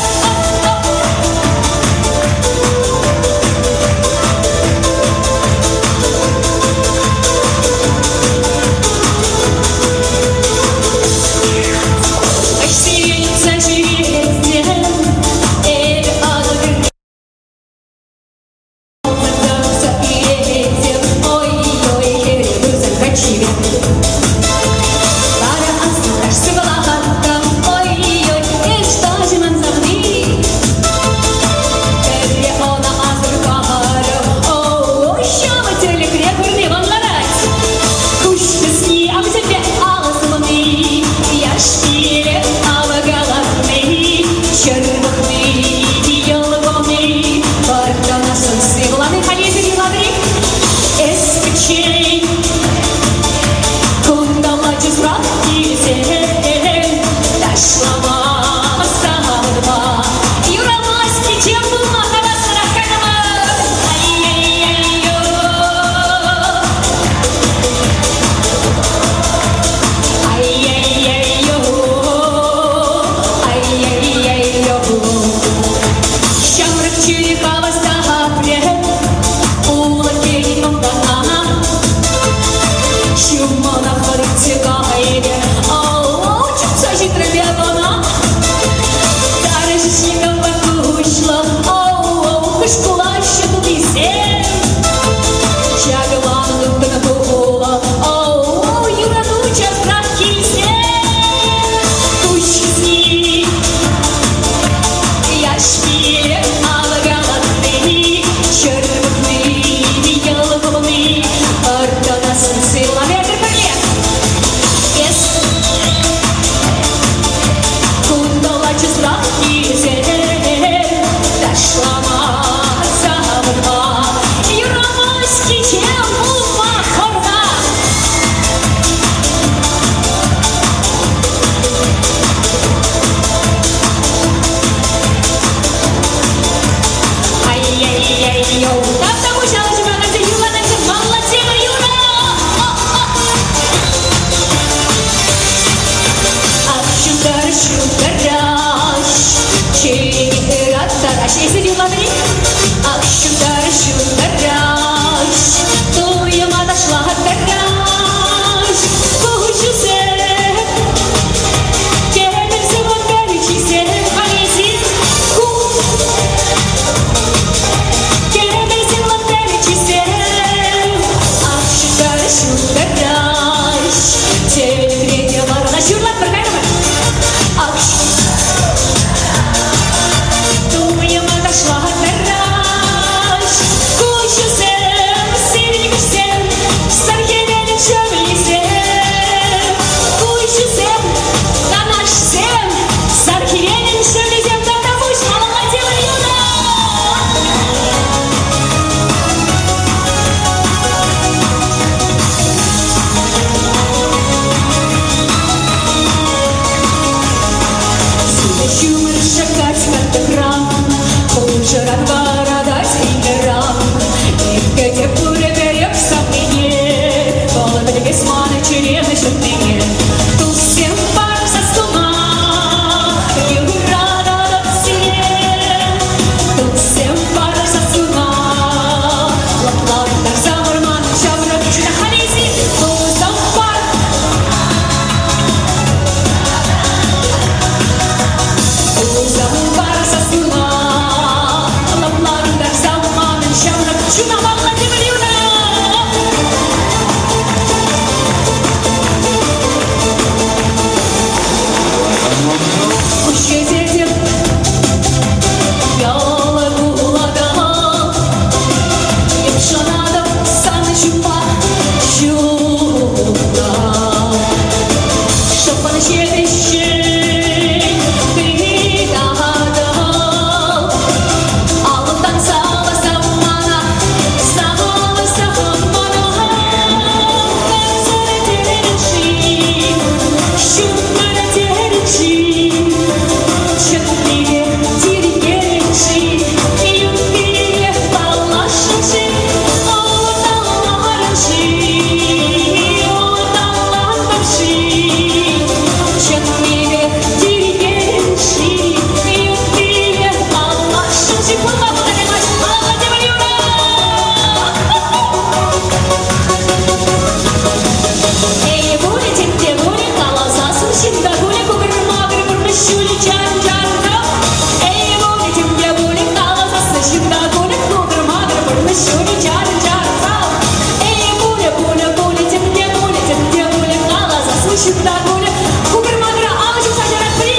ҫутта пулӗ. Кукӑр-макӑра алӑ ҫупса чаратпӑр-и?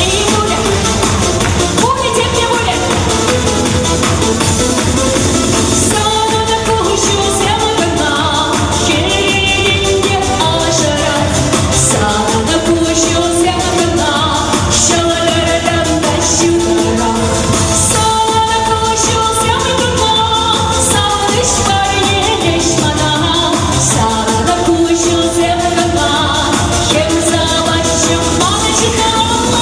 Эй, пулӗ, пулӗ темле пулӗ. Санӑн куҫусем кӑна хӗрелӗнте ашӑрать. Санӑн куҫусем кӑна ҫӑлтӑртан та ҫутӑрах. Санӑн куҫусем кӑна савӑнӑҫ парнелеҫ мана. Санӑн куҫусем кӑна хӗм саваҫҫӗ ман чунӑма.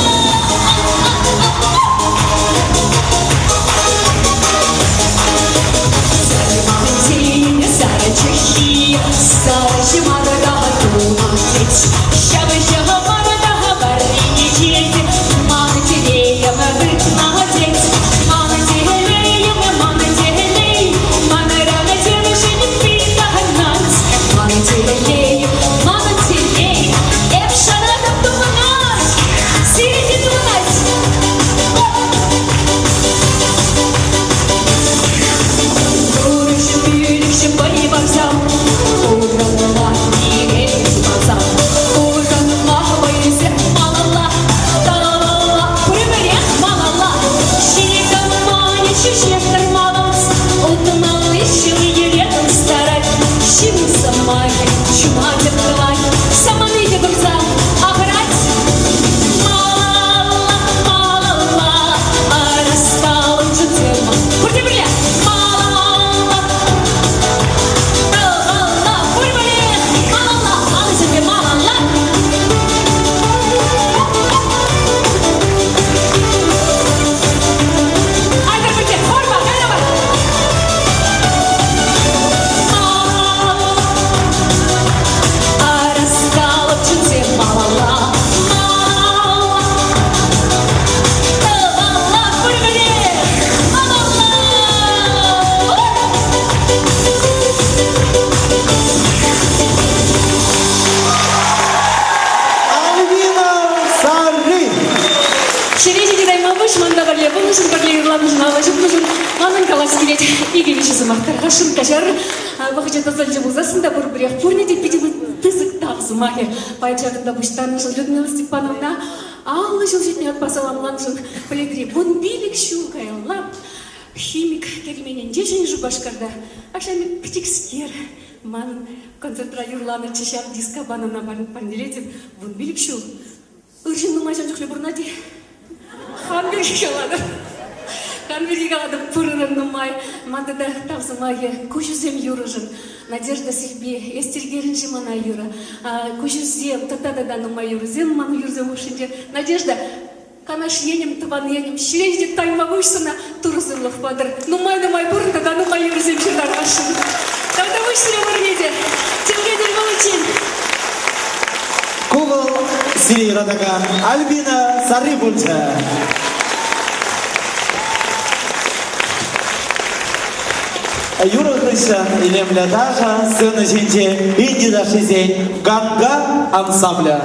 Саманы пырса ахӑрать. Малалла, малалла, арӑсталӑн чунсем. Пурте пӗрле. Малалла, малалла, пур пӗрле. Малалла, алӑсемпе малалла. Айтӑр пӗрле, хорпа, кайрӑмӑр. Малалла, арӑсталӑн чунсем малалла. Малалла, малалла, пур пӗрле. Малалла. Альбина Сарри! Ҫӗре ҫити тайма пуҫ, манпа пӗрле пулнӑшӑн, пӗрле юрланӑшӑн, алӑ ҫупнӑшӑн манӑн калас килет. Икӗ-виҫӗ сӑмах тархасшӑн каҫар. Вӑхӑчӗ тӑсӑлчӗ пулсассӑн та пурпӗрех пурне те питӗ пысӑк тав сӑмахӗ. Паян ҫакӑнта пуҫтарнӑшӑн Людмила Степановна 50 ҫул ҫитнӗ ятпа саламланӑшӑн пӗлетри 15 ҫул каялла химик керменӗнче Ҫӗнӗ Шупашкарта Ашами пӗчӗкскер манӑн концертра юрланӑччӗ ҫав диска панӑна парнелетӗп 15 ҫул. Ыр ҫын нумай ҫав чухлӗ пурӑнать-и? Хам пирки калатӑп. Хам пирки калатӑп, пурӑнӑн нумай. Ман тата тав сӑмахӗ куҫусем юрӑшӑн. Надежда Силпи, эс тиркерӗн-ши мана юрӑ? Куҫусем, тата-тата нумай юрӑсем ман юрӑсем хушшинче. Надежда, Канаш енӗм, тӑван енӗм, ҫӗре ҫитет тайма пуҫ сана, Турӑ сывлӑх патӑр. Нумай-нумай пурӑн тата нумай юрӑсем ҫыртармашӑн. Тавтапуҫ сире пурне те. Тӗлре тӗл пуличчен. Ку вӑл сире юратакан Альбина Сарри пулчӗ. Юрӑ хыҫҫӑн илемлӗ ташӑ сцена ҫинче Инди ташшисен «Ганга» ансамблӗ.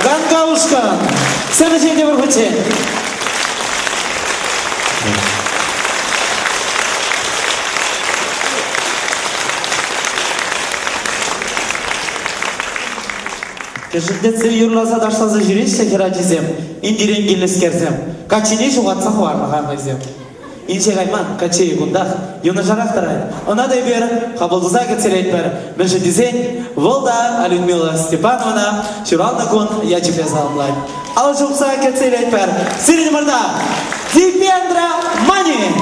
Ганга ушкӑн. Сцена ҫине тепӗр хутчен. Кӗшӗлтетсе юрласа ташласа ҫӳреҫҫӗ хӗрачисем, Индирен килнӗскерсем. Каччине ҫухатса хӑварнӑ-ха хӑйсем. Инҫе кайман, каччи кунтах, юнашарах тӑрать. Ӑна та эпир хапӑл туса кӗтсе Мӗншӗн тесен вӑл та Людмила Степановна ҫуралнӑ кун ячӗпе саламлать. Ал ҫупса кӗтсе илетпӗр. Сирӗн умӑрта Дипендра Мани!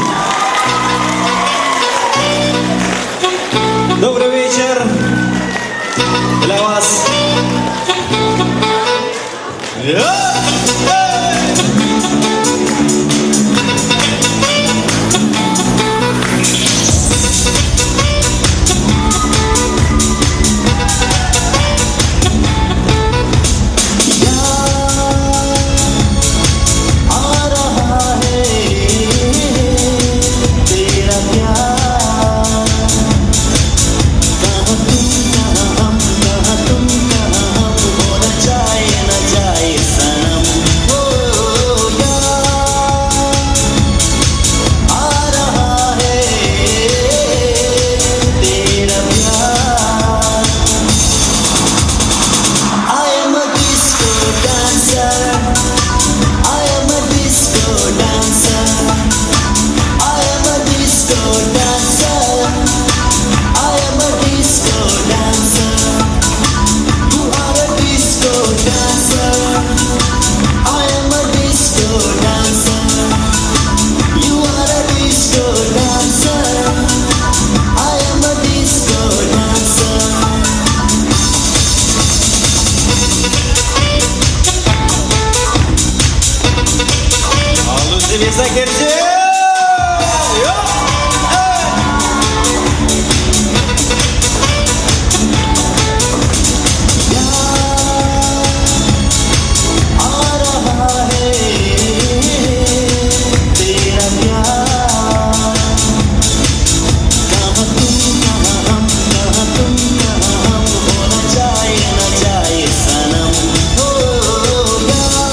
Добрый вечер для вас. आ रहा है तेरा प्यार कहाँ तुम कहाँ हम कहाँ तुम कहाँ हम हो न जाए न जाए सनम ओ यार आ रहा है तेरा प्यार I am a disco dancer. I am a disco dancer. I am a disco dancer. I am a disco dancer. You are a disco dancer. I am a disco dancer. You are a disco dancer. I am a disco dancer. Аллусемпе кӗрсе! आ रहा है तेरा प्यार कहाँ तुम कहाँ हम कहाँ तुम कहाँ हम हो न जाए न जाए सनम हो यार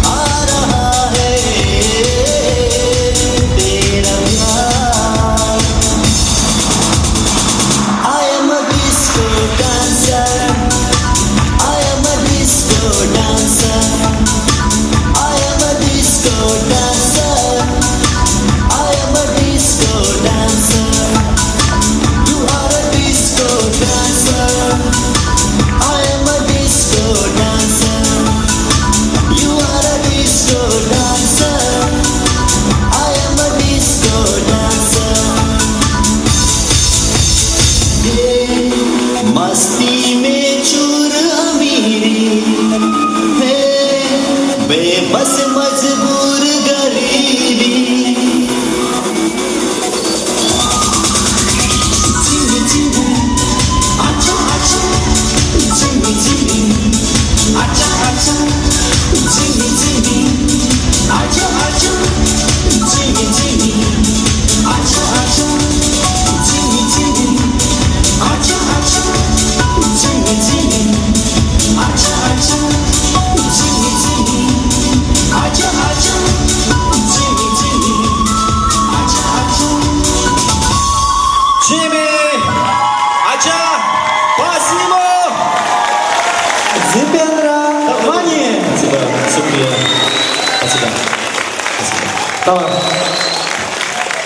आ रहा है तेरा प्यार I am a disco dancer. I am a disco dancer. I am a disco dancer. I am a disco dancer. You are a disco dancer. I am a disco dancer. You are a disco dancer. I am a disco dancer. ये मस्ती में चूर अमीरी है बेबस मजबूर गरीबी Jimmy Jimmy आजा आजा Jimmy Jimmy आजा आजा Jimmy Jimmy आजा आजा Jimmy Jimmy आजा आजा Jimmy Jimmy आजा आजा Jimmy Jimmy आजा आजा Jimmy Jimmy आजा आजा Jimmy Jimmy आजा आजा Jimmy! Ача! Спасибо! Дипендра Мани! Спасибо, Суpriya. Спасибо. Tamam.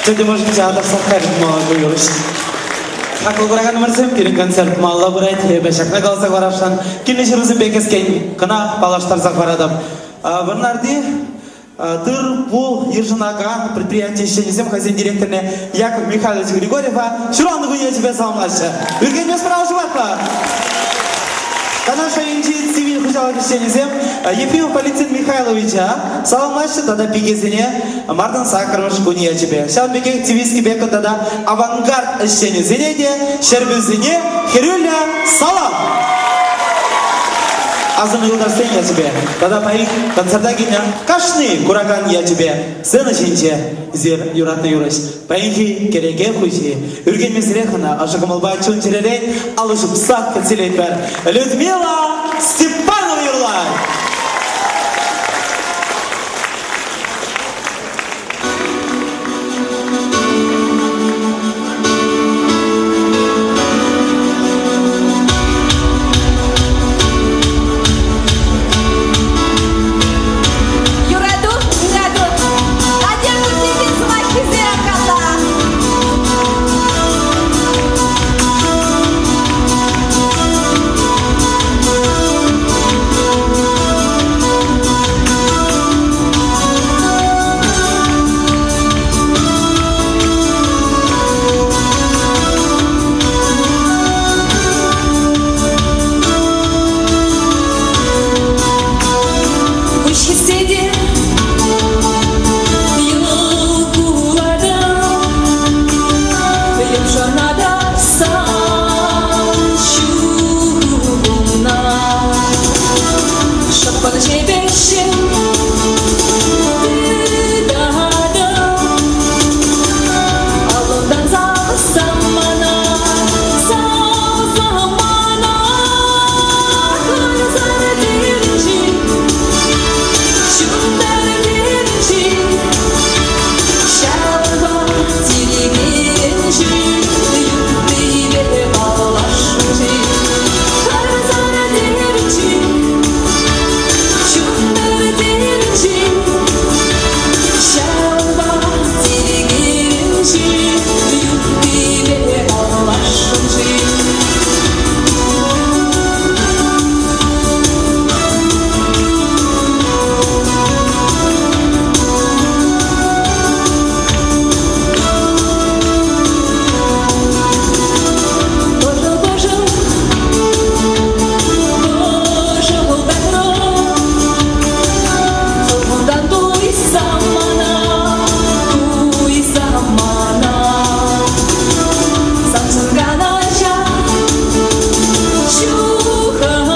Тете может театр юрӑҫ. Хаклӑ кураканӑмӑрсем, пирӗн концерт малалла пырать. Эпӗ ҫакна каласа хӑварасшӑн. Килнӗ ҫырусемпе кӗскен кӑна паллаштарса хӑваратӑп. Вӑрнарти тыр-пул йышӑнакан предприяти ӗҫченӗсем хӑйсен директорне Яков Михайлович Григорьева ҫуралнӑ кун ячӗпе саламлаҫҫӗ. Ӳркенместпӗр ал ҫупатпӑр. Канаш районӗнчи цивиль хуҫалӑх ӗҫченӗсем Ефимов Валентин Михайловича саламлаҫҫӗ тата пикесене мартӑн саккӑрмӗш кунӗ ячӗпе. Ҫавӑн пекех Цивильский Бекон тата Авангард ӗҫченӗсене те Ҫӗрпӳсене хӗрӳллӗ салам! Асӑннӑ юлташсен ячӗпе тата паян концерта килнӗ кашни куракан ячӗпе сцена ҫинче эсир юратнӑ юрӑҫ, паянхи кӗреке хуҫи, ӳркенмесӗрех ӑна ӑшӑ кӑмӑлпа чун-чӗререн алӑ ҫупсах кӗтсе илетпӗр. Людмила Степанова юрлать! Юрату, юрату. Атя пурте сӑмаххисем кала. Куҫ хӗссе те йӑл кулатӑп, йӑпшӑнатӑп сан ҫумна. Шӑппӑн ҫепӗҫҫӗн тытатӑп, аллунтан савсам мана, савсам мана, хӑйсӑр тӗнчи, ҫунтар тӗнчи, ҫавӑнпа тиркенши, юттипе паллашнӑ-ши, хӑйсӑр тӗнчи. Ҫунтар тӗнчи, ҫавӑнпа тиркенши, юттипе паллашнӑ-ши. Пӑшӑл-пӑшӑл, пӑшӑлтатрӑм, хӑлхунтан туйсам мана, туйсам мана. Саншӑн канаҫа ҫухатрӑм,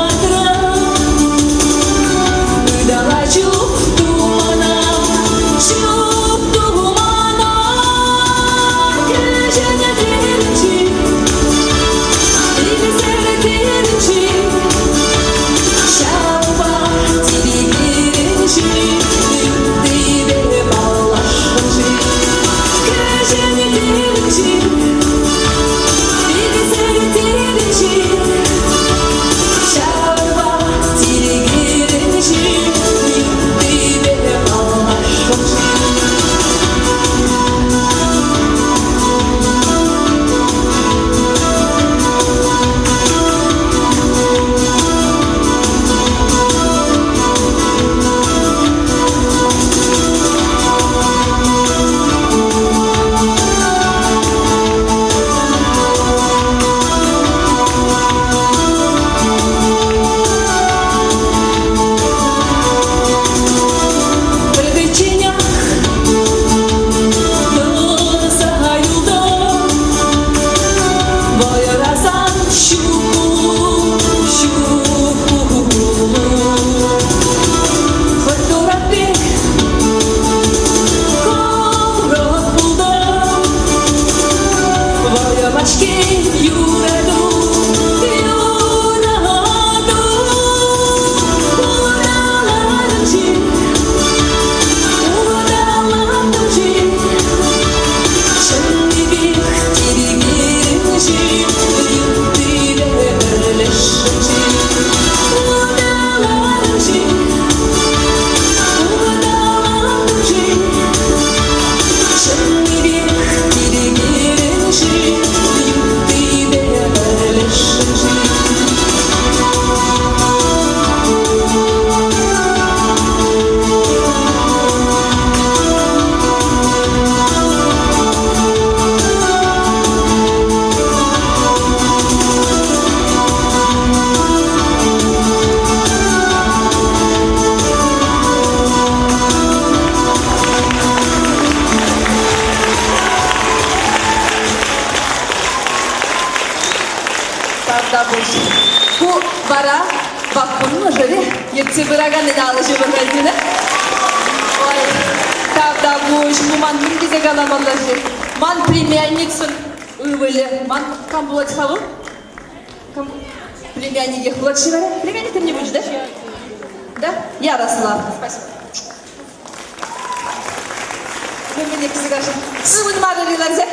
ытала чуп ту мана, чуп ту мана. Кӗҫӗн тӗнчи, илсӗр тӗнчи, ҫавӑнпа тиркенши, юттипе паллашнӑ-ши. Кӗҫӗн тӗнчи, илсӗр тӗнчи, ҫавӑнпа тиркенши, юттипе паллашнӑ-ши. Пӗрпӗчченех тӑрса юлтӑм, вӑйӑрасан ҫук, ҫук. Хӑть турат пек кӑмрӑк пултӑм, вӑйӑ-ҫке юрату, юрату. Улталатӑн-ши, улталатӑн-ши, чӑннипех тиркерӗн-ши, юттипе пӗрлешрӗн-ши? Улталатӑн-ши, улталатӑн-ши, чӑннипех тиркерӗн-ши, юттипе пӗрлешрӗн-ши? Тавтапуҫ. Ку вара Вакун мӑшӑрӗ ертсе пыраканӗн алӑ ҫывӑрса тенӗ. Ой, тавтапуҫ, ку ман мӗн тесе каламалла-ши? Ман племянницӑн ывӑлӗ. Ман кам пулать-ха вӑл? Кам? Племянникех пулать-ши вара? Племянник не будет, да? Да? Ярослав. Спасибо. Мӗнле кӗсекашӑн? Ывӑнмарӑр-и ларса?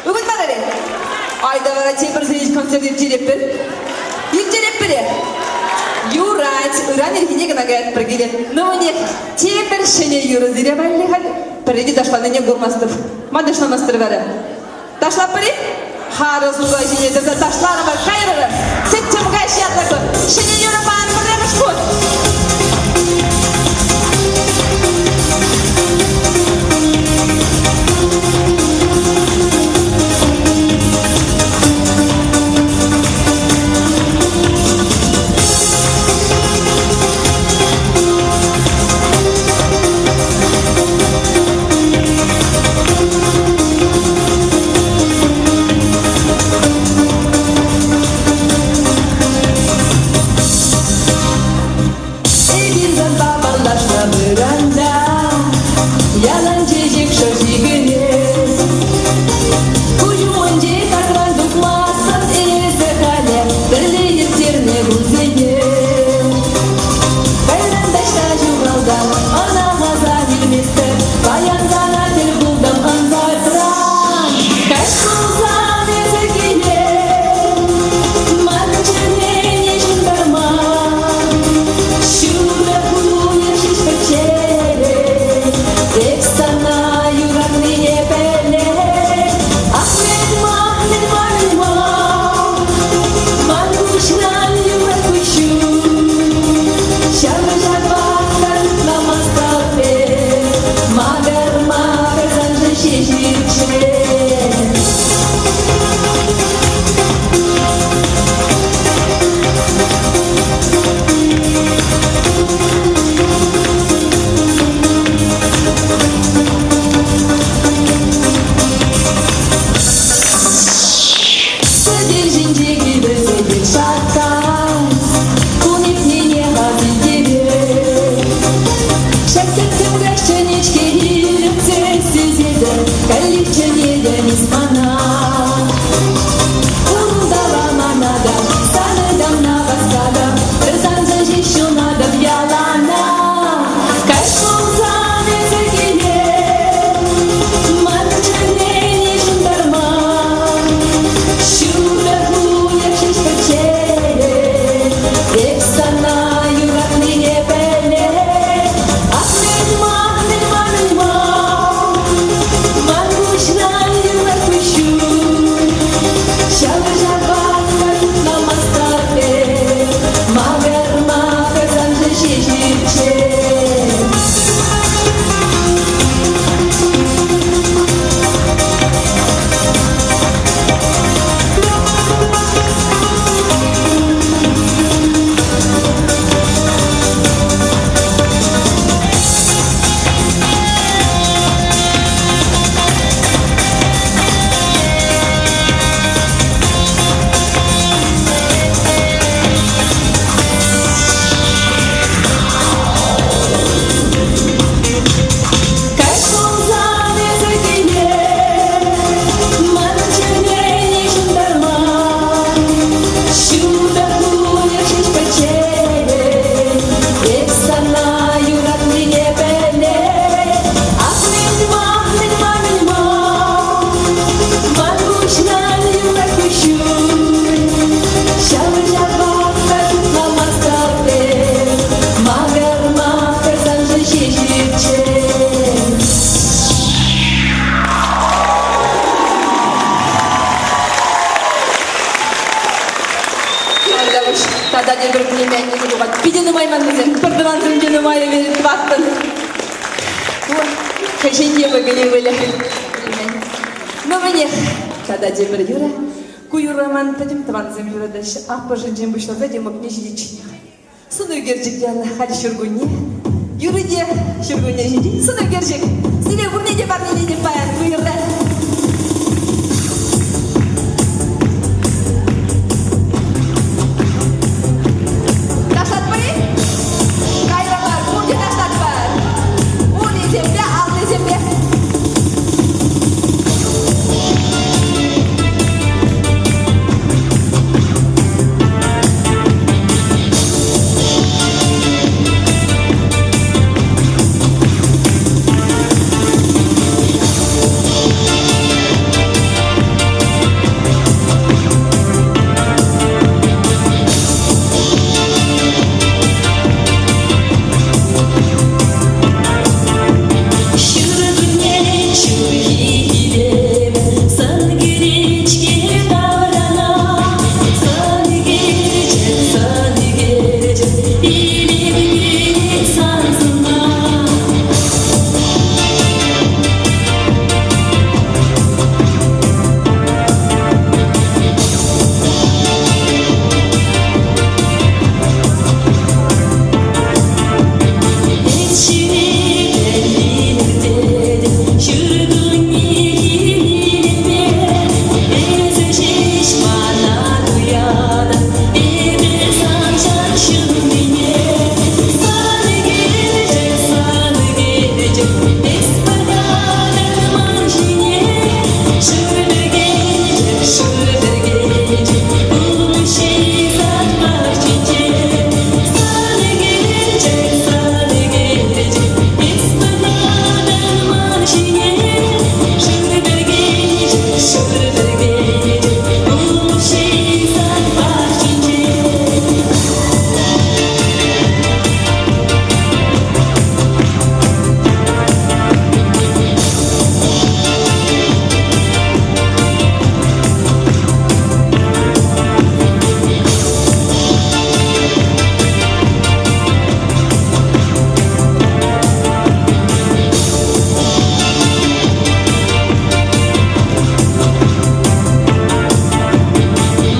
Ывӑнмарӑр-и? Айта вара тепӗр сехет концерт ирттеретпӗр. Ирттеретпӗр-и? Юрать, ыран ирхине кӑна каятпӑр киле. Ну, мӗнех, тепӗр ҫӗнӗ юрӑ сире валли халь. Пӗрре те ташланине курмастӑп. Ма ташламастӑр вара? Ташлатпӑр-и? Харӑс ура ҫине тӑрса ташларӑмӑр, кайрӑмӑр. Тӗттӗм каҫ ятлӑ кун. Ҫӗнӗ юрӑпа пӗрремӗш хут. Эпир санпа паллашнӑ вырӑнта ялан чечек шӑрши кӗрет. Куҫ умӗнче касран тухмастӑн эсӗ халӗ пӗрле ирттернӗ кунсене. Кайран таҫта ҫухалтан ӑна аса илместӗп. Паян сана тӗл пултӑм ӑнсӑртран. Каҫ пулсан эсӗ киле, ман чӗрене ҫунтарма. Ҫутӑ уйӑх ҫеҫ пӗччен, эп сана юратнине пӗлет. Ах, мӗн-ма, мӗн-ма, мӗн-ма, ман куҫран юрать куҫҫуль. Ҫавӑ-ҫавах та шутламастӑп эп, макӑр-макӑр саншӑн ҫеҫ ирччен. Сӗтел ҫинче кивӗ сӗтел шаккать, кун иртнине ас илтерет. Ҫак тӗттӗм каҫ чӗнет-ҫке илтсе сисетӗп, каллех чӗнетӗн эс мана. Унтала мана та, сан ытамна васкатӑп, пӗр сансӑр ҫеҫ ҫунатӑп яланах. Каҫ пулсан эсӗ киле, ман чӗрене ҫунтарма. Ҫутӑ уйӑх ҫеҫ пӗччен, эп сана юратнине пӗлет. Ах, мӗн-ма, мӗн-ма, мӗн-ма, ман куҫран юлать куҫҫуль. Ҫавӑ-ҫавах та шутламастӑп эп, макӑр-макӑр саншӑн ҫеҫ ирччен. Каҫ пулсан эсӗ киле, ман чӗрене ҫунтарма. Ҫутӑ уйӑх ҫеҫ пӗччен, эп сана юратнине пӗлет. Ах, мӗн-ма, мӗн-ма, мӗн-ма, ман куҫран юлать куҫҫуль. Ҫавӑ-ҫавах та шутламастӑп эп, макӑр-макӑр саншӑн ҫеҫ ирччен. Тавтапуҫ. Тата тепӗр племянникӗ тухать. Питӗ нумай ман вӗсем. Пӗртӑвансем те нумай тӑваттӑн. Ку кӗҫӗн йӑмӑкӗн ывӑлӗ. Племянник. Ну, мӗнех, тата тепӗр юрӑ. Ку юрра ман пӗтӗм тӑвансем юратаҫҫӗ. Аппӑшӗнчен пуҫласа йӑмӑкне ҫитичченех. Сӑн ӳкерчӗк янӑ халь ҫуркунне. Юрӗ те ҫуркунне ҫитет сӑн ӳкерчӗк. Сире пурне те парнелетӗп паян ку юрра. Илем кӳрет сан сӑнна. Эс ҫӳретӗн илӗртетӗн ҫуркуннехи илемпе. Эсӗ ҫеҫ мана туятӑн, эпӗ сан ҫак ҫыннине. Сан ӳкерчӗк, сан ӳкерчӗк, эс пӑхатӑн ман ҫине. Шур пӗркенчӗк, шур пӗркенчӗк, улмуҫҫи сад пахчинче. Сан ӳкерчӗк, сан ӳкерчӗк, эс пӑхатӑн ман ҫине. Шур пӗркенчӗк, шур пӗркенчӗк, улмуҫҫи сад пахчинче.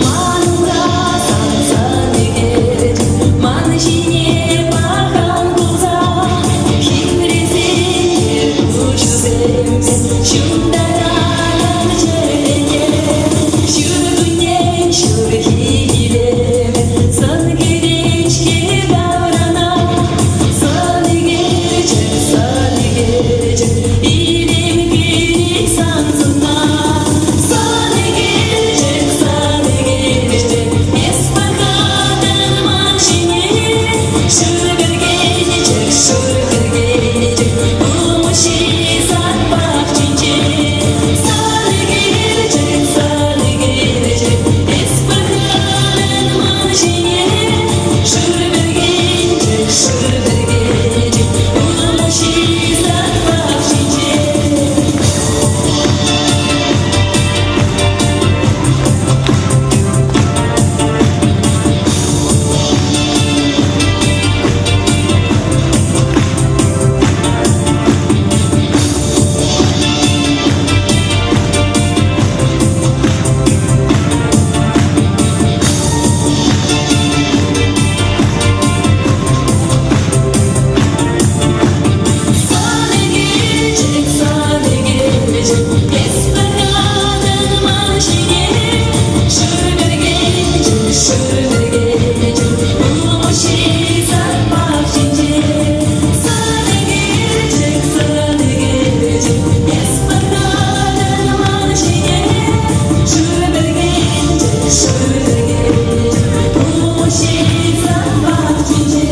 Ман умра сан ӳкерчӗк, ман ҫине пӑхан кулса, хитресене куҫусемпе ҫунтаракан чӗрене. Ҫуркуннен ҫурхи илемӗ сан кӗрет-ҫке таврана. Сан ӳкерчӗк, сан ӳкерчӗк, илем кӳрет сан сӑнна. Сан ӳкерчӗк, сан ӳкерчӗк, эс пӑхатӑн ман ҫине. Шур пӗркенчӗк, шур пӗркенчӗк, улмуҫҫи сад пахчинче. Сан ӳкерчӗк, сан ӳкерчӗк, эс пӑхатӑн ман ҫине. Шур пӗркенчӗк, шур пӗркенчӗк, улмуҫҫи сад пахчинче. Сан ӳкерчӗк, сан ӳкерчӗк, эс пӑхатӑн ман ҫине. Шур пӗркенчӗк, шур пӗркенчӗк, улмуҫҫи сад пахчинче. Сан ӳкерчӗк, сан ӳкерчӗк, эс пӑхатӑн ман ҫине. Шур пӗркенчӗк, шур пӗркенчӗк, улмуҫҫи сад пахчинче.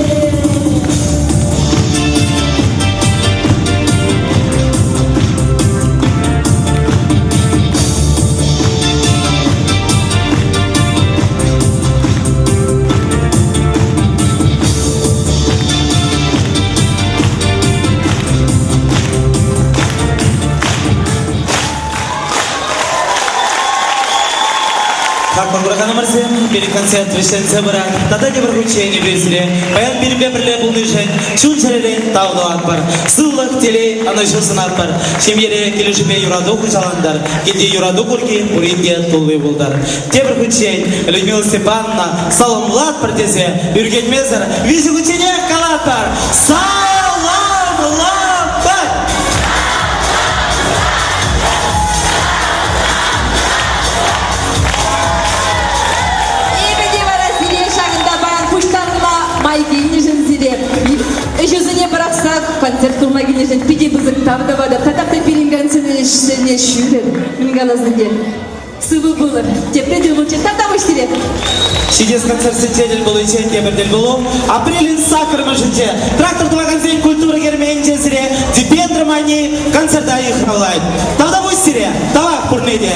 Хаклӑ кураканӑмӑрсем, пирӗн концерт вӗҫленсе пырать. Тата тепӗр хутчен эпир сире паян пирӗнпе пӗрле пулнишӗн чун-чӗререн тав тӑватпӑр. Сывлӑх, телей, ӑнӑҫу сунатпӑр. Ҫемьере килӗшӳпе юрату хуҫалантӑр. Килте юрату курки пурин те тулли пултӑр. Тепӗр хутчен Людмила Степановна саламлатпӑр тесе ӳркенмесӗр виҫӗ хутченех калатпӑр. Саламлатпӑр! Эпӗ те вара сире ҫакӑнта паян пуҫтарӑнма май килнӗшӗн сире ӗҫӳсене пӑрахса концерт курма килнӗшӗн питӗ пысӑк тав тӑватӑп. Татах та пирӗн концертсене ҫӳрӗр. Мӗн калас ӗнтӗ. Сывӑ пулӑр. Тепре тӗл пулччен. Тавтапуҫ сире. Ҫитес концертсенче тӗл пуличчен тепӗр тӗл пулу. Апрелӗн саккӑрмӗшӗнче трактор тӑвакансен культура керменӗнче сире Дипендра Мани концерта йыхравлать. Тавтапуҫ сире, тавах пурне те.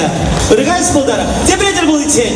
Ырӑ каҫ пултӑр. Тепре тӗл пуличчен.